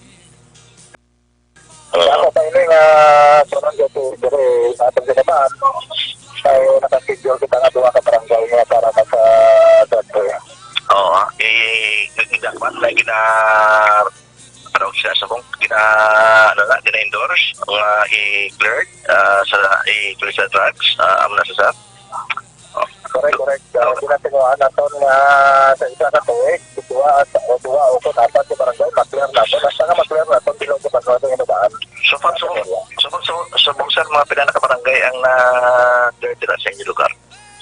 Kaya ako pa ini nga, sunod ko to, pero sa atong ginataan, ay nakaschedule kita nga duha ka barangay nga para ka sa center. Oo, ah. Eh, ginakuan na gina-, ano siya, sa kung gina-, ano na, gina-endorse, nga i-cleared, ah, sa, i-clear sa drugs, ah, amo na sa, sir? Oh. Correct, correct. Ah, ginatinguhaan naton nga sa isa ka tuig, duha sa, o duha o kung apat ka barangay, ma-clear naton. Basta nga ma-clear naton, bilog sa banwa sa Hinubaan. So far, so, so far, so, so far, sir, mga pila na ka barangay ang na-clear dira sa inyo lugar?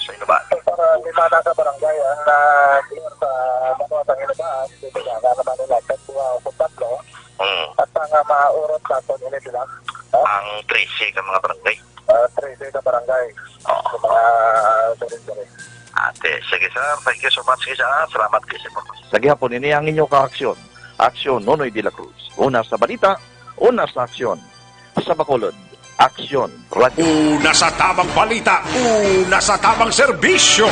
Sa Hinubaan? So far, ah, lima na ka barangay ang na-clear sa banwa sa Hinubaan. Dito na, na naman nila, sa duha o kung tatlo. Mm. At ang, ah, maurot naton, ini sila. Ha? Ang trese ka mga barangay. Ah, trese ka barangay. Oo. Sa mga surrender. Ate, sige, sir. Thank you so much, sir. Salamat kayo sa pagpas. Sa gihapon, ini ang inyo kaaksyon. Aksyon, Nonoy de la Cruz. Una sa balita, una sa aksyon. Sa Bacolod, Aksyon Radio. Una sa tamang balita, una sa tamang serbisyo.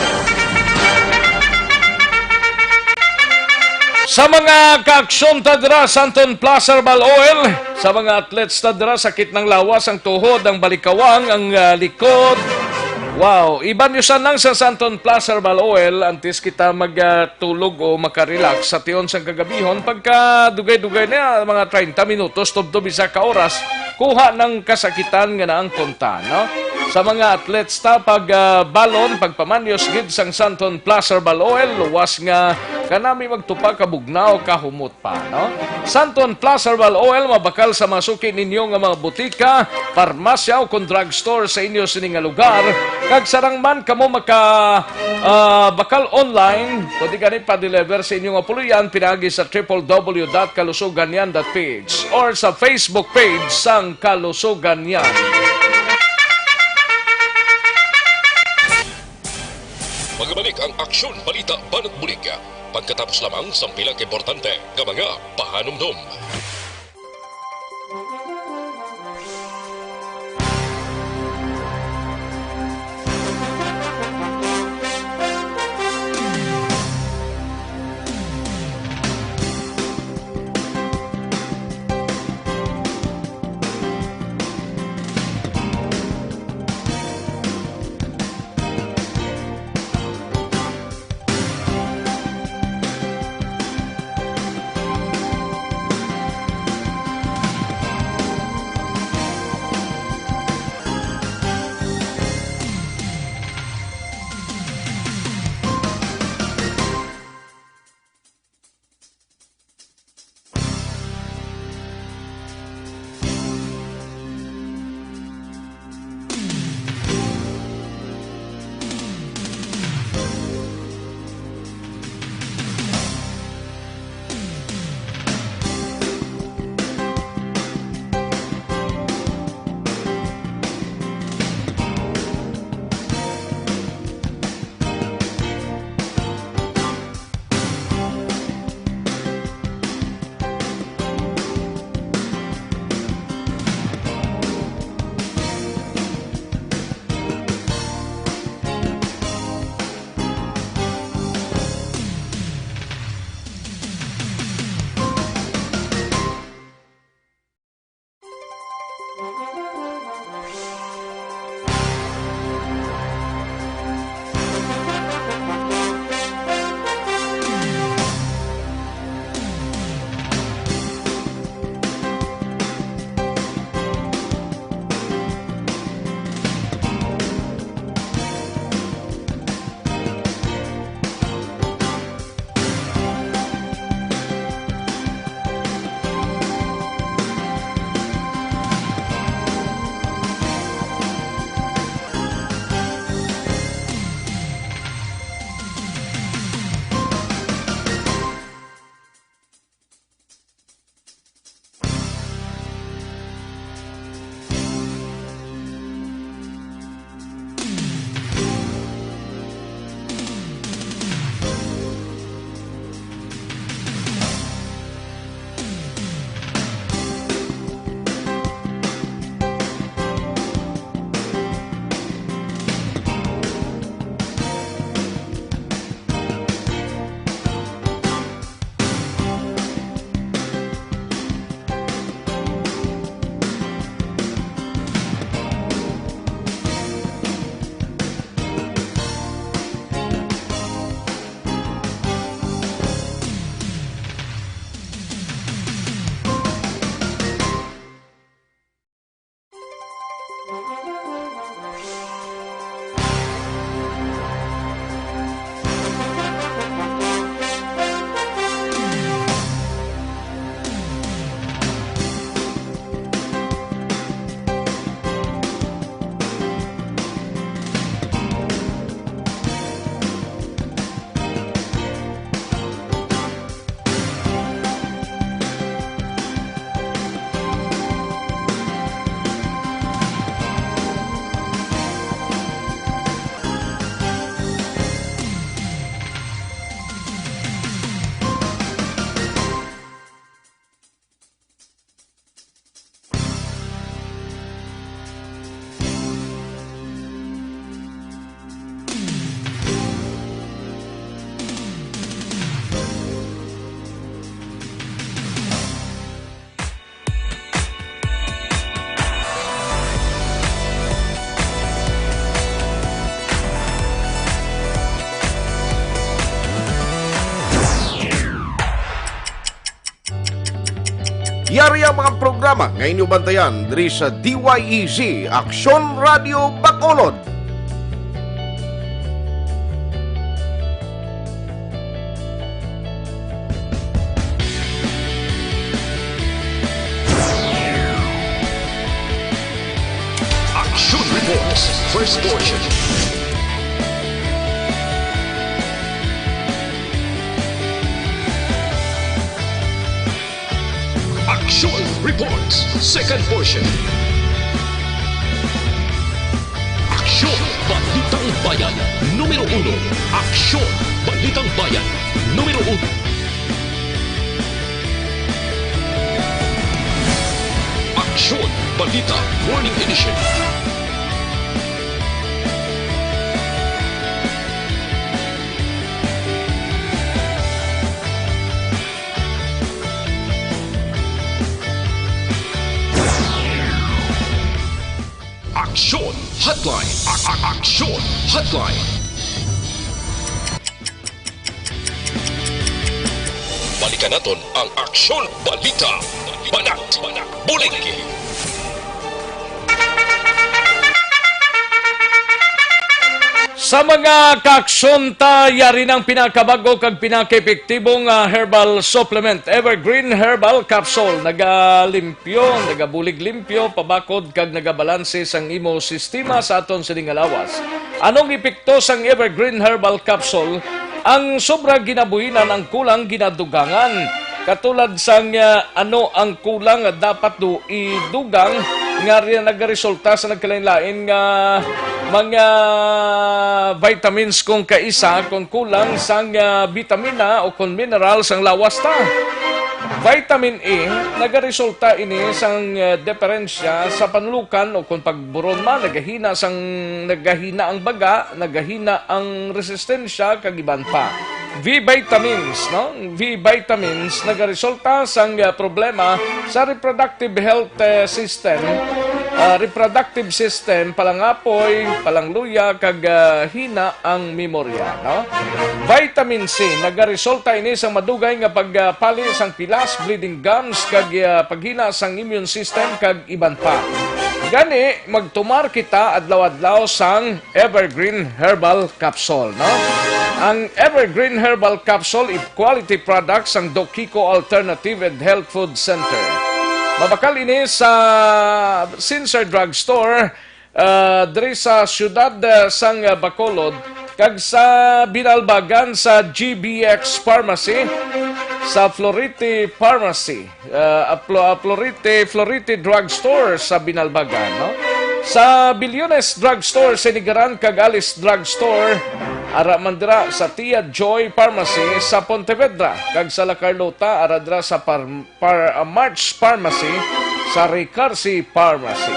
Sa mga kaaksyon ta dira, Santon Plus Herbal Oil, sa mga athletes ta dira, sakit ng lawas, ang tuhod, ang balikawang, ang, ah, likod. Wow, iban nyo sa nang sa Santon Plus Herbal Oil, antes kita mag, ah, tulog o makarelax sa tion sang kagabihon, pagka dugay-dugay na, mga treinta minutos, tubtob isa ka oras, kuha ng kasakitan nga naangkon ta, no? Sa mga athletes ta, pag, ah, balon, pagpamanyos gid sang Santon Plus Herbal Oil, luwas nga kanami magtupa ka bugnaw, kahumot pa, no? Santon Plus Herbal Oil mabakal sa mga suki ninyo nga mga butika, parmasya, o kon drugstore sa inyo sini nga lugar. Kag sarang man kamo maka, ah, bakal online, pwede gani pa-deliver sa inyo nga puloy-an pinaagi sa triple W dot kalusugan yan dot P H or sa Facebook page sang Kalusugan Yan. Magbalik ang Aksyon Balita Banat Bulig, pagkatapos lamang sang pila ka importante nga mga pahanumdom. Yari ang mga programa nga inyo bantayan diri sa D Y E Z, Aksyon Radio Bacolod. Action Reports, first portion. Action Reports, second portion. Aksyon, Balitang Bayan, numero uno. Aksyon, Balitang Bayan, numero uno. Aksyon, Balita, Morning Edition. Aksyon Hotline. A- a- Aksyon Hotline. Balikan naton ang Aksyon Balita. Banat, Buligi. Sa mga kaaksyon ta, yari ng pinakabag-o kag pinakaepektibo nga herbal supplement, Evergreen Herbal Capsule. Nagalimpyo, nagabulig limpyo, pabakod kag nagabalanse sang imo sistema sa aton sini nga lawas. Anong epekto sang Evergreen Herbal Capsule? Ang sobra ginabuhinan, ang kulang ginadugangan. Katulad sang, ah, ano ang kulang nga dapat do idugang nga ri-, nagaresulta sa nagkalain-lain nga mga vitamins kung kaisa, kung kulang sang, ah, bitamina o kung mineral sang lawas ta. Vitamin E, nagaresulta ini sang, ah, diferensya sa panulukan o kung pagburon man, nagahina sang, nagahina ang baga, nagahina ang resistensya, kag iban pa. V vitamins, no? V vitamins nagaresulta sang, ah, problema sa reproductive health, eh, system, ah, reproductive system, palangapoy, palangluya, kag, ah, hina ang memorya, no? Vitamin C, nagaresulta ini sa madugay nga pagpali sang pilas, bleeding gums, kag, ah, paghina sang immune system, kag iban pa. Gani, magtumar kita adlaw-adlaw sang Evergreen Herbal Capsule, no? Ang Evergreen Herbal Capsule, a quality product sang Dokiko Alternative and Health Food Center. Mabakal ini sa Sincere Drug Store, ah, diri sa siyudad, ah, sang, ah, Bacolod, kag sa Binalbagan sa G B X Pharmacy, sa Florite Pharmacy, ah, Aplo-, ah, Florite, Florite Drug Store sa Binalbagan, no? Sa Bilyones Drug Store sa Inigaran kag Alice Drug Store, ara man dira sa Tia Joy Pharmacy sa Pontevedra, kag sa La Carlota, ara dira sa Par-, Par-, ah, March Pharmacy, sa Ricarsi Pharmacy.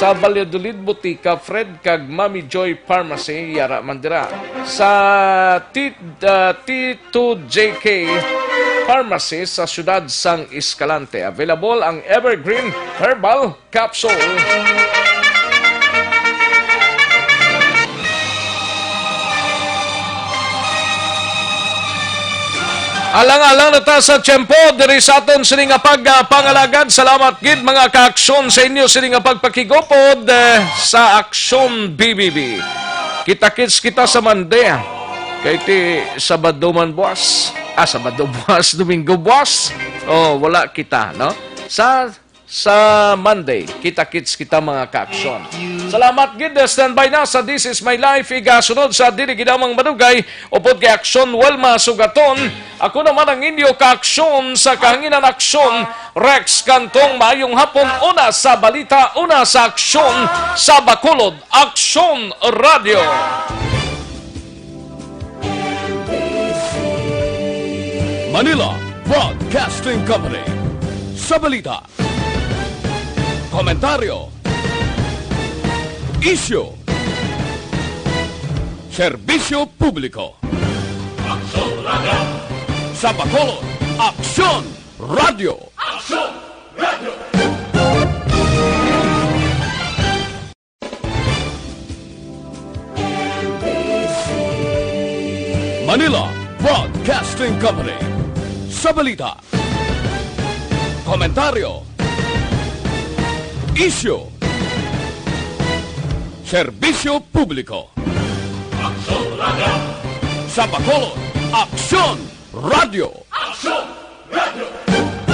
Sa Valladolid, Butika Fred kag Mami Joy Pharmacy, yara man dira. Sa T-, ah, T two J K Pharmacy sa siyudad sang Escalante. Available ang Evergreen Herbal Capsule. Alang-alang na ta sa tiyempo diri sa aton sini nga pag-, ah, pangalagad. Salamat gid, mga kaaksyon, sa inyo sini nga pagpakigupod, eh, sa Aksyon B B B. Kita-kits kita sa Monday, ah. Kay ti Sabado man buwas. Ah, Sabado buwas, Domingo buwas. Oh, wala kita, no? Sa, sa Monday, kita-kits kita, mga kaaksyon. Salamat gid. Standby na sa This Is My Life. Igasunod sa dili ginamang madugay, upod kay Aksyon Wilma Sugaton. Ako naman ang inyo kaaksyon sa kahanginan, Aksyon Rex Cantong. Maayong hapon. Una sa balita, una sa aksyon sa Bacolod, Aksyon Radio. Manila Broadcasting Company. Sa balita, komentaryo, isyu, serbisyo publiko. Aksyon Radio. Sa Bacolod, Aksyon Radio. Aksyon Radio. Manila Broadcasting Company. Sa balita, Komentaryo. Isyu. Serbisyo publiko. Aksyon Radio. Sa Bacolod, Aksyon Radio. Aksyon